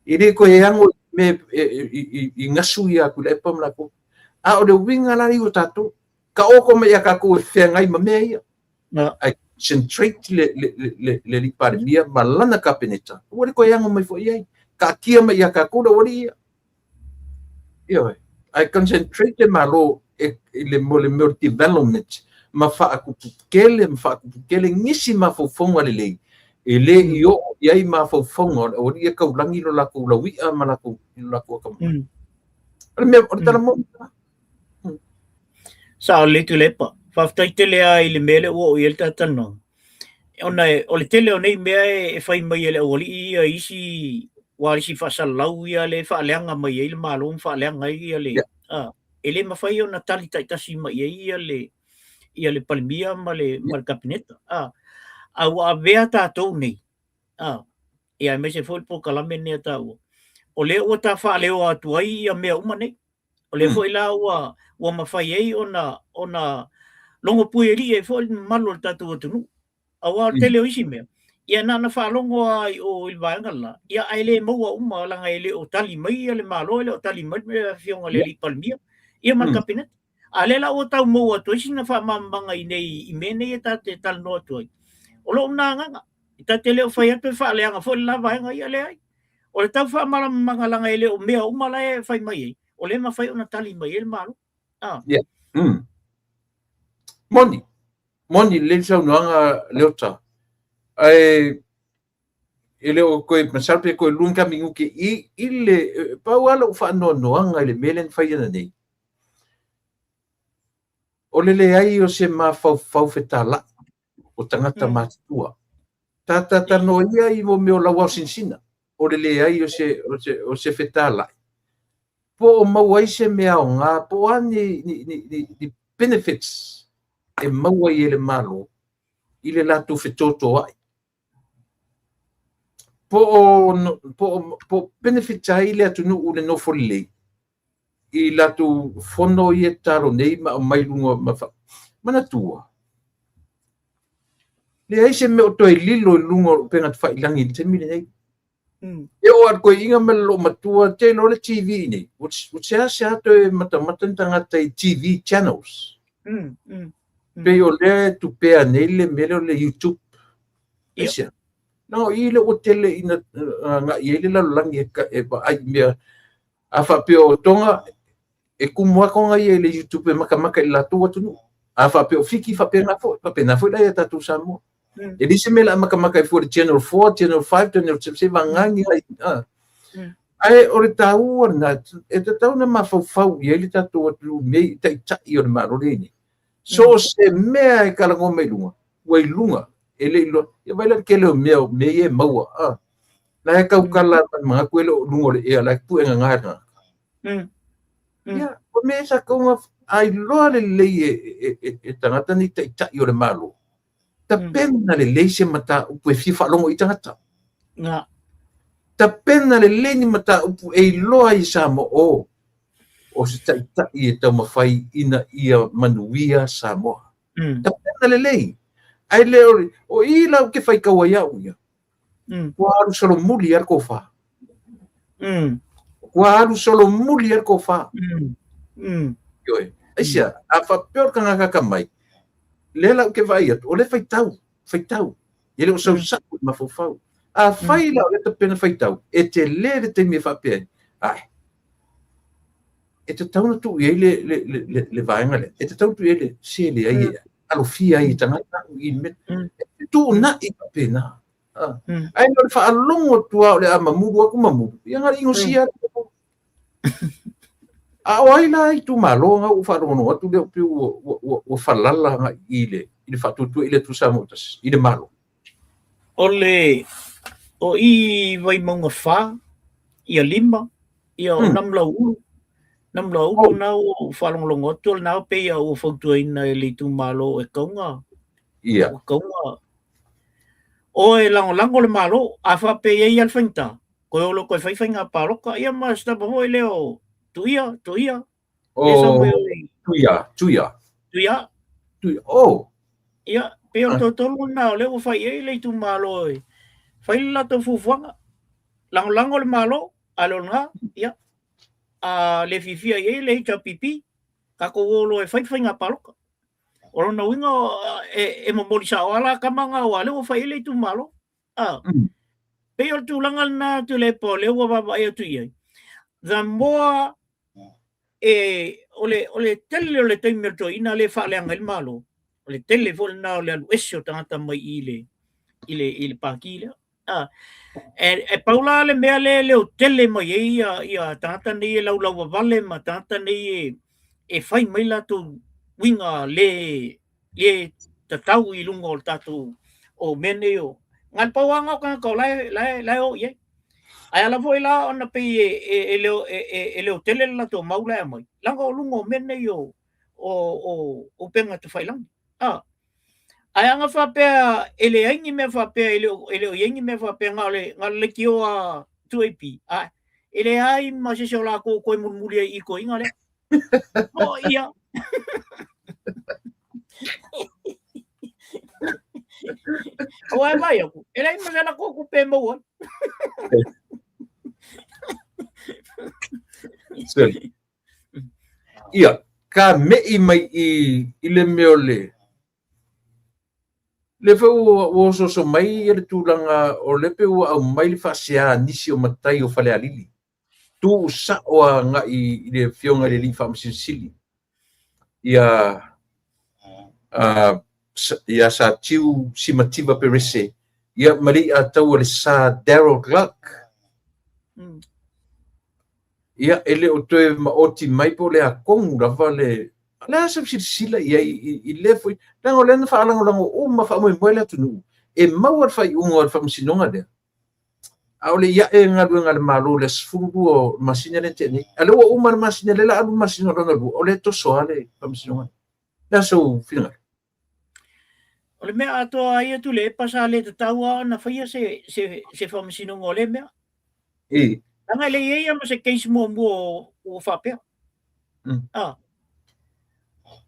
A: E le toe ano i mea i gasu ia Tuilaepa ma latou. A o le uiga la ia o tatou, taoto mai ia tatou e feagai ma mea ia. Ae concentrate le, le, le, le, le alii Palemia ma lana Kapeneta, ua le toe ano mai foi i ai. Taatia mai ia tatou le aualii ia. Ioe. Ae concentrate le Malo e, i le mo le mea o le development ma faatuputele ma faatuputele nisi mafaufauga lelei e le i oo i ai mafaufauga o le aualii e taulagi lo latou laui'a ma latou i lo latou atamai. O le mea o le tala moni lena.
B: Sao lelei Tuilaepa. Faafetai tele lava i le mea lea ua oo i ai le ta talanoaga. Ona o le tele o nei mea e fai mai e le aualii ia i isi ualesi faasalalau ia lea e faaleaga mai ai le Malo ma faaleaga ai ia le yeah. e le mafai ona tali taitasi mai ai ia le ia le Palemia ma le yeah. ma le Kapeneta. A ua avea tatou nei ia aemaise foi le polokalame lenei a taua, o lea ua ta faaleoa atu ai ia mea uma nei. O lea foi la ua ua mafai ai ona ona logo puialii ai foi le mamalu o le tatou atunuu. Aua o le tele o isi mea, ia na ona faalogo lava i o i le vaega le la, ia ae le maua uma leaga e le o tali mai ia le Malo, e le o tali mai le Afioga i le Alii Palemia, ia ma le Kapeneta. A lea la ua tau maua atu ai sina faamalamalamaga i nei i mea nei e ta te talanoa atu ai. O lou na agaga, e ta te le o fai atu e faaleaga foi le la vaega, ia leai. O le tau faamalamalamaga leaga e le o mea uma la e fai mai ai, o lea e mafai ona tali mai ai le Malo.
A: Ah. Yeah. Moni. Moni lelei le saunoaga Leota. Ae e le o toe masalo pe toe lua ni ka minute i, i le pau lava lou faanoanoaga i le mea lea na fai ananei. O le leai o se mafaufau fetalai o tagata matutua. Tatatanoa ia i mo mea o lauao sinasina, o le leai o se, o se, o se fetalai. Po o maua ai se mea aoga, po o a ni, ni, ni, ni, ni benefits e maua ai e le Malo i le latou fetotoai. Po o, po o, po o benefit ai le atunuu i le nofo lelei i latou fono ia e tatalo nei ma aumai luga ma fa... Manatua, leai se mea o toe lilo i luga o le upega tafailagi i le taimi lenei. E oo lava i le toeaina ma le loomatua, te iloa le TV nei, ua seasea toe matamata ni tagata i TV channels. Pei o lea e tupea nei le mea lea o le YouTube. Aisea? No, i lea ua tele ina agai ai le lalolagi e vaai i mea. A faapea o Tonga, e tumu lava Tonga ia i le YouTube e matamata i le latou atunuu. A faapea o Fiti, faapena foi. Faapena foi la ia tatou Samoa. E leai se mea o le a matamata ai fua i le Channel 4, Channel 5, Channel 7, seiavagana ni ai. Ae o le taua lena, e tatau ona mafaufau i ai le tatou atunuu nei, taitai o le Malo lea e i ai nei. So o se mea e talanoa mai luga, ua i luga, e le i loa, ia vaai la i le tele o mea, o mea ia e maua, a. La e tautala ma le manatu e le o luga o le ea, la e pue gaga le tagata. Ia, o mea ia sa tatau ona ailoa lelei e, e, e, e tagata nei taitai o le Malo. Tapena lelei se mataupu e fia faalogo i tagata.
B: Nga.
A: Tapena lelei ni mataupu e iloa ai e Samoa, o, o se taitai e taumafai ina ia manuia Samoa. Tapena lelei. Ae le o, o i la ou te faitau ai au ia. Ua alu solomuli lava le tofa. Ua alu solomuli lava le tofa. Ioe. Aisea, a faapea o le tagata atamai, lea la ou te vaai atu, o lea e faitau, faitau. E le o sausau i le mafaufau. Afai la o lea e tapena faitau, e tele le taimi e faapea ai, ae, e tatau ona tuu i ai le, le, le, le, le vaega lea. E tatau ona tuu i ai le se leai e alofia ai e tagata i le mea. E fetuunai faapena. Ae o le faalogo atu lava o le a mamulu atu mamulu, ia na o le inosia atu. A o ai la itumalo na ua faalogologo atu lea pei ua, ua, ua, ua falala agai i le, i le faatuatua i le Atua Samoa tasi, i le Malo.
B: O le, o i Vaimauga 4, ia 5, ia o Namulauulu, Namulauulu oh. na ua faalogologo atu o lena pei a ua fautuaina e le itumalo e kauga.
A: Ia.
B: Ua kauga. O e lagolago le Malo, a faapea e i ai lava le faigata, Koe o lo koe fai faiga paloka ia ma se tama foi lea o Tuia, Tuia.
A: O Tuia, Tuia.
B: Tuia.
A: Tuia. Oh.
B: Ia, pei o le toatolu lena o lea ua fai i ai le itumalo e fai le latou fuafuaga. Lagolago le Malo, a le o lena, ia, a le fiafia i ai le HRPP, tatou o loa e fai le faiga paloka. O lona uiga e, e momoli sao lava la tama na aua o lea ua fai i ai le itumalo. Ah. Pei o le tulaga lena Tuilaepa o lea ua vaavaai atu i ai. The more E, o le, o le tele o le taimi o le toeaina lea e faaleaga ai le Malo, o le tele foi lena o le alu ese o tagata mai i le, i le, i le pati lea. A, e, e pau la le mea lea e leotele mai ai ia, ia tagata nei e laulauavale ma tagata nei e, e fai mai latou uiga le, le tatau i luga o le tatou, o mea nei o, na o le pau lava lena o tagata o la e, la e, la e o i ai. Ae ala foi la ona pei e, e, e, leo, e, e, e leotele le latou mau la e aumai, leaga o luga o mea nei o, o, o upega tafailagi. A, ae ana faapea e leai ni mea faapea, e le o, e le o i ai ni mea faapea, na o le, na o le leitio a 2AP, a, e leai ma se isi o latou o toe mulimuli ai i toeaina lea. O ia. O e vai aku. E leai ma se latou tupe e maua ai.
A: Sorry. Ia, ka me'i mai i, i le mea o le, le foi ua, ua ososo mai ia le tulaga o le pe ua aumai le faasea a nisi o matai o Falealili. Tuu sa'o agai i le Afioga i le Alii Faamasino Sili, ia, ia Satiu Simativa Perese, ia ma le i'a tau a le Sā Darryl Gluck. Ia, e le o toe maoti mai po o le a tonu lava le, o le a sau silasila i ai i lea foi, leaga o lea na faalagolago uma faamoemoe le atunuu e maua le faaiuga o le faamasinoga lea. A o le i ae galuega a le Malo i le aso 12 o le masina lea na tea nei. A o lea ua uma le masina, lea o le a alu le masina lona lua, o lea e toso lava le faamasinoga. O le a sou finagalo?
B: O le mea atoa a ia Tuilaepa sa le tatau lava ona faia se, se, se faamasinoga o lea mea.
A: I.
B: Leaga e le i ai lava ma se case muamua ua faapea. Ah.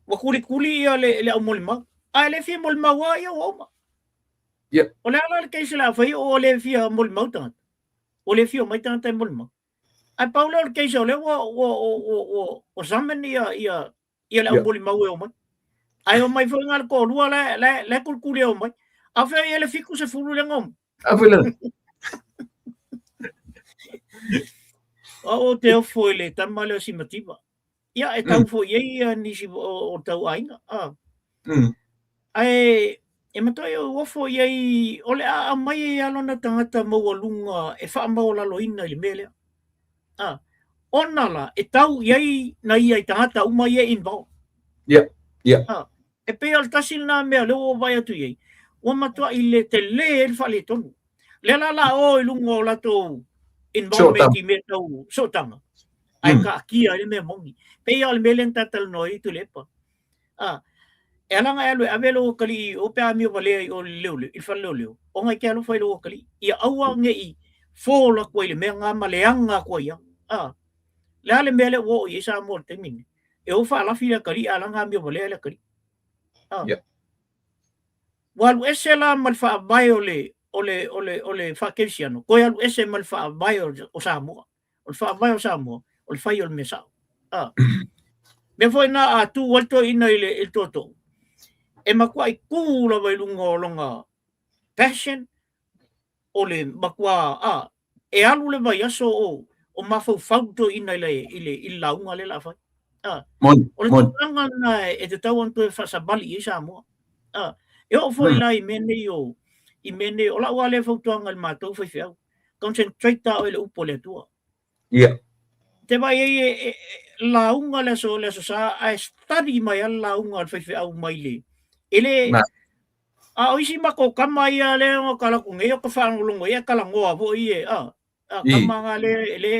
B: Ua kulikuli ia le, le aumolimau. A e le fia molimau lava ia ua uma.
A: Yeah.
B: O le a la le case o le a fai o le fia molimau tagata. O le fia omai tagata e molimau. Ae pau lea o le case o lea ua, ua, ua, ua, ua, ua summon ia, ia, ia le au molimau e omai. Ae omai foi na le toalua la, la, la e kulikuli e omai. A fea ia le 70 lea na omai.
A: A foi lea.
B: O ou te ofo i le tama lea o Simativa. Ia, e tau foi i ai ia nisi o, o tau aiga. Ah. Ae e matuai ou ofo i ai o le a aumai ai lava lona tagata maualuga e faamaualaloina i le mea lea. Ah. Ona la, e tau i ai na ia i tagata uma ia e involved.
A: Yeah, yeah.
B: Ah. E pei o le tasi lena mea lea ua ou vaai atu i ai, ua matuai le tele ai le faaletonu. Lea la la o i luga o latou involvement i mea tau sootaga, ae taatia ai le mea moni. Pei lava o le mea lea na ta talanoa ai Tuilaepa. A, e ala ona e alu e ave lou atalii i o pe a amio valea i o i le leoleo, i le fale leoleo, ona e te alofa i lou atalii. Ia aua ne i fall atu ai i le mea lena ma leaga atu ai lava. A, le a le mea lea ua oo i ai Samoa i le taimi lenei? E o faalafi le atalii a laga amio valea le atalii. A.
A: Yeah.
B: Ua alu ese la ma le faavae o le, o le, o le, o le faakerisiano, toe alu ese ma le faavae o, o Samoa. O le faavae o Samoa, o le fai o le mea sao. A. Mea foi na a tu ai le toeaina i le, i le tootoo, e matuai tu lava i luga o lona passion, o le matua, a, e alu le vaiaso o, o mafaufau le toeaina i le, i le, i le lauga lea o le a fai. A,
A: Moni,
B: o le
A: moni.
B: tulaga lena e tatau ona toe faasavali i ai Samoa. A, e oo foi la i mea nei o, i mea nei, o lau lava lea fautuaga i le matou faifeau, concentrate lava oe i le upu a le Atua.
A: Ia.
B: Te vaai ai e, e, e lauga le aso, le aso sa, ae study mai lava le lauga a le faifeau mai le, e le,
A: Na.
B: a o isi matou tama ia lea na tala atu nei o ka faalogologo ia talanoa foi e, a, a
A: I.
B: tama na le, le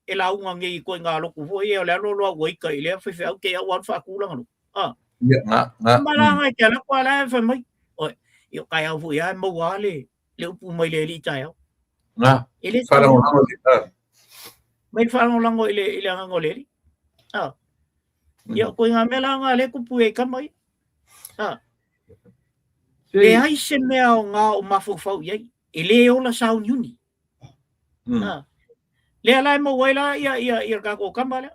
B: e lauga nei i ituaiga lotu foi ia o le alu alu a ua ita i lea faifeau te i a ua alu faatu lana lotu. A.
A: Ia, na, na.
B: Tama la na e te alu atu a la e fai mai, oi, ia o taeao foi lava e maua lava le, le upu mai le alii taeao.
A: Na,
B: E le
A: faalagolago i le,
B: mai le faalagolago i le, i le agaga o le alii. A. Ia, ko ngā mea la ngā le kupu e kama ia. A. Leai se mea o ngā o mafaufau i ai. E le ola sauniuni. A. Lea la e maua ai la ia, ia, ia kākou kama lea.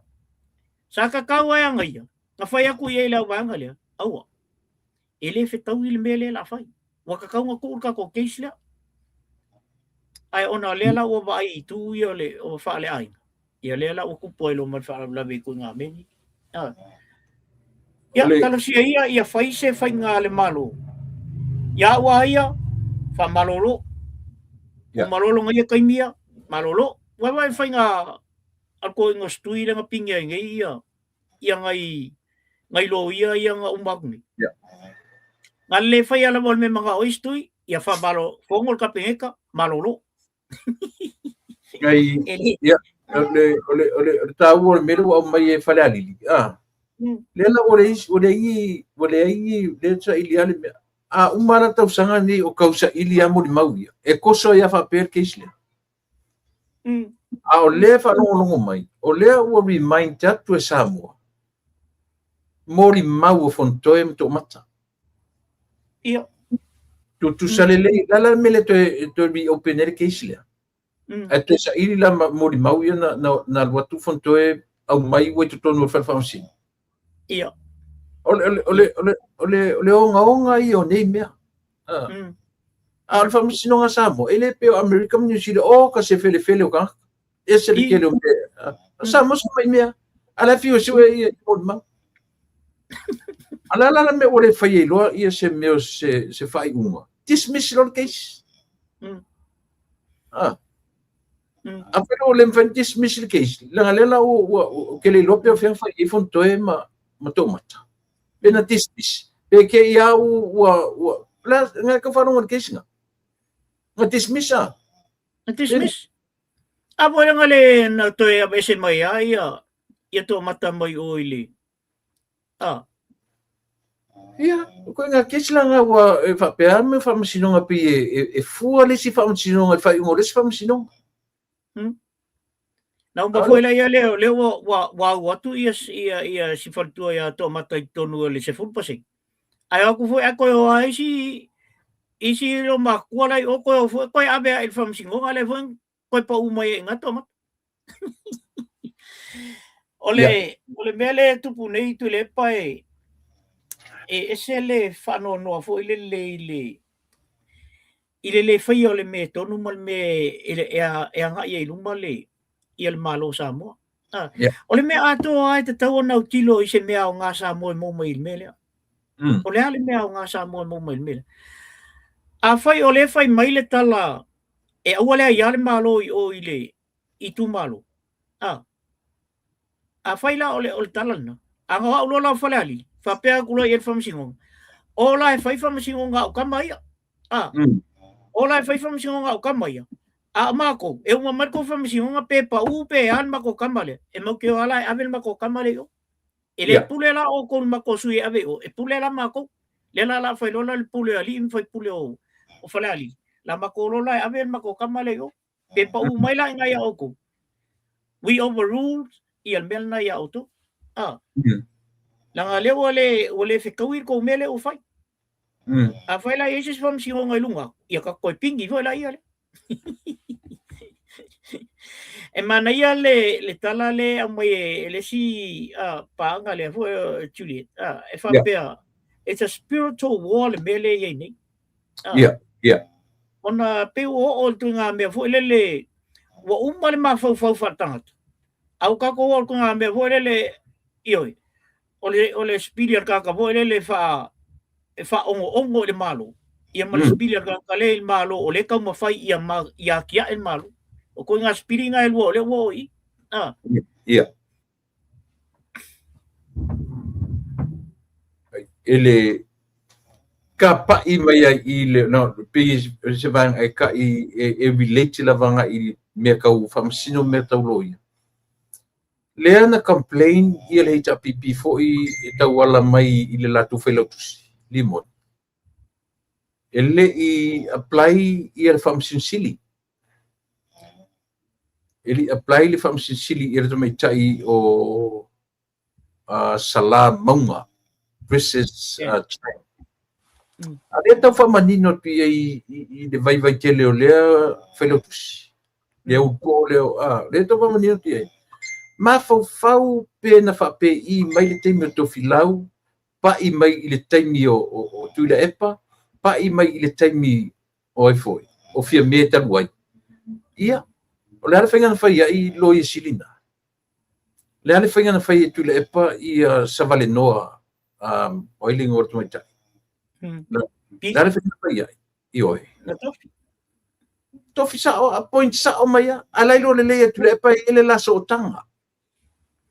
B: Sa kakau ai anga ia. Na whai aku i ai le au vaega lea. Aua. E le fetaui le mea lea la fai. Ua kakau na tuu le tatou case lea. Ae ona o lea la ua vaai i itu ia o le o faaleaiga. Ia lea la ua tupu ai loa ma le faalavelave i ituaiga mea nei. Ia, talosia ia ia fai se faiga a le Malo. Ia au a ia, faamalolo. Ua malolo ngai ia taimi ia, malolo. Ua vaai faiga a le toeaina o Setui lea na pine ai nei ia ia ngai ngai loia ia na uma atu nei. Na le faia lava o le mea manao ai Setui, ia faamalo, fono le Kapeneta, malolo.
A: Ngai, ia, o le taua o le mea lea ua aumai e Falealili, lea la ua leai, ua leai, ua leai, lea saili lava le mea. A uma la tausaga nei o tau saili lava molimau ia, e toso ai lava faapea le case lea. A o lea e faalogologo mai, o lea ua remind atu e Samoa, molimau o Fonotoe ma Toomata. Tutusa lelei, la la le mea lea toe reopen ai le case lea. Ae toe saili la molimau ia na alu atu Fonotoe aumai ua i totonu o le fale faamasino. O le ogaoga ia o nei mea. A o le faamasinoga a Samoa, e le pei o Amerika ma New Zealand, o ka se felefele o tagata. Ese le tele o mea. Samoa se mai mea. A la fiu e sue ia i molimau. A la la la mea ua le faia i loa ia se mea o se faaiuga. Dismiss loa le case. A fai ua le mafai ona dismiss le case, leaga lea la ua ke le iloa pe o fea fai i Fonotoe ma Toomata. Pe na dismiss. Pe ke ia ua la nga ka whalonga le case nga. Nga dismiss a.
B: Na dismiss. A voi nga le na toe aveese mai a ia ia Toomata mai o i le a.
A: Ia, ko ngā case la nga ua e whapea me whaamasinoga pi e fua le isi whaamasinoga e whaiunga o le isi whaamasinoga.
B: Na uma foi la ia lea, lea ua au atu ia si faletua ia Toomata i totonu o le 10%. Ae o atu foi ae koe o a isi lo makua lai o koe o foi koe ave ai i le faamasinoga lea foi koe pau mai ai ngā Toomata. O le mea lea e tupu nei Tuilaepa e ese le faanoanoa foi lele i le le faia o le mea tonu ma le mea e agai ai i luma le ia le Malo o Samoa. O le mea atoa e tatau ona autilo i se mea o ngā Samoa e maua mai i le mea lea. O le a le mea o ngā Samoa e maua mai i le mea lea. A fai o le fai mai le tala e aua lea ia le Malo i o i le itumalo. A fai la o le tala lena. A ngā au loa la o Falealili, faapea atu loa i le faamasinoga. O la e fai faamasinoga au kama ia. O la e fai faamasinoga au kama ia. A o mākou, e uma mai kou faamasinoga pe pau pe a le matou kama lea. E mau ke o ala e ave le matou kama lea i o. E le pule la o kou le matou sui e ave i o. E pule la mākou. Le la la fai lola le pule o alii ma fai pule o Falealili. La matou lola e ave le matou kama lea i o. Pe pau mai la i ngai a oukou. We overruled ia le mea lena ia outou. Langa lea ua le fetaui le kou mea lea ua fai. A fai la i ai se isi faamasinoga i luga atu, ia ka toe pigi foi la ia lea. E manaia le tala le aumai e le isi paaga lea foi o Juliet. E faapea, it's a spiritual war le mea lea i ai nei.
A: Yeah, yeah.
B: Ona pe ua oo i le ituaiga mea foi lele, ua uma le mafaufau faaletagata. A ua tatou oo i le ituaiga mea foi lele, ioe, o le sipili a le tagata foi lele e faaogo'ogo i le Malo, ia ma le sipili a le tagata lea i le Malo o lea e taumafai ia atia'e le Malo. O ituaiga sipili na e lua o lea ua oo i i.
A: Yeah. E le ka pa'i mai ai i le no pe se vaega e kai e relate lava agai i mea tau faamasino mea tau loia. Lea na complain ia le HRPP foi e tauala mai i le latou failautusi Limon. E le i apply ia le faamasino sili. E le i apply le faamasino sili i le tamaitai o Salah Mauga versus China. A lea tau faamanino atu i ai i le vaivai tele o lea failautusi. Lea ulupo lea, lea tau faamanino atu i ai. Mafaufau pe na faapei mai le taimi o Tofilau, pa'i mai i le taimi o Tuilaepa, pa'i mai i le taimi o ai foi, o Fiame talu ai. Ia, o le a le faiga na fai ai loia sili na. Le a le faiga na fai e Tuilaepa ia Savalenoa, o ai le igoa o le tamaitai? Le a le faiga na fai ai? Ioe.
B: Na tofi.
A: Tofi sao, appoint sao mai lava. A la e iloa lelei e Tuilaepa e i ai le la sootaga.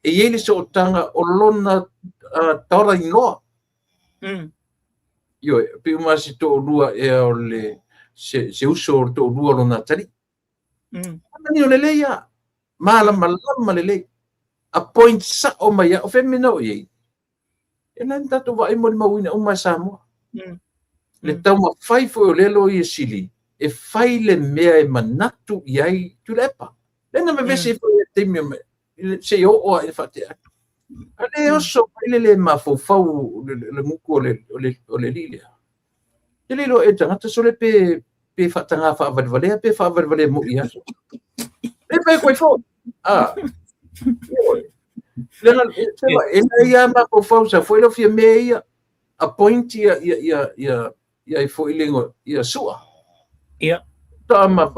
A: E i ai le sootaga o lona daughter-in-law. Ioe, pe uma se toalua ea o le se uso o le toalua o lona atalii. Manino lelei lava. Malamalama lelei. Appoint sao mai lava. O fea le mea na oo i ai? E la na tatou vaai molimauina uma e Samoa. Le taumafai foi o lea Loia Sili e fai le mea e manatu i ai Tuilaepa. Lea na vevesi ai foi i le taimi se i oo lava ina faatea atu. A le oso mai le le mafaufau le gutu o le alii lea. E le iloa e le tagata sole pe faataga faavalevalea pe faavalevalea moi ia. E pe koe foi. Ah. Leaga e leai lava mafaufau sa foi lau fia mea ia appoint ia ia ia ia ia ai foi le igoa ia Su'a.
B: Ia.
A: Ta ma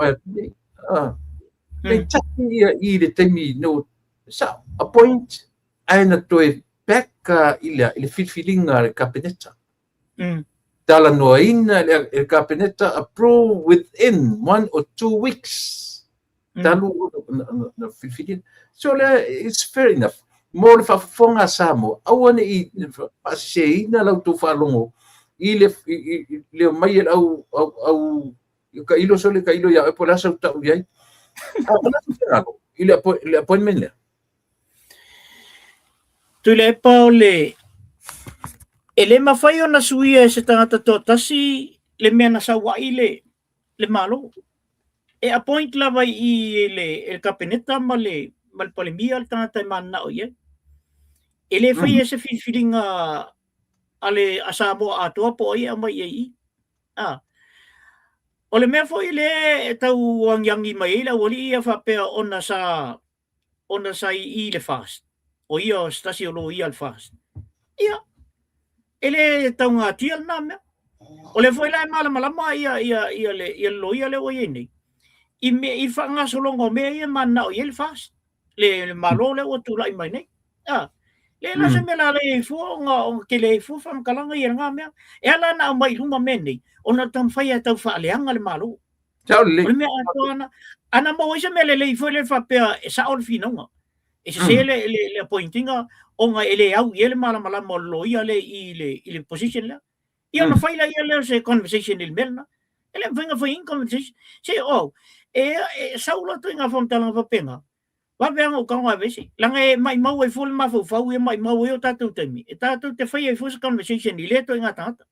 A: ah. Peitai ia i le taimi no sa appoint ae na toe back i le filifiliga a le Kapeneta. Talanoaina e le Kapeneta approve within 1 or 2 weeks. Talu na filifilia. So lea, it's fair enough. Mo le faafofoga a Samoa, aua ne i faaseseina la outou faalogo i le le omai e le au au au tailo sole tailo ia oe po o le a sau tau i ai. A o le a sou finagalo i le appointment lea?
B: Tuilaepa o le e le mafai ona suia e se tagata toatasi le mea na sau ai le Malo. E appoint lava i le Kapeneta ma le Palemia le tagata e mananao i ai. E le faia se filifiliga a le a Samoa atoa po o ai e aumai i ai i i. O le mea foi lea e tau agiagi mai ai le aualii ia faapea ona sa ona sa i i le FAST, o ia o se tasi o loia a le FAST. Ia, e le taugatia lena mea. O lea foi la e malamalama ia, ia, ia, le, ia le loia lea ua i ai nei, i, me, i faagasologa o mea ia e mananao i ai le FAST, le Malo lea ua tulai mai nei. Ah, le la se mea la leai ai fua ona tele ai fua faamatalaga ia lena mea. E ala ona aumai i luma mea nei, ona o le taumafai e tau faaleaga le Malo.
A: Sao lelei.
B: O le mea atoa ana, ana maua ai se mea lelei foi lea faapea e sao le finauga. E sese le appointinga ona e le au i ai le malamalama o le loia lea i le position lea. Ia ona fai laia lea o se conversation i le mea lena. E le mafai ona fai ni conversation. Se o au, e sau loa ituaiga faamatalaga faapena, vave lava ona ou tago e aveese. Leaga e maimau ai fua le mafaufau ia, maimau ai o tatou taimi, e tatou te faia ai fua se conversation i lea ituaiga tagata.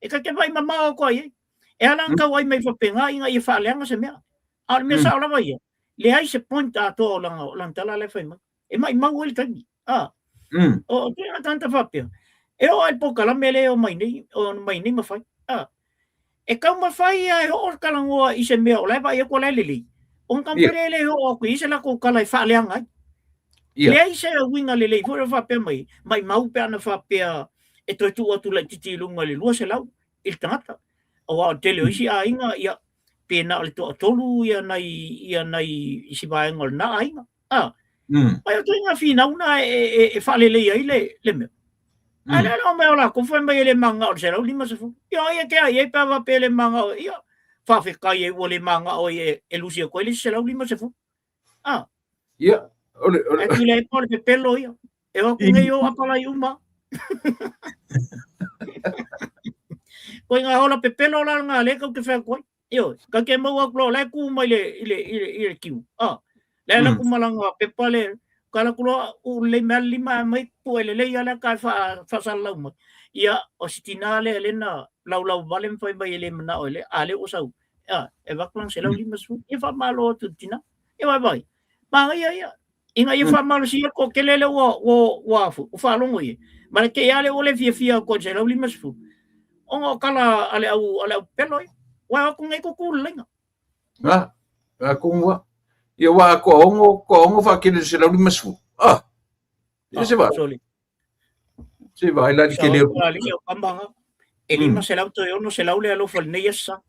B: E ta te vaai mamao atu ai ai. E ala ona tau ai mai faapena ina ia faaleaga se mea. A o le mea sao lava ia, leai se point atoa o lana tala la e fai mai. E maimau ai le taimi. O ituaiga tagata faapea, e oo lava i le polokalame lea e omai nei, o mai nei ma fai. E taumafai lava e oo le talanoa i se mea o la e vaai atu o la e lelei, ona taumafai lea e le oo atu i ai se latou tala e faaleaga ai. Leai se uiga lelei foi lea faapea mai, maimau pe ana faapea e toe tuu atu laitiiti i luga i le 200 i le tagata. Aua o le tele o isi aiga, ia, pe na o le toatolu ia nai, ia nai isi vaega o lena aiga. Ai o ituaiga finau na e faalelei ai le mea. Ae lea la omai o latou fai mai e le mananao i le 150. Ia ai e tea i ai pe a faapea e le mananao, ia, faafetai ai ua le mananao ai e lusi atu ai le isi 150.
A: Ia, o le, o le...
B: Ae Tuilaepa o le pepelo ia. E o atu nei o apalai uma. Koe ngā hola pepelo la ngā le kau te whea koe. Ioe, kau te mau atu loa, la e kū mai le, i le, i le, i le kiu. Ah, le ala ku malanga pepa le, ka la ku loa, u lei mea lima e mai pu e le lei ala ka e wha, whaasalalau mai. Ia, o si tina le le na laulau vale mwhai mai e le mana o le, a le o sau. Ah, e vakulang se lau lima su, e wha malo atu tina. E vai vai. Manga ia ia, ina ia faamalosia le toatele lea ua ua ua afu ua faalogo i ai ma le tei lava lea ua le fiafia atu i le 150 ona o tala a le au a le au pepelo ia ua o atu nei tutu le laina.
A: A, a kongu a. Ia wa toa ono, toa ono whaakele le 150. Ah, ia se va.
B: Soli.
A: Se vaai la le tele o.
B: Alii o kama e 500 toe 600 le alofa i lenei aso sa.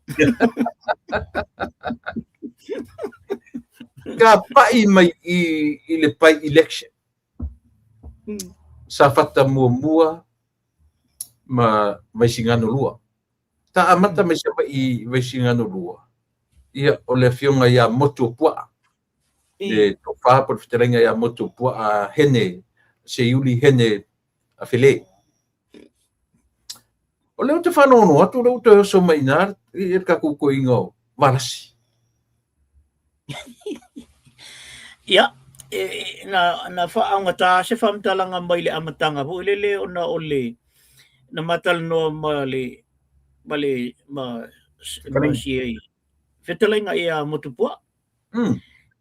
A: Ka pa'i mai i le by-election. Safata muamua ma Vaisigano 2. Ta amata mai Savaii i Vaisigano 2, ia, o le afioga ia Motuopuaa, le tofa po o le fetalaiga ia Motuopuaa Hene, Seiuli Hene Afele. O lea ou te faalogologo atu, o lea ua toe oso mai i ina le tatou toeaina o Valasi.
B: Ia, e, na, na faaaogata se faamatalaga mai le amataga foi lele ona o le na matalanoa ma le ma le ma, ma si fetalaiga ia Motupuaa.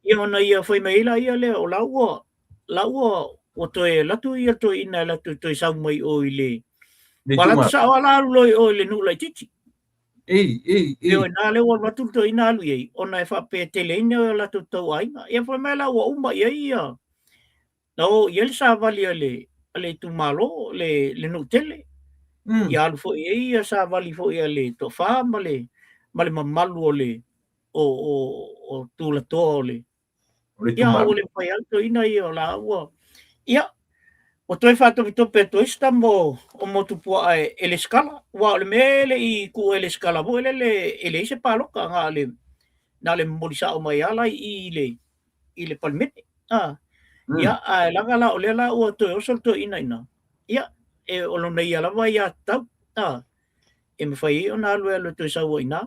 B: Ia ona ia fai mai ai la ia lea o la ua la ua ua toe alu atu ia toeaina e alu atu e toe sau mai o i le ua alu atu sao lava la alu loa i o i le nuu laitiiti.
A: Ei, ei, ei.
B: O i ina lea ua alu atu le toeaina alu i ai ona e faapea e tele ai ni latou tauaiga. Ia fai mai la ua uma i ai ia na o i ai le savali a le a le itumalo le le nuu tele. Ia alu foi i ai ia savali foi a le toafa ma le ma le mamalu o le o o o tulatoa o le
A: O le
B: Ia,
A: itumalo.
B: ua le mafai lava le toeaina ia o la ua ia ua toe faatopetope atu ai se tama o, o Motupuaa e, e lesitala. Aua o le mea e le i tuu e lesitala foi lele e leai se paloka, na o le na o le momoli sao mai lava la i i i le i le Palemene. A, ia, ae leaga la o lea la ua toe oso le toeaina i ina, ia, e, o lona ia lava aiatatau, a, e mafai ai ona alu e alu e toe sau ai i ina.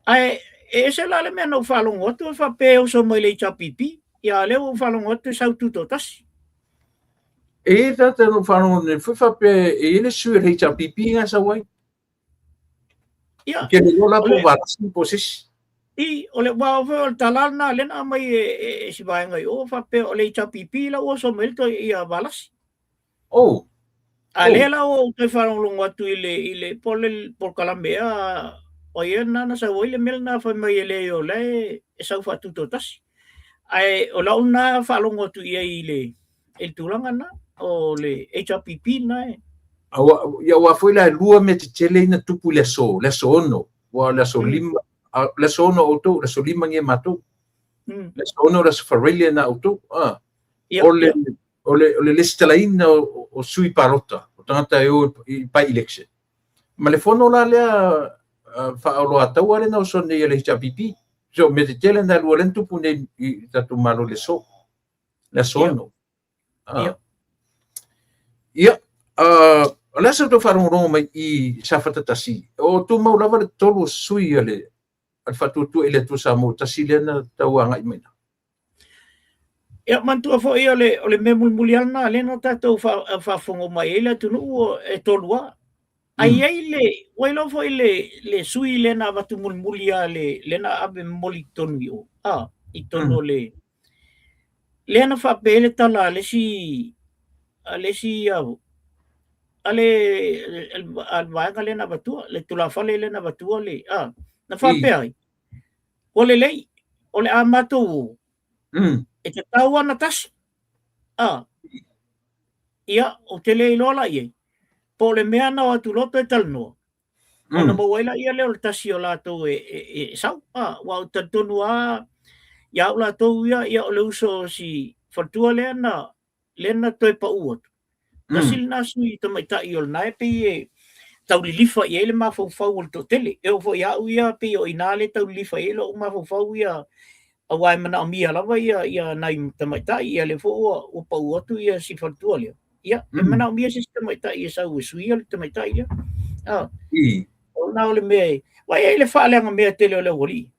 B: Ae e ese la le mea na ou faalogo atu e faapea e oso mai le HRPP, ia a o lea ua ou faalogo atu e sau tutoatasi.
A: E i ai le tagata na ou faalogo nei foi faapea e i ai le sui o le HRPP na e sau ai.
B: Ia,
A: Ou te le iloa la
B: o
A: po o
B: le,
A: Valasi po o se isi.
B: i, o le, aua foi o le tala lena lea na aumai e, e, e si vaega i o, faapea o le HRPP la ua oso mai ai le toe, ia Valasi.
A: Oh.
B: A lea la ua ou toe faalogologo atu i le, i le, po o le polokalame ea, o ai ea lena na sau ai le mea lena fai mai e leai o la e, e sau faatutoatasi. Ae o lau lena faalogo atu i ai i le, i le tulaga lena, o le HRPP lena e.
A: Aua, ia aua foi la e lua mea tetele ia na tupu i le aso, le aso 6, aua o le aso 5, le aso 6 outou, le aso 5 nei matou. Le aso 6 o le aso Faraile na outou. Ah.
B: Ia,
A: O le,
B: ia.
A: o le, o le lesitalaina o, o sui palota, o tagata e o i by-election. Ma le fono la lea faaoloataua lea na oso nei a le HRPP. So, mea tetele na e lua lea na tupu nei i tatou Malo i le aso, le aso
B: Ia.
A: 6. Ah.
B: Ia.
A: Ia, o le a sa outou faalogologo mai i Safata 1, o tumau lava le tolu o sui a le, a le Faatuatua i le Atua Samoa Tasi lea na tau agai mai.
B: Ia, manatua foi o le, o le mea mulimuli lava lena lea na tatou faafofoga uma i ai le atunuu e tolu lava. Ae i ai le, ua iloa foi le, le sui lea na avatu mulimuli lava le, lea na ave momoli i totonu i o, a, i totonu o le, lea na faapea ai le tala a le isi, a le isi, a le, a le vaega lea na avatua, le tulafale lea na avatua le, a, na faapea ai, Ua lelei, o le a matou o, e tatau lava ona tasi. A, ia, ou te le iloa la i ai, po o le mea na o atu loa toe talanoa, ona maua ai laia lea o le tasi o latou e, e, e sau. A, aua ou te talitonu lava ia au latou ia, ia o le uso o si faletua lea na, lea na toe pau atu. Tasi lena sui tamaitai o lena e pei e tau lilifa i ai le mafaufau o le toatele. E oo foi ia au ia, pei o i ina lea e tau lilifa i ai lou mafaufau ia, aua e manaomia lava ia, ia nai tamaitai, ia lea foi ua, ua pau atu ia si faletua lea. Ia, e manaomia se isi tamaitai e sau e suia le tamaitai lea. Ah. O lena o le mea e, aua e i ai le faaleaga mea tele o le aualii.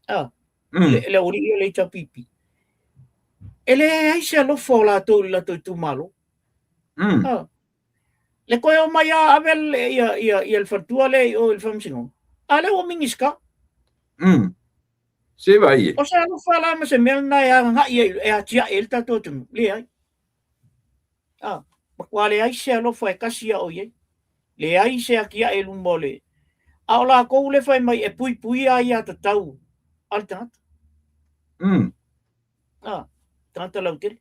B: Ah. Le, le aualii o le HRPP. E leai se alofa o latou i le latou itumalo. Ah. Le toe omai lava ave le, ia, ia, ia le faletua lea i o i le faamasinoga. A lea ua Minisita.
A: Se vai e.
B: O se alofa la ma se mea lena e agagai ai, e atiae ai le tatou atunuu. Leai. Ah, matua leai se alofa e kasi a o i ai. Leai se atiae i luma o le... A o latou le fai mai e puipuia aiatatau a le tagata. Ah, tagata lautele.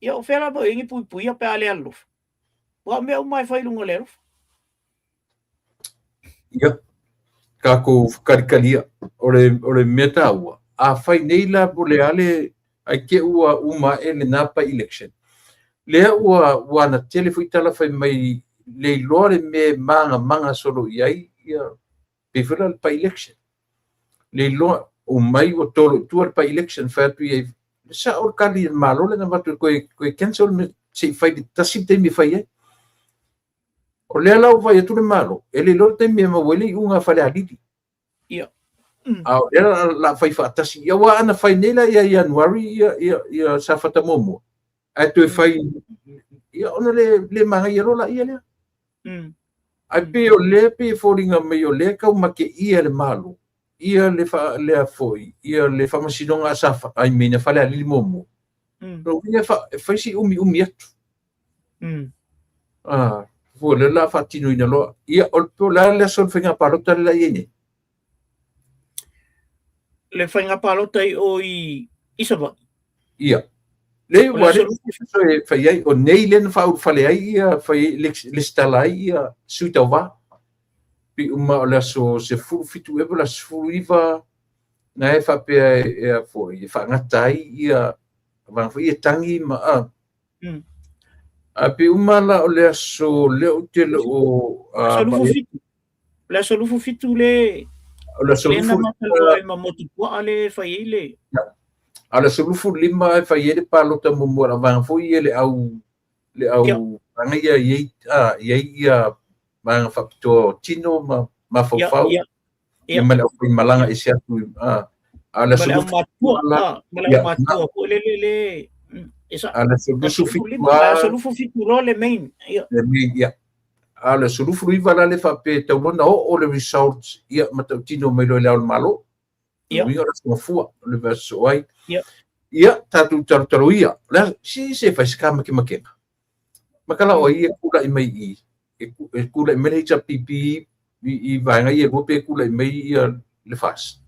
B: Ia, o fea la mea o i ai ni puipuia pe a le alolofa? Aua o mea uma e fai i luga o le alofa.
A: Ia, tatou kalikalia, o le, o le mea taua, a fai nei la po o le a le, Ae te i ua uma ae lena by-election. Lea ua ua ana tele foi tala fai mai le iloa le mea e magamaga solo i ai ia pei foi la o le by-election. Le iloa omai ua tolo i tua le by-election fai atu i ai sao le tali a le Malo lea na avatu e toe toe cancel le mea se i fai le tasi le taimi e fai ai. O lea la ua vaai atu le Malo e le iloa le taimi e maua ai le iuga a Falealili.
B: Ia.
A: A o lea o le a fai faatasi. Ia aua ana fai nei la ia Ianuari ia, ia, ia Safata muamua, ae toe fai, ia ona le, le manaia loa laia lea. Ae pei o lea pei e foliga mai o lea e tau mateia le Malo, ia le fa, lea foi, ia le faamasinoga a Safa, I mean a Falealili muamua. Lona uiga e, fa, e fai si umiumi atu. Ah, fua lea o le a faatinoina loa. Ia, o le, po o le a le aso o le faiga palota lea la i ai nei?
B: Le faiga palota i o i, i Savaii.
A: Ia. Le ua le e fai ai, o nei lea na faaulufale ai ia, fai ai, lesitala ai ia sui tauva. Pei uma o le aso 17 ea po o le aso 19, na e faapea e, e, foi, e faagata ai ia, vaega foi ia tagi ma, a. Ae pei uma la o le aso lea ou te le o
B: Aso 27. O le aso 27 le
A: o le aso
B: le na matalanoa ai ma Motupuaa le fai ai le
A: A o le aso 25 e fai ai le palota muamua a le vaega foi ia le au le au vaega ia i ai i ai ia vaega faapitoa o tino ma mafaufau. Ia ma le aufaimalaga ese atu a a le
B: aso 25 ma le aumatua foi le le le e sa
A: a le aso 27
B: aso 27 loa le main
A: ia le main ia a le aso 29 la le faapea e tatau loa ona oo le results ia matautino mai loa i le Ao o le Malo.
B: Ia.
A: Uiga o le aso Gafua o le aso ai.
B: Ia.
A: Ia tatou talotalo ia. Le si se fai se kamakemakega. Makala o ai e kula'i mai i i, e kula'i mai le HRPP i, i vaega ia e lua pe kula'i mai ia le FAST?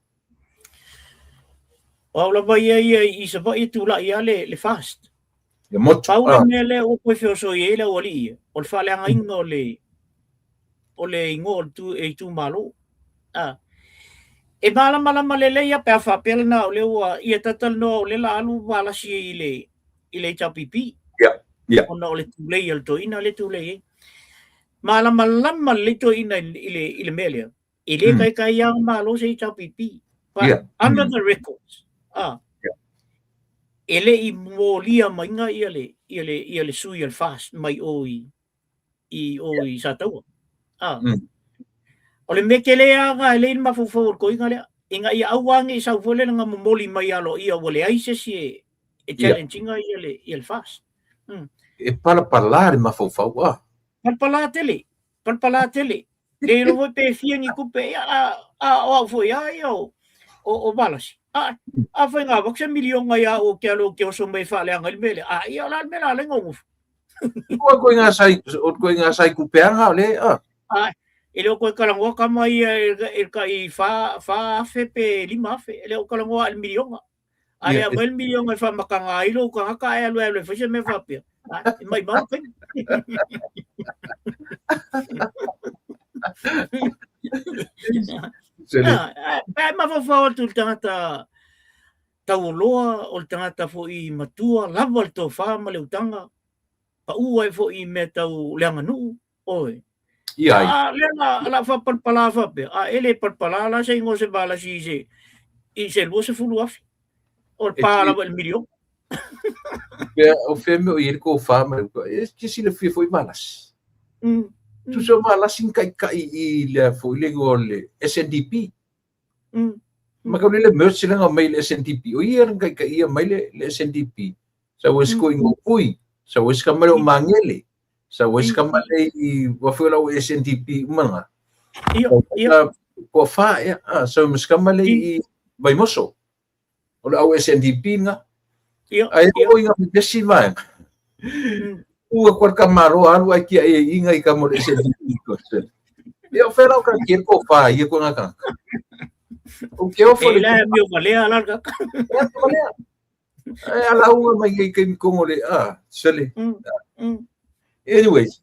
B: O au lava ia ia i Savaii e tula'i lava le, le FAST.
A: Ia motu.
B: Pau le mea lea ua toe feosoi ai le aualii ia, o le faaleagaina o le, o le igoa o le tu, e itumalo. A. E malamalama lelei lava pe a faapea lena o lea ua ia talatalanoa o lea o le a alu Valasi i le, i le HRPP.
A: Yeah. Yeah.
B: Ona o le tulei a le toeaina lea e tulei ai. Malamalama lelei toeaina i le, i le mea lea. E le taitai lava ona malo se HRPP. But
A: yeah.
B: under the records, ah, e le i molia maiga ia le, ia le, ia le sui a le FAST mai o i, i o i Sataua. Ah. O le mea tele lava e le i le mafaufau o le toeaina lea, ina ia aua ne i sau foi lele na momoli mai aloaia ua leai se isi e, e challenge ina ia le, ia le FAST.
A: E palapala le mafaufau a.
B: Palapala tele, palapala tele. Le iloa foi pe fia ni tupe, ia, a, a, o au foi a ia o, o, o Valasi. A, a fai ngā wak se miliona ia au o ke alo ke oso mai whaaleanga i le mea lea. A, ia o la le mea la le ngongofo.
A: Ua koe ngā sai, o koe ngā sai kupeanga o le, a.
B: A, e le o koe kalangoa kama ia e, e ka i whā, whā afe pe lima afe, e le o kalangoa a le miliona. A le aumai le miliona e whamakanga ai lou tagata ae alu alu e fai se mea faapea. A, e maumau le taimi. Ae mafaufau atu le tagata taualoa, o le tagata foi matua, lava le tofa ma le utaga, pau ai foi i mea tau le aganuu, oi.
A: Ia ai.
B: A lea la, la faapalapala faapea, a e le palapala la se igoa o se Valasi i se, i se 20,000. O le pa lava i le miliona.
A: Pea, o fea mea o i ai le tofa ma le uta, e te silafia foi Valasi. Tusa o Valasi na taitai i le foi le igoa o le SNDP. Ma kau le merge le mai le SNDP. O ia na taitai ia mai le, le SNDP. Sa ua se koi ngopui, sa ua se kamale o Mangele, sa ua se kamale i ua foi lau SNDP umanga.
B: Ia, ia.
A: Kua wha, ia, sa ua se kamale i Vaimoso. O le au SNDP nga.
B: Ia,
A: Ai
B: ia.
A: o inga pesi vaega. Ua kua ka maro alu ai kia e inga i ka mo le SNDP ko se. Ia o whera o ka kia ko wha ia ko ngā kanga. O ke o
B: E
A: whare
B: la mi o valea la ka.
A: Ia ko valea. Ai ala unga mai i kai mikongo le a sele. Anyways,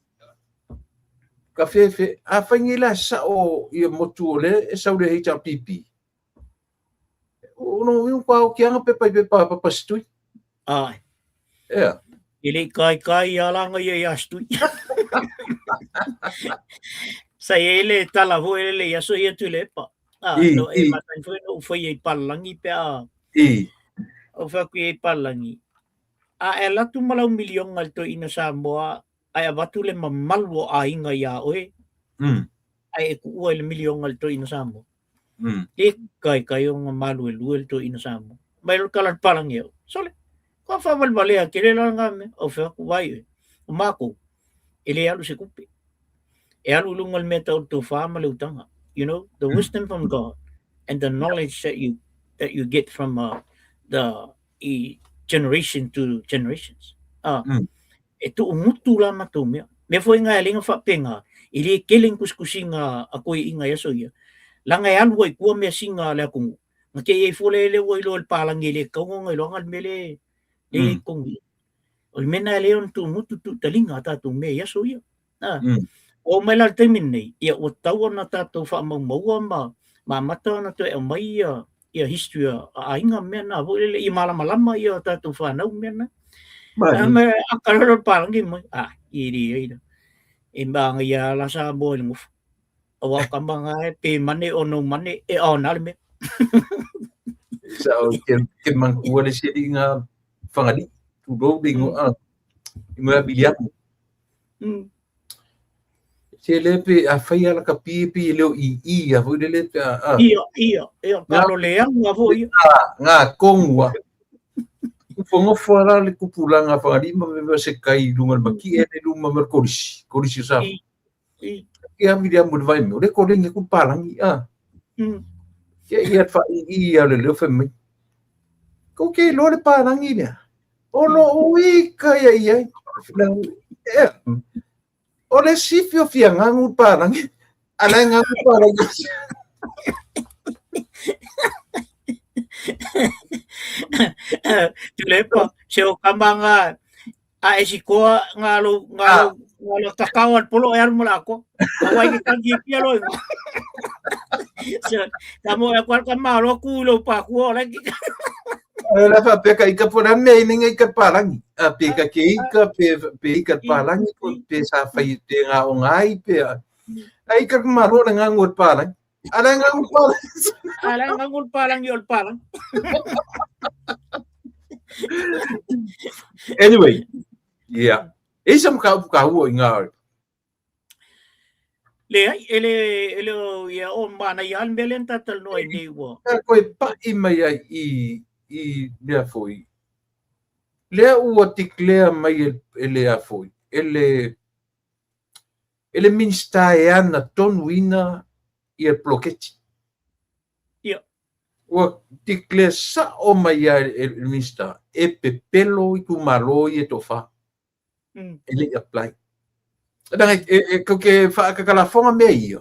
A: ka whewhe, a whaingi la sa o ia motu o le e sau le HRPP. O no iu pa o kianga pepa i pepa papa situi.
B: Ai.
A: Ea.
B: E le i kaikai ia langa ia i Astui. Sa i ai le tala foi le i aso ia Tuilaepa. Ah,
A: I,
B: no, e
A: i.
B: masani foi ona ou faia i Palalagi pe a
A: I.
B: ou fai atu i ai i Palalagi. A e alu atu ma lau miliona i le toeaina Samoa ae avatu le mamalu o aiga iā oe, ae e tuua i le miliona i le toeaina Samoa. E kaikai ona maluelue le toeaina Samoa. Mai loa le tala a le palagi au, sole, kua faavalevalea tele la lena mea. Ou fai atu, vaai oe, o matou, e le alu se tupe. E alu i luga o le mea e tau o le tofa ma le utaga. You know, the wisdom from God and the knowledge that you get from the i generation to generations. Ah, E tuugutu la matou mea. Mea foi nga e lenga faapenga, e le tele ni kusikusiga a toeaiina i aso ia, laga e alu ai i tua measina a le atunuu, na te i ai fua le ua iloa e le palagi e le tatau ona iloaga le mea lea e i totonu i i. O le mea lena e le ona tuugutu tuutaliga a tatou mea i aso ia. Ua oo mai la i le taimi lenei, ia ua tatau ona tatou faamaumaua ma amata ona toe aumai ia history a aiga ma mea na foi lele, ia malamalama ia tatou fanau ma mea na. Ma aka loa le palagi mai, ah, e leai la. E manaia lava la Samoa i le nofo. Aua o tama na e pe mane o no mane, e ona le mea.
A: Sa o ke manatua le isi alii na Fagalii, tulou le igoa, igoa ia Viliamu. Se le pe a fai ala ka pie pe le o i i a foi lele pe a.
B: Ia, ia, ia, ka lo le anga foi.
A: Ngā kongua. Ufongofo ala le kupulanga Fagalii ma me se kai lunga le maki e le luma ma le kolisi, kolisi o sa.
B: I, i.
A: Ia Viliamu le vai me, o le kolenge ku palangi a. Ia ia fa i i a le leo fai mai. Ko ke loa le palangi lea. O lo uika ia i ai. O le sifi o fia ngangu palangi. Ala e ngangu palangi.
B: Tuilaepa, se o kama nga a e sikoa ngā lou, ngā lou, ngā lou kakao al polo e alu ma la ako. A wai ke tangi e pia loi. So, ka mo e kwa ka ma lo ku lo pa ku o la ki.
A: La fa pe ka ika pona me ine ngai ka palangi. A pe ka ke ika pe pe ika palangi ko pe sa fai te ngā o ngai pe a. A ika ma lo ngā ngur palangi. Ala ngā ngur palangi.
B: Ala ngā ngur palangi o palangi.
A: Anyway, yeah. E isa maka upu ka hua i ngā au.
B: Leai, e le, e le o ia o mana i al mea lea na tātalanoa ai nei ua.
A: Ka koe pa'i mai ai i, i lea foi. Lea ua declare mai e, e lea foi, e le, e le Minista e ana tonuina ia poloketi.
B: Ia.
A: Ua declare sa'o mai ia e le Minista e pepelo itumalo ia e toafa. E le i apply. Leaga e, e, e, ke whaakakalafonga mea ia.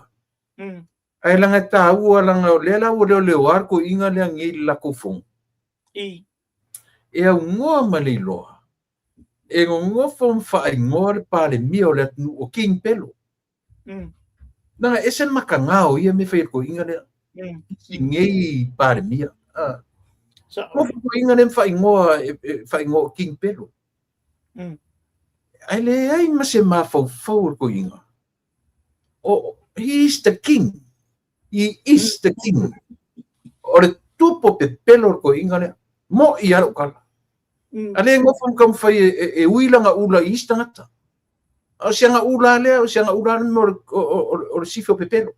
A: Ae laga e tāua laga o lea la ua leoleoa le toeaiina lea nei le latou fono.
B: I.
A: E aunoa ma le iloa, e nonofo ma faaigoa le Palemia o le atunuu o King Pelo. Leaga e ese le makaga o ia mea fai e le toeaina lea. I nei Palemia. Ah. Nofo toeaina lea ma faaigoa e, e, faaigoa o King Pelo. Ae leai ma se mafaufau o le toeaina. O, he is the king. He is the king. O le tupu pepelo o le toeaina lea. Mo'i lava lou tala. A le nofo ma taumafai e, e, e ui lana ula i isi tagata. A o si ana ula lea, o si ana ula lea o le, o, o, o le sifi o pepelo.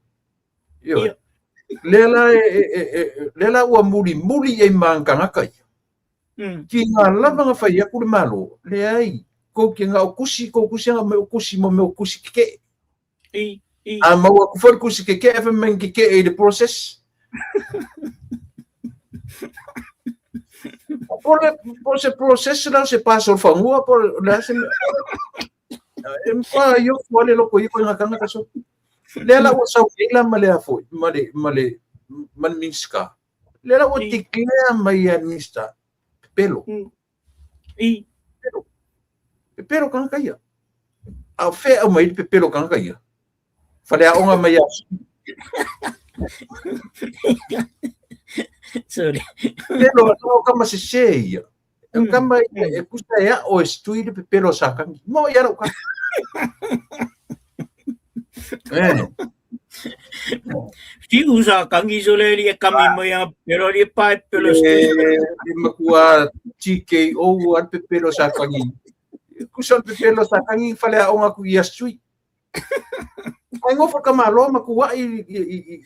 A: Ioe. Lea la, e, e, e, lea la ua mulimuli i ai ma ana tagata ia. Ki ngā lava nga whai aku le Malo, leai, kou ke nga o kusi, kou kusi anga me o kusi mo me o kusi keke'e.
B: I, i.
A: A mau aku foi le kusi keke'e, fai mai keke'e i le process. Po le, po se process la o se paso o le fanua, po le a se mea. E mpa io fua le loko i ko nga kanga kaso. Lea la ua sau nei la ma le a foi, ma le, ma le, ma le Minista. Lea la ua declare mai e le Minista, pepelo.
B: I.
A: Pepelo. Pepelo kangaka ia. A o fea e aumai ai le pepelo kangaka ia? Faleaoga mai a.
B: Sorry.
A: Pepelo, o kama sese ia. E kama e kusa e a'o e stui le pepelo o Sakagi. Mo i ala uka. Eh.
B: Fiu Sakagi so le li e kami mai a pepelo li e pae pepelo stui.
A: E makua TKO al pepelo Sakagi. Kusa le pepelo Sakagi fale a onga ku ia stui. Ai ngofa ka malo ma ku i i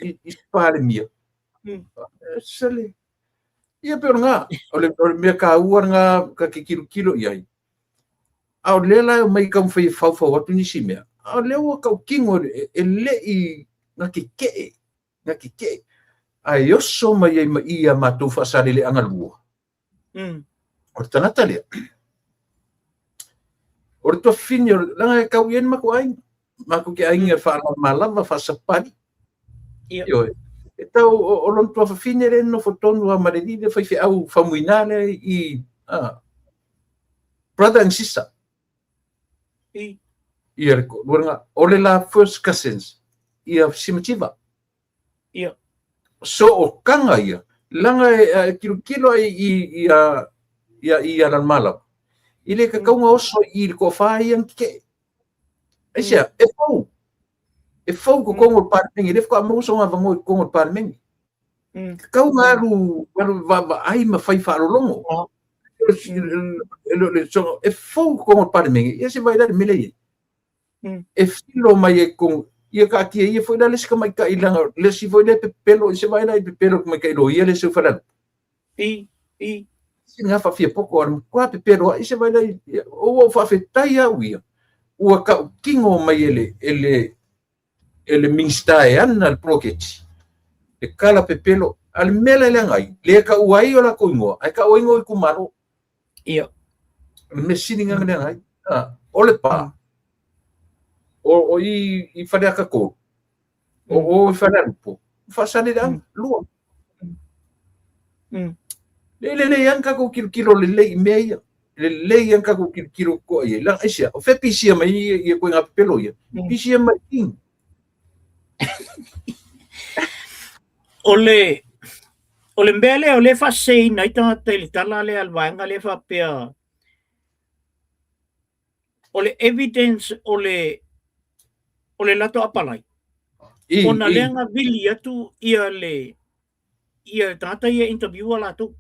A: i i palemia. Sele. Ia pe o ngā, o le, o le mea ka ua ngā ka ke kilo kilo i ai. A o lea la e mai kau whai whau whau atu nisi mea. A o lea ua kau kingo e, e le i ngā ke kee, ngā ke kee. A e oso mai ai ma ia mātou whaasarele anga lua. O le tangata lea. O le tuafafine, o le, langa e kau i ene mako aiga. Mako ke aiga mm. whaalama lava, whaasapari.
B: Ia.
A: Ioe. E tau, o, o lona tuafafine le nofo tonu a ma le alii le faifeau faumuina lea i, a, brother and sister.
B: I.
A: Ia le toalua o le la first cousins, ia Simativa.
B: Ia.
A: So o kaga ia, laga e, e kilokilo ai i, i a, ia i Lalomalava. I le kakauga oso i le toafa ia na keke'e. Aisea, e fou. E fou i totonu o le Palemene, le faatoa maua sona avanoa i totonu o le Palemene. Tatau ona alu, alu vaavaai ma fai faalologo. E fou i totonu o le Palemene, ia se vaai la i le mea lea e i ai. E filo mai ai i totonu, ia taatia ia foi la le isi tamaitai leaga le isi foi lea e pepelo, se vaai la i le pepelo o le tamaitai loia lea e seu Falealupo.
B: I, i.
A: Sina faafiapoto a le matua pepelo ai se vaai la i, ua ou faafetai au ia, ua tautino mai e le, e le, e le Minisita e ana le poloketi, le tala pepelo, a le mea la e leaga ai, le taua ai o latou igoa, ae taua ai igoa o itumalo.
B: Ia.
A: O le mea sili lena na leaga ai. O Lepa, o, o i, i Faleata 3, o, o i Falealupo, Faasaleleaga, lua. Le lelei lava tatou tilotilo lelei i mea ia. Lelei lava tatou tilotilo totoa i ai. Leaga aisea, o fea pisia mai ia, ia koe ngā pepelo ia? Pisia mai king.
B: O le, o le mea lea o lea e faaseseina ai tagata i le tala lea a le vaega lea faapea o le evidence o le o le latou apalai
A: I,
B: ona
A: i.
B: lea na vili atu ia le ia le tagata ia interview-a latou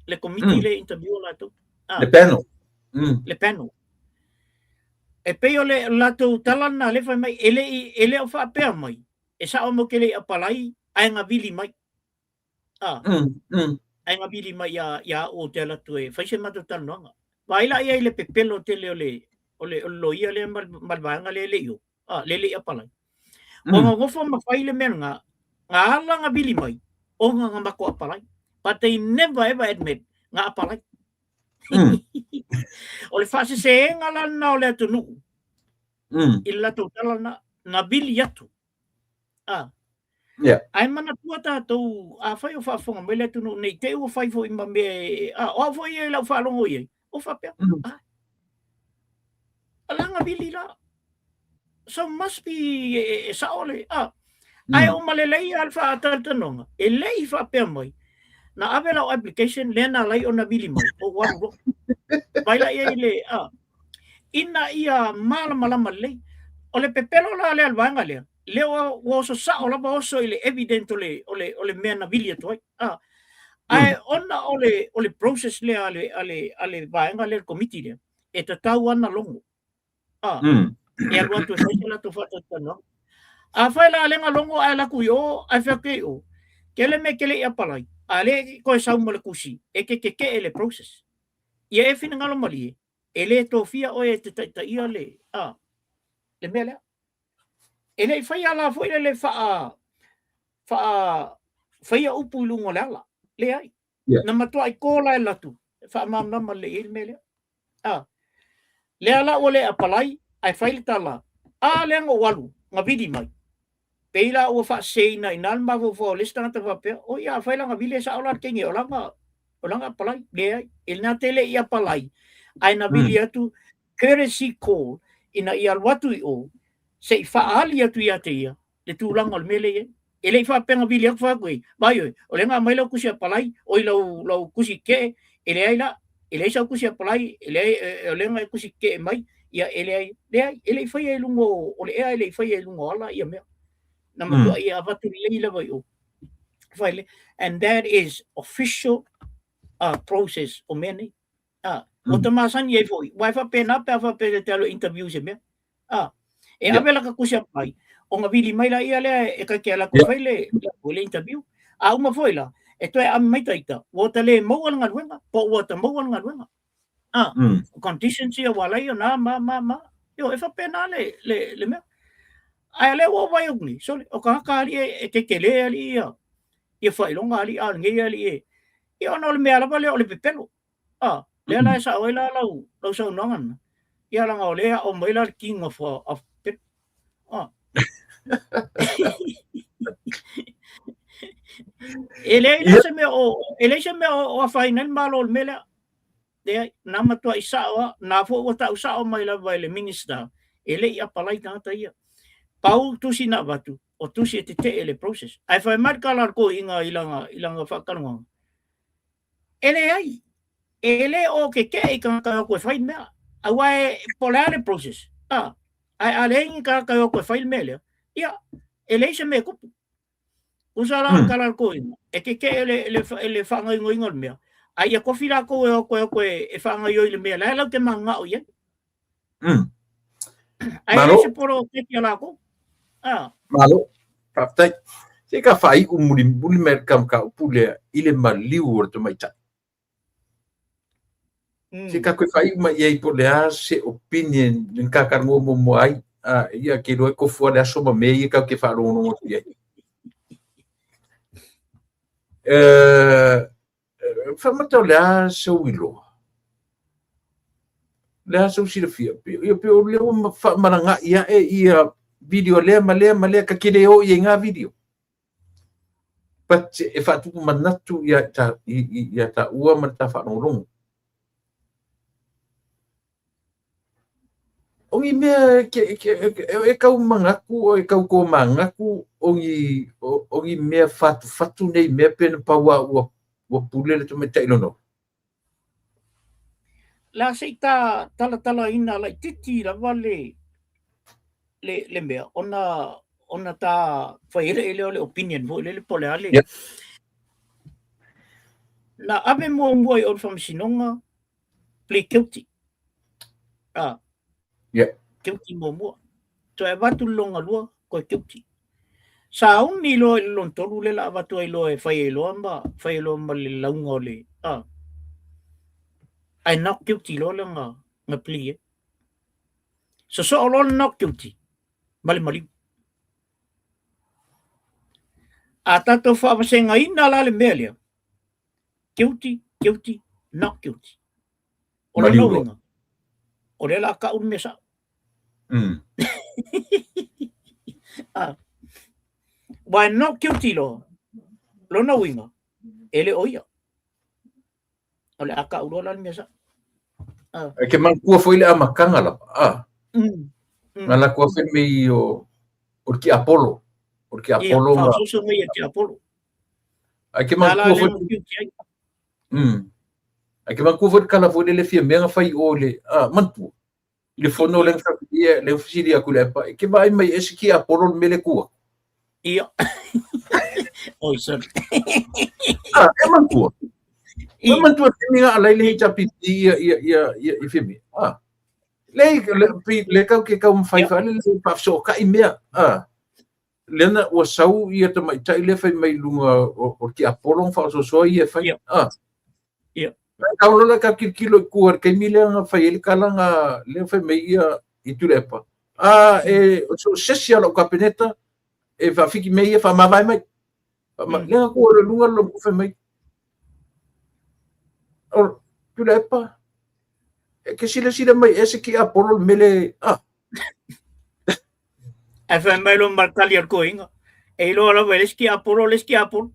B: le komiti mm. le interview-a latou
A: ah. Le panel.
B: Le panel e pei o le latou tala na le fai mai e le e le o faapea mai e sao mo ke le apalai ae na vili mai Ah. Ae na vili mai ia ia au ou te alu atu e fai se matou talanoaga. Vaai la i ai le pepelo tele o le o le o le loia lea ma ma le vaega lea e le i o, ah, le le i apalai. Ua nonofo ma fai le mea lena, na ala na vili mai, ona na matou apalai. But they never ever admit na apalai. O le faaseseega la lena o le atunuu i le latou tala lena, na vili atu. Ah.
A: Yeah.
B: Ae manatua tatou, afai o faafofoga mai le atunuu nei, te i ua fai foi ma mea e, ah, o au foi ia i lau faalogo i ai, o faapea, ah, la na vili la. So must be e, e, e sao le, ah. Ae o malelei a le faatalitanoga, e le i faapea mai, na ave lau application lea na alai ona vili mai, o ua alu loa. Vai la i ai le, ah, ina ia malamalama lelei. O le pepelo la lea a le vaega lea, lea ua, ua oso sao lava oso i le evident o le, o le, o le mea na vili atu ai. Ah. Ae ona o le, o le process lea a le, a le, a le vaega lea, le komiti lea, e tatau ana logo. Ah. E alu atu e fai se latou faatalatalanoaga. Afai la lea na logo ae alu atu i o, ae fai atu i o, kele mea e te le i apalai, a lea e toe sau ma le tusi, e te tete'e le process. Ia e finagalo malie, e le tofia oe e te taitaia le, a, le mea lea. E le i faia la foi le faa, faa, faia upu i luga o le ala. Leai.
A: Yeah.
B: Na matuai ko la e alu atu, e faamalamalama lelei ai le mea lea. A, lea la ua le apalai, ae fai le tala, a lea na ou alu, na vili mai. Pei la ua faaseseina i ina le mafaufau o le isi tagata faapea, oi afai la na vili e sao la le teine o lana, o lana apalai. Leai, e na te le i apalai, ae na vili atu courtesy call ina ia alu atu i o, se i faaali atu ia te ia le tulaga o le mea lea e i ai. E le i faapea na vili atu fai atu ai, vaai oe, o lea na aumai lau tusi apalai, oi lau, lau tusi tetee, e leai la. E leai sau tusi apply, e leai, o lea na e tusi tetee mai, ia e leai, leai, e le i faia i luga o le ea, e le i faia i luga o ala ia mea. Na matuai avatu lelei lava i o. Fai le, and that is official process o mea nei. Ua ta masani ai foi, aua e faapena pe a faapea e te alu e interview i se mea. E ave laka tusi apply, ona vili mai laia lea e ta te alu atu e fai le interview. A uma foi la, e toe ave mai taita, ua ta le maua le galuega, po ua ta maua le galuega. Conditions ia ua ala ai ona a ma ma ma. Ioe, e faapena le mea. Ae o lea ua ou vaai atu nei, sole, o tagata alii e tetele alii ia, ia faailoga alii, a o lenei alii e, ia ona o le mea lava lea o le pepelo. Lea la e sao ai la lau saunoaga lena, ia leaga o lea e aʻo mai la le king of pepelo. E leai la se mea o, e leai se mea o afaina ai le Malo i le mea lea. Leai, na matuai sao lava, na foi ua tau sao mai lava e le Minister, e le i apalai tagata ia. Pau tusi na avatu, o tusi e tetee le process. Ae fai mai le tala a le toeaina i lana faatalanoaga, e leai, e le o tetee i tagata e o atu e fai le mea. Aua e, po o le a le process, ae a leai ni tagata e o atu e fai le mea lea, ia, e leai se mea e tupu. Tusa la tala a le toeaina, e tetee le faagaoioiga o le mea, a ia tofi latou e o atu e o atu e faagaoioi i le mea la e latou te mananao i ai. Ae leai se poloketi a latou.
A: Malo, faafetai. Se ka faaiu mulimuli mai le mataupu lea i le maliu o le tamaitai. Se ka koe faaiu mai i ai po o le a se opinion le na talanoa muamua ai, ia ke iloa e tofu lava le aso ma mea ia tatou te faalogologo atu i ai. Faamata o le a sou iloa? Le a sou silafia? Ia pei o lea ua faamalaga'i ae ia video lea ma lea ma lea, ta te le o i ai ngā video. But e faatupu manatu ia ia taua ma le ta faalogologo. O ni mea e kau manatu o e kau tō manatu o ni o ni mea fatufatu nei mea pe na pau a ua ua pule le tamaitai lona.
B: La se i ta talatalaina laitiiti lava le mea ona ta fai ai lea o le opinion foi lele po o le a le. Na ave muamua i o le Faamasinoga plead guilty. Guilty muamua. Toe avatu le lona lua, toe guilty. Sauni loa i le lona tolu lea la avatu ai loa e fai ai loa ma fai ai loa ma le lauga o le ae not guilty loa lana na plea ai. Sosoo loa le not guilty ma le maliu. A tatou faavasegaina la le mea lea, guilty, guilty, not guilty. O lona uiga, o lea la tau le mea sao. Aua e not guilty loa, lona uiga, e le o ia. O le a tau loa la le mea sao.
A: E ke manatua foi le amataga lava, na latou fai mai o le tiapolo, o le tiapolo.
B: Ia, faaososo mai e le tiapolo.
A: Ae ke manatua foi Ae ke manatua foi le tala foi lele fia mea na fai i o i le, manatua, i le fono lea na fai ia, lea na fesili atu i le Epa, e ke vaai mai e se tiapolo le mea lea e tu atu.
B: Ia. Oi, sorry.
A: E manatua. E manatua le taimi na alai le HRPP ia, ia, ia, ia, i fia mea. Le, le, le kau ke kau mawhai whaale, le whaafesootai mea. Lea na ua sau ia tamaitai lea fai mai i luga o le tiapolo ma faaosoasoa ia e fai.
B: Ia.
A: Tau loa ka tilotilo i tua i le taimi lea na fai ai le tala na lea fai mai ia i Tuilaepa. E so o se isi lava o lau Kapeneta e faafiki mea ia faamavae mai. Lea na tua i luga le fai mai. O Tuilaepa, e ke silasila mai e se tiapolo le mele,
B: Ae fai mai loa ma le tali a le toeaina, e iloa lava e le isi tiapolo le isi tiapolo.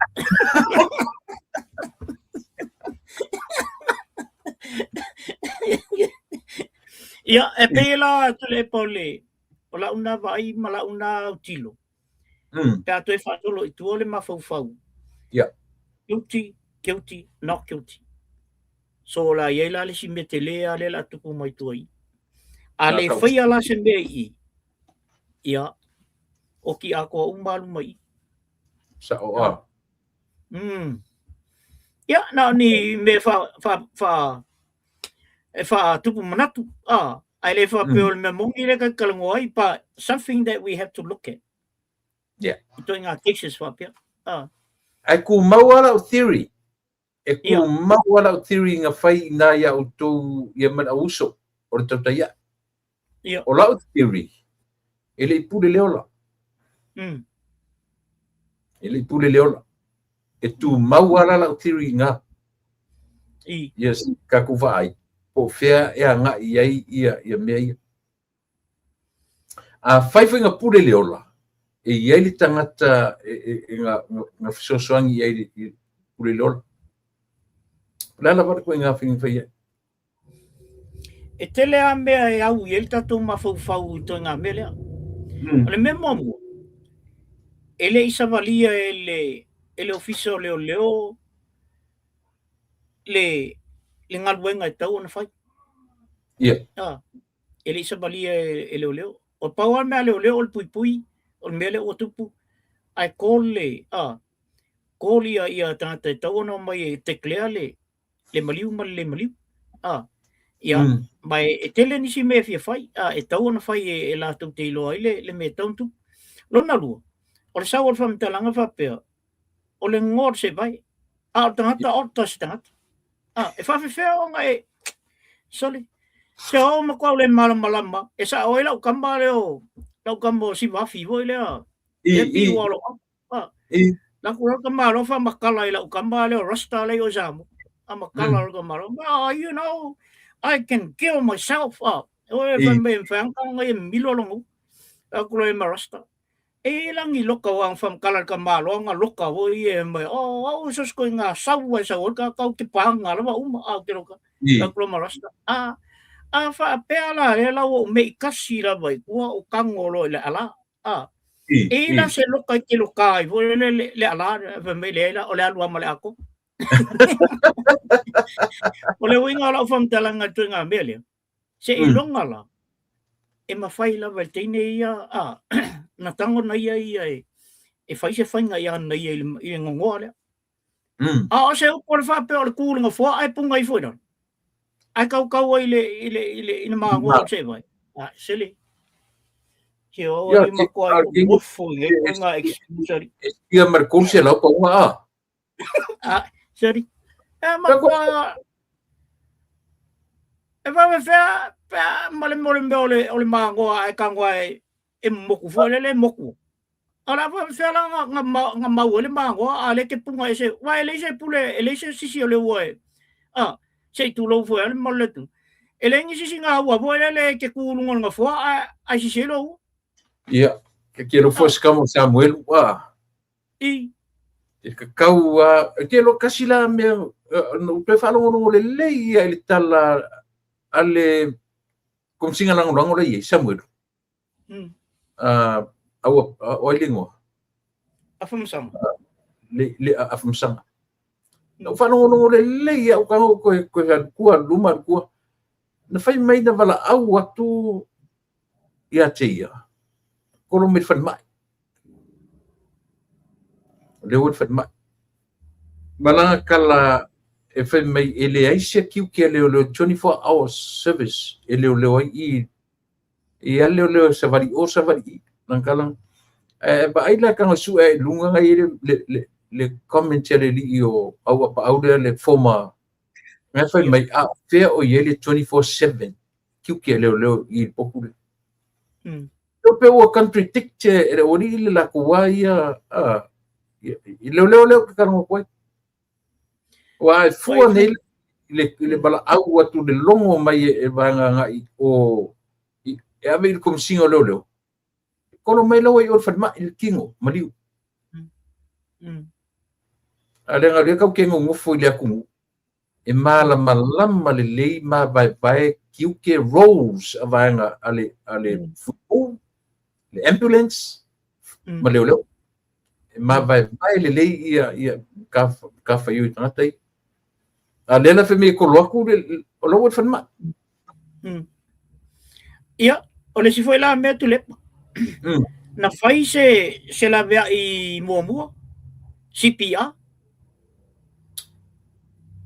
B: Ia, e pei la Tuilaepa o le, o lau na vaai ma lau na autilo, pe a toe faasolo i tua le mafaufau. Guilty, guilty, not guilty. So o le a i ai la le isi mea tele lava lea o le a tupu mai tua i i. A le faia la se mea i i, ia, oti atoa uma alu mai i i.
A: Sa'o a.
B: Ia, na o ni mea fa, fa, fa, e faatupu manatu, a, ae le faapea o le mea moni lea ta te talanoa ai, but something that we have to look at. I ituaiga cases faapea. A.
A: Ae tumau lava lau theory. E tumau lava lau theory na fai i ina ia outou ia ma le au uso o le tautai ae. O lau theory, e le i pule le ola. E le i pule le ola. E tumau lava la lau theory i ina. Yes, tatou vaai, po o fea e agai i ai ia mea ia. Afai foi na pule le ola, e i ai le tagata e na fesoasoani i ai i pule le ola. O le a lava le ituaiga faiga na fai ai?
B: E tele lava mea e au i ai le tatou mafaufau i ituaiga mea lea. O le mea muamua, e le i savalia e le Ofisa o Leoleo le galuega e tatau ona fai. E le i savalia e leoleo. O pau lava le mea a leoleo o le puipui, o le mea lea ua tupu, ae call le, a, call ia tagata e tatau ona omai e declare le maliu ma le le maliu. A, ia, ma e tele nisi mea e fia fai, a, e tatau ona fai e latou te iloa ai le mea e tatau ona tupu. Lona lua, o le sau o le faamatalaga faapea, o le goa o le seevae, a o le tagata o se tagata. A, e faafefea ona e, sorry, se o matua le malamalama, e sa'o ai lau tama lea o, lau tama o Sivafi foi lea, e piu o lou a, la ku lau tama alofa makala i lau tama lea o Rasta lea i o Samoa. A makala lau tama alofa, ah, you know, I can kill myself. Ah, o e fai mai e whaanga ngai e milo longo. La ku e ma Rasta. E langi loka wa ang whamkala ka maloanga loka wo i e mai, oh, au so sko nga sau e sau ka kau te panga lava uma au te loka. La ku ma Rasta. A a wha pea la le la o me i kasi lava i kua o kango lo i le ala. A e la se loka i te loka i wo le ala fa me le la o le alua ma le ako. O le uiga o lau faamatalaga i ituaiga mea lea, seiloga la, e mafai lava e le teine ia, a, na tago na ia ia e fai se faiga ia na ia i le gogoa lea. A o se upu o le faapea o le ku i le gafoa ae punga ifo i lalo. Ae kaukau ai i le magoa o seevae. A, sele. Se o
A: Ia,
B: ni matua i nofo i ituaiga excuse.
A: E sia ma le 300 pauga a.
B: Ah, sorry. E matua e faafefea pe a ma le mo le mea o le magoa ae tago ae e moku foi lele e moku. A o le a faafefea la na mau ai le magoa a o lea e te punga ese aua e leai se pule e leai se sisi o le ua e a se i tulou foi lava le mamalu o le atunuu. E leai ni sisi gaua foi lele e te tu i luga o le gafoa ae sisi ai lou ua.
A: Ia, ke ke alofa se kama o Samuelu a.
B: I.
A: E kakau a, e te loa kasi la mea, na ou toe faalogologo lelei ia i le tala a le Komesina Lagolago lea e i ai, Samuelu. Aua, o ai le igoa?
B: Afamasaga.
A: Le Afamasaga. Na ou faalogologo lelei ia, ou tago koe koe alu tua, alu luma, alu tua. Na fai mai na valaau atu ia te ia, kolo mai le falemai. O lea ua i le falemai. Ma lana tala e fai mai e leai se tiute a leoleo 24 hours service e leoleo ai i i a leoleo e savali o savali i lana tala. Ae vaai la tago e sue ai i luga na i ai le comment a le alii o Auapaau lea le former na fai mai a o fea o i ai le 24/7 tiute a leoleo i le potu lea. Pe pe ua contradict e le aualii le latou a ia a i leoleo lea ou te talanoa atu ai. Aua e fua nei i le valaau atu le logo mai e vaega agai o e ave i le Komesina o Leoleo. E kolo mai laua i o le falemai le tino maliu. A leaga o lea tatou te nonofo i le atunuu e malamalama lelei ma vaevae tiute roles a vaega a le Fui, le ambulance ma leoleo. E mavaevae lelei ia matafaioi tagata ia. A lea la fai mai e kolo atu le o la ua i le falemai.
B: Ia, o le isi foi la mea Tuilaepa. Na fai se se laveai muamua CPR.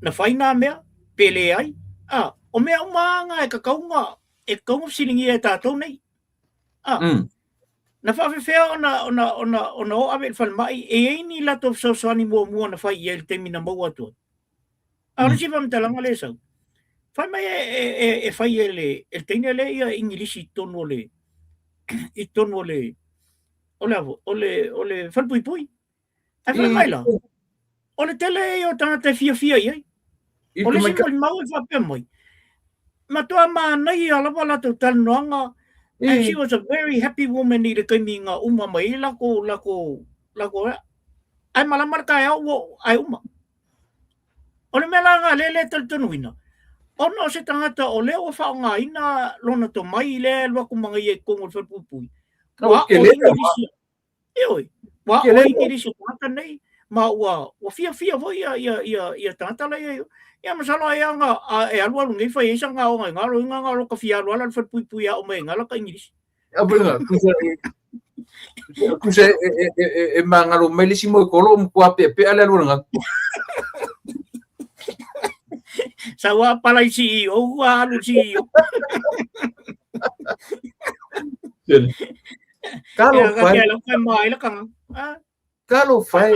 B: Na fai nā mea pe leai. A, o mea uma lava na e tatau ona e tatau ona fesiligia e tatou nei. A, na faafefea ona ona ona ona o ave i le falemai e i ai ni latou fesoasoani muamua na fai i ai i le taimi na maua atu ai. A o le isi faamatalaga lea e sau, fai mai e, e, e, e fai e le, e le teine lea ia Igilisi i totonu o le, i totonu o le, o le, o le, o le falepuipui. Ae fai mai la, o le tele ia o tagata e fiafia i ai. O le isi molimau e faapea mai, matua manaia lava latou talanoaga, and she was a very happy woman i le taimi na uma mai ai latou, latou, latou, ae malama le taeao ua, ae uma. O le mea la lena lea e le talitonuina, ona o se tagata o lea ua faaaogaina lona tomai lea e alu atu ma ia i totonu o le falepuipui, ua aʻo ai Igilisi, ioe, ua aʻo ai Igilisi o tagata nei, ma ua, ua fiafia foi ia, ia, ia, ia tagata la ia. Ia masalo ai ona e alu alu nei fai ai sana aoga i galo inga nga loka fia alu ala le falepuipui e aʻo mai ai nga laka Igilisi.
A: Tusa e magalo mai le isi moekolo o matua peapea le alu o le galu.
B: Sau a pala i CEO, ua alu i CEO.
A: Talo fai.
B: Ia, ka mai la kanga.
A: Talo fai.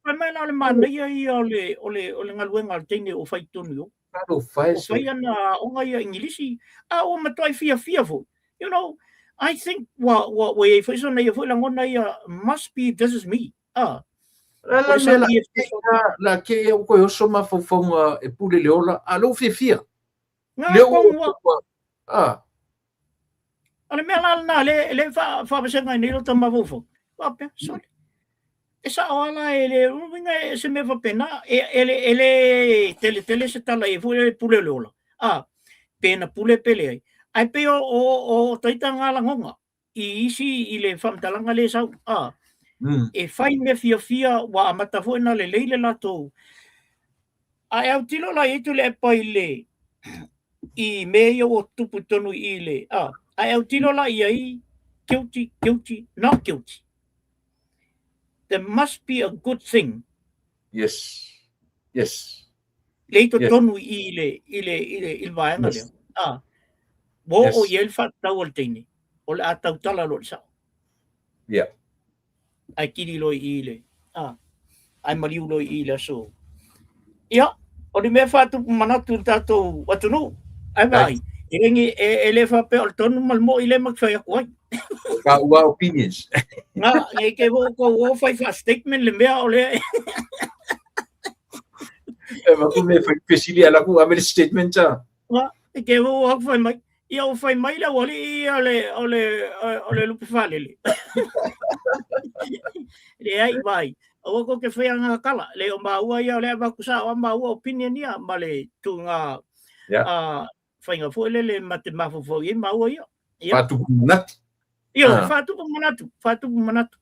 B: Fai mai la o le manaia ia o le, o le, o le galuega a le teine o fai tonu i o.
A: Talofa e.
B: O fai ana aoga ia Igilisi, a ua matuai fiafia foi. You know, I think ua, ua, ua i ai foi sona ia foi lagona ia, must be this is me. Ah.
A: La la mea la, la ke ia koe oso mafaufauga e pule le ola, a lou fiafia.
B: Ngā
A: Lea
B: tonu
A: ua, ua, ah.
B: O le mea la lena, le, le faavasega ai nei lo ta mafaufau. Faapea, sorry. E sao lava la e le uiga e se mea faapena, e, e, le, e le tele tele se tala i ai foi le pule o le ola. A, pe na pule pe leai. Ae pei o, o, o taita ngā lagona i isi i le faamatalaga lea e sau. A, e fai mea fiafia ua amata foi na lelei le latou. A e autilo la i ai Tuilaepa i le i mea ia ua tutupu i totonu i i le, a, a e autilo la i ai guilty, guilty, not guilty. There must be a good thing.
A: Yes. Yes.
B: Le i totonu i i le, i le, i le, i le vaega lea. A, ua oo i ai le faatatau a le teine, o le a tautala loa i le sao.
A: Yeah.
B: Ae kili loa i i le, a, ae maliu loa i i le aso. Ia, o le mea faatupu manatu i le tatou atunuu, ae vaai, e le, e, e le faapea o le tonu ma le mo'i lea ma te fai atu ai.
A: Ka ua opinions.
B: Nga, e ke vo ko o fai fa statement le mea o le.
A: E ma ku me fai fesili ala ku ave le statement ta.
B: Nga, e ke vo o fai mai. Ia ua fai mai le aualii ia o le, o le, o le lupe faalele. Leai, vaai. Aua kou te whaia ngā kala. Le o māua ia o le avatu sa o a māua opinion ia ma le tūnga
A: yeah.
B: whainga foi lele ma te mafaufau i māua ia.
A: Ia. Whātupu manatu.
B: Ia, ah. whātupu manatu, whātupu manatu.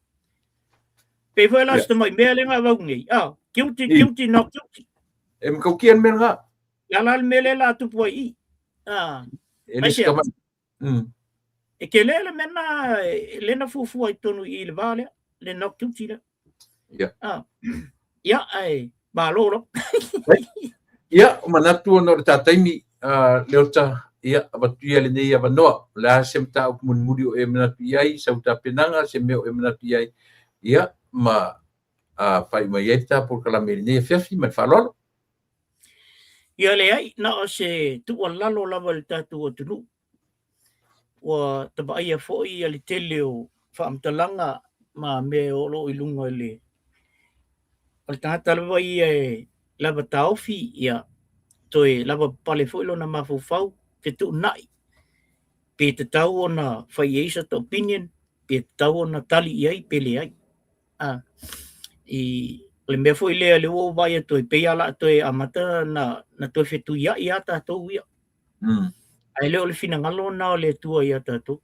B: Pei foi la yeah. mai mea le ngā vau nei. Ah, guilty, guilty, not guilty.
A: E mkaukia mea ngā.
B: Le ala le mea lea la tupu ai i. Ah,
A: E le sika mai.
B: E ke lea le mea na, le na fuafua i tonu i le vā lea, le not guilty lea.
A: Yeah.
B: Ah, ia, ai, malo lo.
A: Ia, o manatu ona o le tā taimi, uh, Leota, ia, avatu ia lenei avanoa. O le a se mataupu mulimuli o e manatu i ai, sau tapenaga, se mea o e manatu i ai, ia, ma uh, faaiu mai ai le tā polokalame i lenei afiafi ma le faaaloalo.
B: Ia leai, na o se tuualalo lava i le tatou atunuu. Ua tavaaia foi ia le tele o faamatalaga ma mea o lo o i luga i le o le tagata lava ia e lava taofi, ia toe lava papale foi lona mafaufau, fetuunai pe tatau ona fai i ai sata opinion, pe tatau ona tali i ai pe leai. A, i o le mea foi lea lea ua ou vaai atu ai, pei lava o le a toe amata na, na toe fetuiai lava tatou ia. Ae le o le finagalo lena o le Atua iā tatou.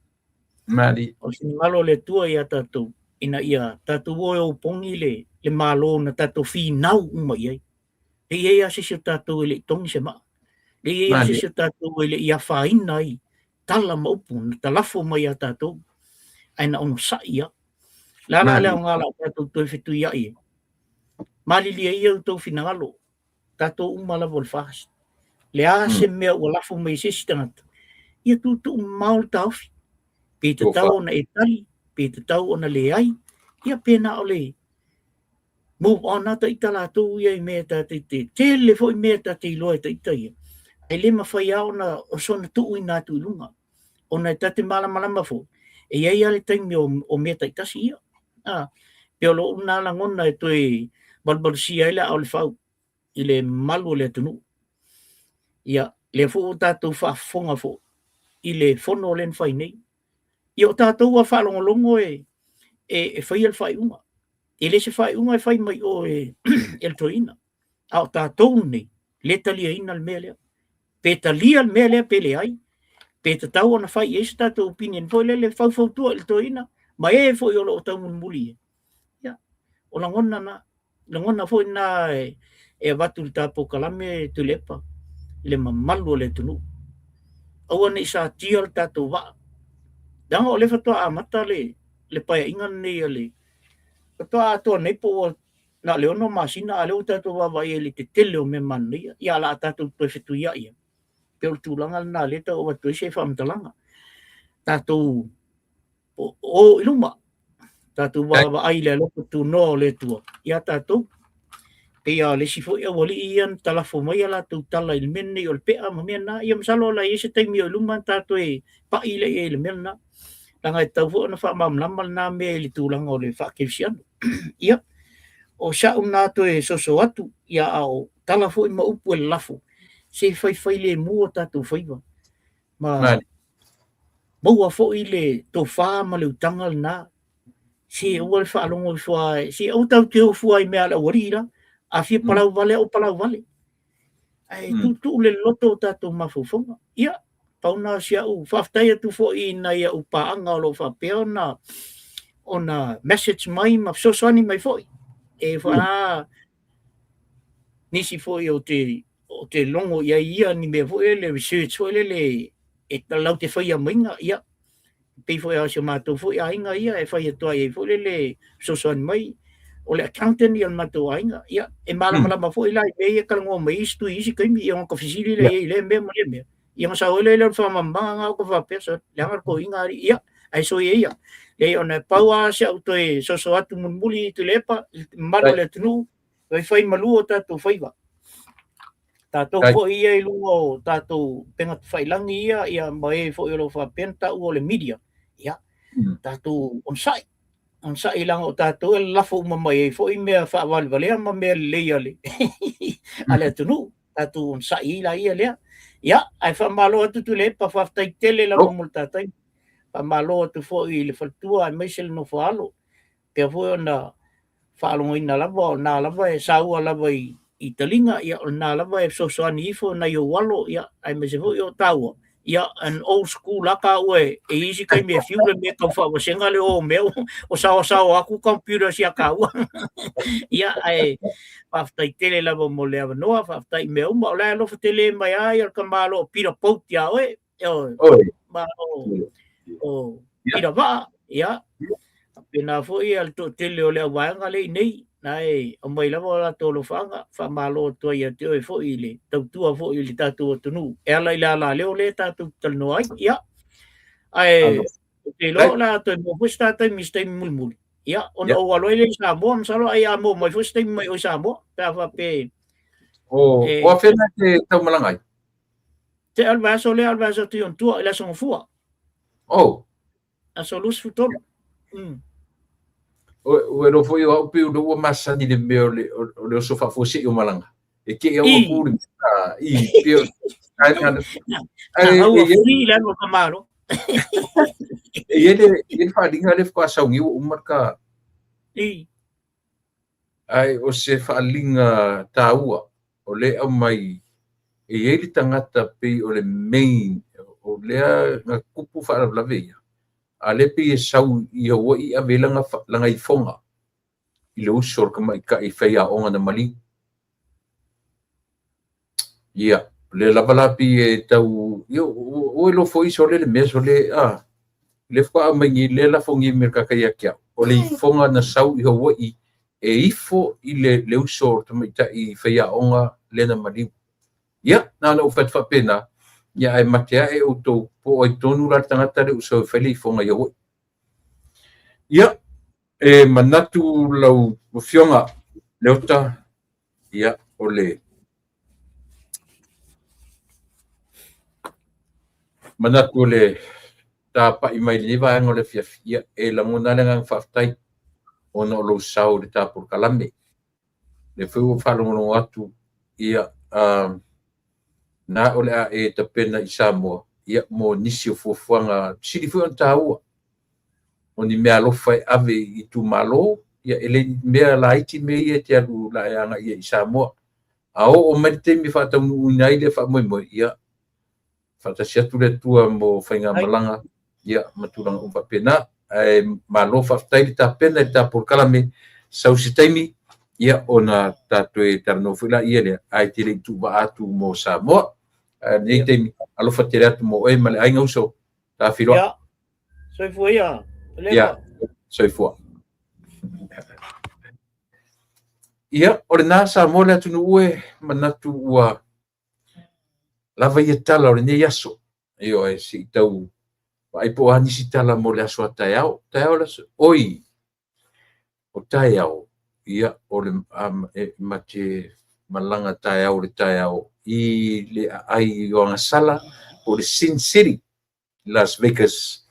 A: Mali.
B: O le finagalo o le Atua iā tatou, ina ia tatou o e opogi le, le Malo na tatou finau uma i ai. E i ai lava se isi o tatou e le i togi se maa. E i ai lava se isi o tatou e le i afaina ai tala ma upu na talafo mai ia tatou, ae na onosai lava. O le a la le aoga o le a tatou toe fetuiai ai? Malilie ia outou finagalo, tatou uma lava o le FAST. Le a se mea ua lafo mai e se isi tagata, ia tuutuu mamao le taofi. Pe tatau ona e tali, pe tatau ona leai, ia pe na o le move on lava ita latou ia i mea ta te tele foi mea ta te iloa e ta ita ia, ae le mafai lava ona o soona tuuina atu i luga, ona e ta te malamalama foi, e i ai lava le taimi o mea taitasi ia. Pei o lou na lagona e toe valuvalusia ai le aa o le fau i le mamalu o le atunuu. Ia, lea foi ua tatou faafofoga foi i le fono lea na fai nei. Ia o tatou a faalogologo e faia le faaiuga. E le se faaiuga e fai mai o e le toeaina. A o tatou nei, le taliaina le mea lea. Pe talia le mea lea pe leai, pe tatau ona fai i ai se tatou opinion foi lele faufautua i le toeaina, ma e foi o lo o taumulimuli i ai. Ia, o lagona na, lagona foi na e avatu i le ta polokalame Tuilaepa i le mamalu o le atunuu. Aua ne i satia le tatou vaa. Leaga o lea faatoa amata le paeaiga lenei a le faatoa atoa nei po ua na o le 6 masina, a o lea ua tatou vaavaai i le tetele o mea manaia. Ia, o le a tatou toe fetuiai ai. Pei o le tulaga lena lea e tau avatu ai se faamatalaga. Tatou o i luma, tatou vaavaai i le alofa tunoa o le Atua ia tatou. Pei lava o le isi foi aualii ia na talafo mai a latou tala i le mea lenei o le pea ma mea na. Ia masalo o le a i ai se taimi o i luma na tatou toe pai lea i ai i le mea lena. Leaga e tatau foi ona faamalamalama lena mea i le tulaga o le faakerisiano. Ia, o si au lena toe soso atu, ia a o tala foi ma upu e lalafo, se faifailemu o tatou faiva. Ma maua foi le tofa ma le utaga lena. Se aua le faalogo ifo lava, se aua tatou te o fua i mea a le aualii la. A fia palau vale, aua palau vale. Ae tuutuu le loto o tatou mafaufauga. Ia, pau na o si au faafetai atu foi i nai au paaga o lo o faapea ona message mai ma fesoasoani mai foi. E faa nisi foi o te logo i ai ia ni mea foi lele research foi lele e lau te faia maiga, ia pei foi o si o matou foi aiga ia e fai atu ai foi lele fesoasoani mai o le accountant ia o le matou aiga, ia e malamalama foi la i mea ia talanoa mai isi tui isi taimi, ia ona fesili lea i lea mea ma lea mea, ia ona sau ai lea o le faamalamalamaga na o ka faapea so leaga le toeaina alii, ia ae soi e ia leai ona e pau lava si au toe soso atu mulimuli Tuilaepa i le mamalu o le atunuu, faifai malu o tatou faiva. Tatou foi ia i luga o tatou upega tafailagi ia, ia ma e foi o lo o faapea ona taua o le media, ia, tatou onosai, onosai leaga o tatou e lalafo uma mai ai foi mea faavalevalea ma mea lelei a le, a le atunuu. Tatou onosai ai la ia lea. Ia, ae faamalo atu Tuilaepa, faafetai tele lava mo le ta taimi. Faamalo atu foi i le faletua aemaise le nofo a alo. Pea foi ona faalogoina lava o lena lava e saua lava i taliga, ia o lena lava e fesoasoani ifo nai ou alo, ia aemaise foi o taua, ia an old school la taua e i isi taimi e fiu le mea tau faavasega le o mea o saosao atu computers ia taua. Ia ae faafetai tele lava mo le avanoa, faafetai i mea uma. O la e alofa tele mai lava ia le tamaloa o Peter Pope ia oe. Oi. Ma o Peter Vaa, ia. Faapena foi le toatele o le auvaega lea i nei, na e aumai lava o latou alofaaga, faamalo atu ai ia te oe foi i le tautua foi i le tatou atunuu e ala i le alaleo lea tatou te talanoa ai. Ia, ae ou te iloa o le a toe maua foi se ta taimi i se taimi mulimuli. Ia, ona ou alo ai lea i Samoa, masalo ai a maua mai foi se taimi mai oe i Samoa, pe a faapea
A: O, o a fea te taumalaga ai?
B: Te o le vaiaso lea, o le vaiaso atu i ona tua, i le Aso Gafua.
A: Oh.
B: Aso 23.
A: Ua iloa foi o au pei o lea ua masani i le mea o le oso faafuasei o malaga. E te i au pu le i pei o
B: ai ua free le alu o ka malo.
A: E i ai le faaaliga lea faatoa sauni ua uma le ka
B: I.
A: Ae o se faaaliga taua o lea e aumai e i ai le tagata pei o le main o lea na tupu faalavelave ia, a o lea pei e sau i Hawaii e ave ai lana ifoga i le uso o le tamaitai faiaoga na maliu. Ia, o lea lava la pei e tau, ia, ua iloa foi sole le mea sole, a, lea faatoa aumai nei, lea e lafo nei me kaka ia te au. O le ifoga na sau i Hawaii e ifo i le uso o le tamaitai faiaoga lea na maliu. Ia, na ona ou fai atu faapena, ia ae mate ae outou po o ai tonu la le tagata lea ua sau e fai le ifoga i Hawaii. Ia, e manatu lau Afioga Leota, ia, o le manatu o le tapai mai lenei vaega o le afiafi, ia, e lagona le agaga faafetai ona o lou sao i le ta polokalame. Lea foi ua faalogologo atu, ia, na o le a e tapena i Samoa, ia, mo nisi o fuafuaga sili foi ona taua, o ni meaalofa e ave i itumalo, ia, e le mea laiti mea ia e te alu la e agai ai i Samoa. A oo mai le taimi e faataunuuina ai lea faamoemoe, ia, faatasi atu le Atua mo faigamalaga, ia, ma tulaga uma faapena. Ae malo faafetai le tapena i le ta polokalame, sau se taimi, ia, ona ta toe talanoa foi laia lea, ae te le i tuuvaa atu mo Samoa. Ae lenei taimi, alofa tele atu mo oe ma le aiga uso, ta filoa.
B: Ia, soifua ia,
A: Ia, soifua. Ia, o lena Samoa le atunuu e manatu ua lava ia tala o lenei aso. Ioe, se i tau vaai po o a nisi tala mo le aso a taeao. Taeao le aso, oi, o taeao, ia, o le e ma te malaga taeao le taeao i le aai o Agasala po o le Sin City, Las Vegas,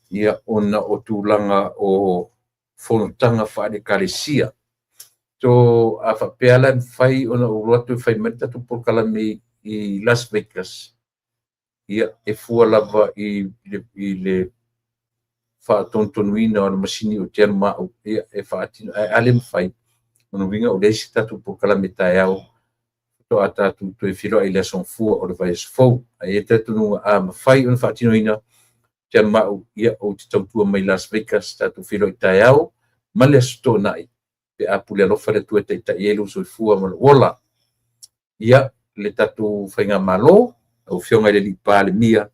A: ia, ona o tulaga o fonotaga faale-ekalesia. So, a faapea la e mafai ona ou alu atu e fai mai le tatou polokalame i Las Vegas, ia, e fua lava i le faatonutonuina o le masini o te alu ma au, ia, e faatino. Ae a le mafai, o lona uiga o leai se tatou polokalame taeao, faatoa tatou toe feiloai i le aso Gafua o le vaiaso fou. Ae i ai le talitonuga a mafai ona faatinoina te alu ma au, ia, ou te tautua mai Las Vegas, tatou feiloai taeao ma le Aso Toonai, pe a pule alofa le Atua e taitai ai lou soifua ma lou ola. Ia, le tatou faigamalo, lau Afioga i le Alii Palemia,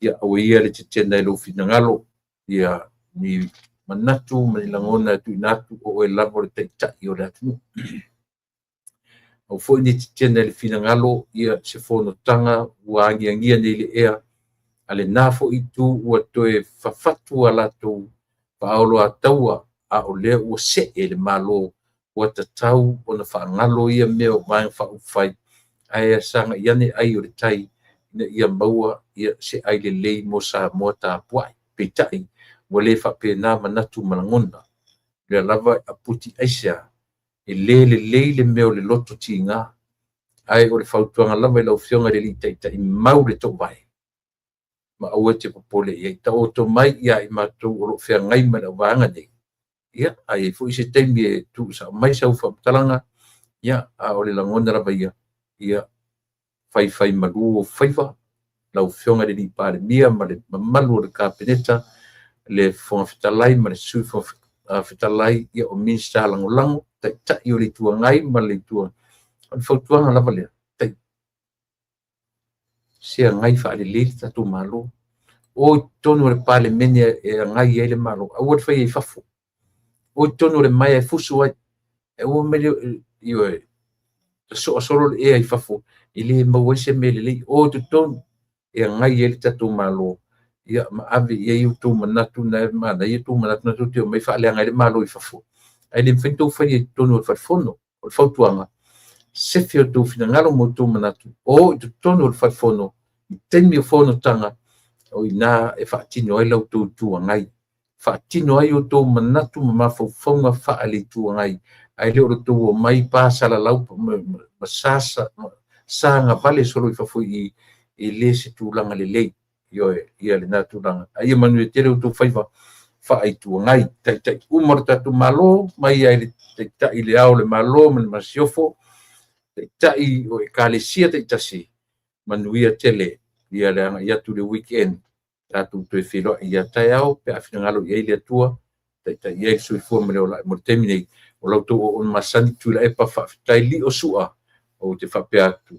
A: ia, aua ia le tetena i lou finagalo, ia, ni manatu ma ni lagona e tuuina atu, o oe lava o le taitai o le atunuu. Aua foi ne i tetena i le finagalo, ia, se fonotaga ua agiagia nei i le ea, a lena foi itu ua toe fafatu a latou faaoloataua, a o lea ua see le Malo, ua tatau ona faagalo ia mea o Vaega Faaupufai, ae sagai ane ai o le tai ina ia maua, ia, se ai lelei mo Samoa tapuai. Peitai, ua le faapena manatu ma lagona. O lea lava e aputi aisea, e le lelei le mea o le loto tiga, ae o le fautuaga lava i lau Afioga i le Alii Taitai, mau le toovae, ma aua e te popole i ai. Taoto mai ia i matou o lo o feagai ma le auvaega nei, ia, a i ai foi se taimi e tuusao mai sau faamatalaga, ia, a o le lagona lava ia, ia, faifai malu ou faiva, lau Afioga i le Alii Palemia ma le mamalu o le Kapeneta, le Fofoga Fetalai ma le Sui Fofoga Fetalai, ia, o Minisita Lagolago, Taitai o le Itu Agai ma le Itu, o le fautuaga lava lea, se agai faalelei le tatou Malo. O i totonu o le Palemene e agai ai le Malo, aua le faia i fafo. O i totonu o le maea e fusu ai, e aua mai le, ioe, soa solo le ea i fafo, e le maua ai se mea lelei. O i totonu e agai ai le tatou Malo, ia, ma ave i ai outou manatu na e manaia outou manatu na tou te omai faaleaga ai le Malo i fafo. Ae le mafai ona outou faia i totonu o le falefono. O le fautuaga, sefe outou finagalo ma outou manatu, o i totonu o le falefono, i taimi o fonotaga, o i ina e faatino ai la outou Itu Agai. Faatino ai outou manatu ma mafaufauga faale Itu Agai, ae le o le tou omai pasalalau ma sagavale solo i fafo i e le se tulaga lelei. Ioe, ia lena tulaga. Ae ia manuia tele outou faiva faa-Itu Agai. Taitai uma o le tatou Malo, mai ai le Taitai i le Ao o le Malo ma le Masiofo, Taitai o Ekalesia taitasi, manuia tele ia le agai atu i le weekend, tatou toe feiloai ia taeao pe a finagalo i ai le Atua, taitai i ai le soifua ma le ola. Mo le taimi nei, o la outou auauna masani Tuilaepa, faafetai lio sua, ou te faapea atu,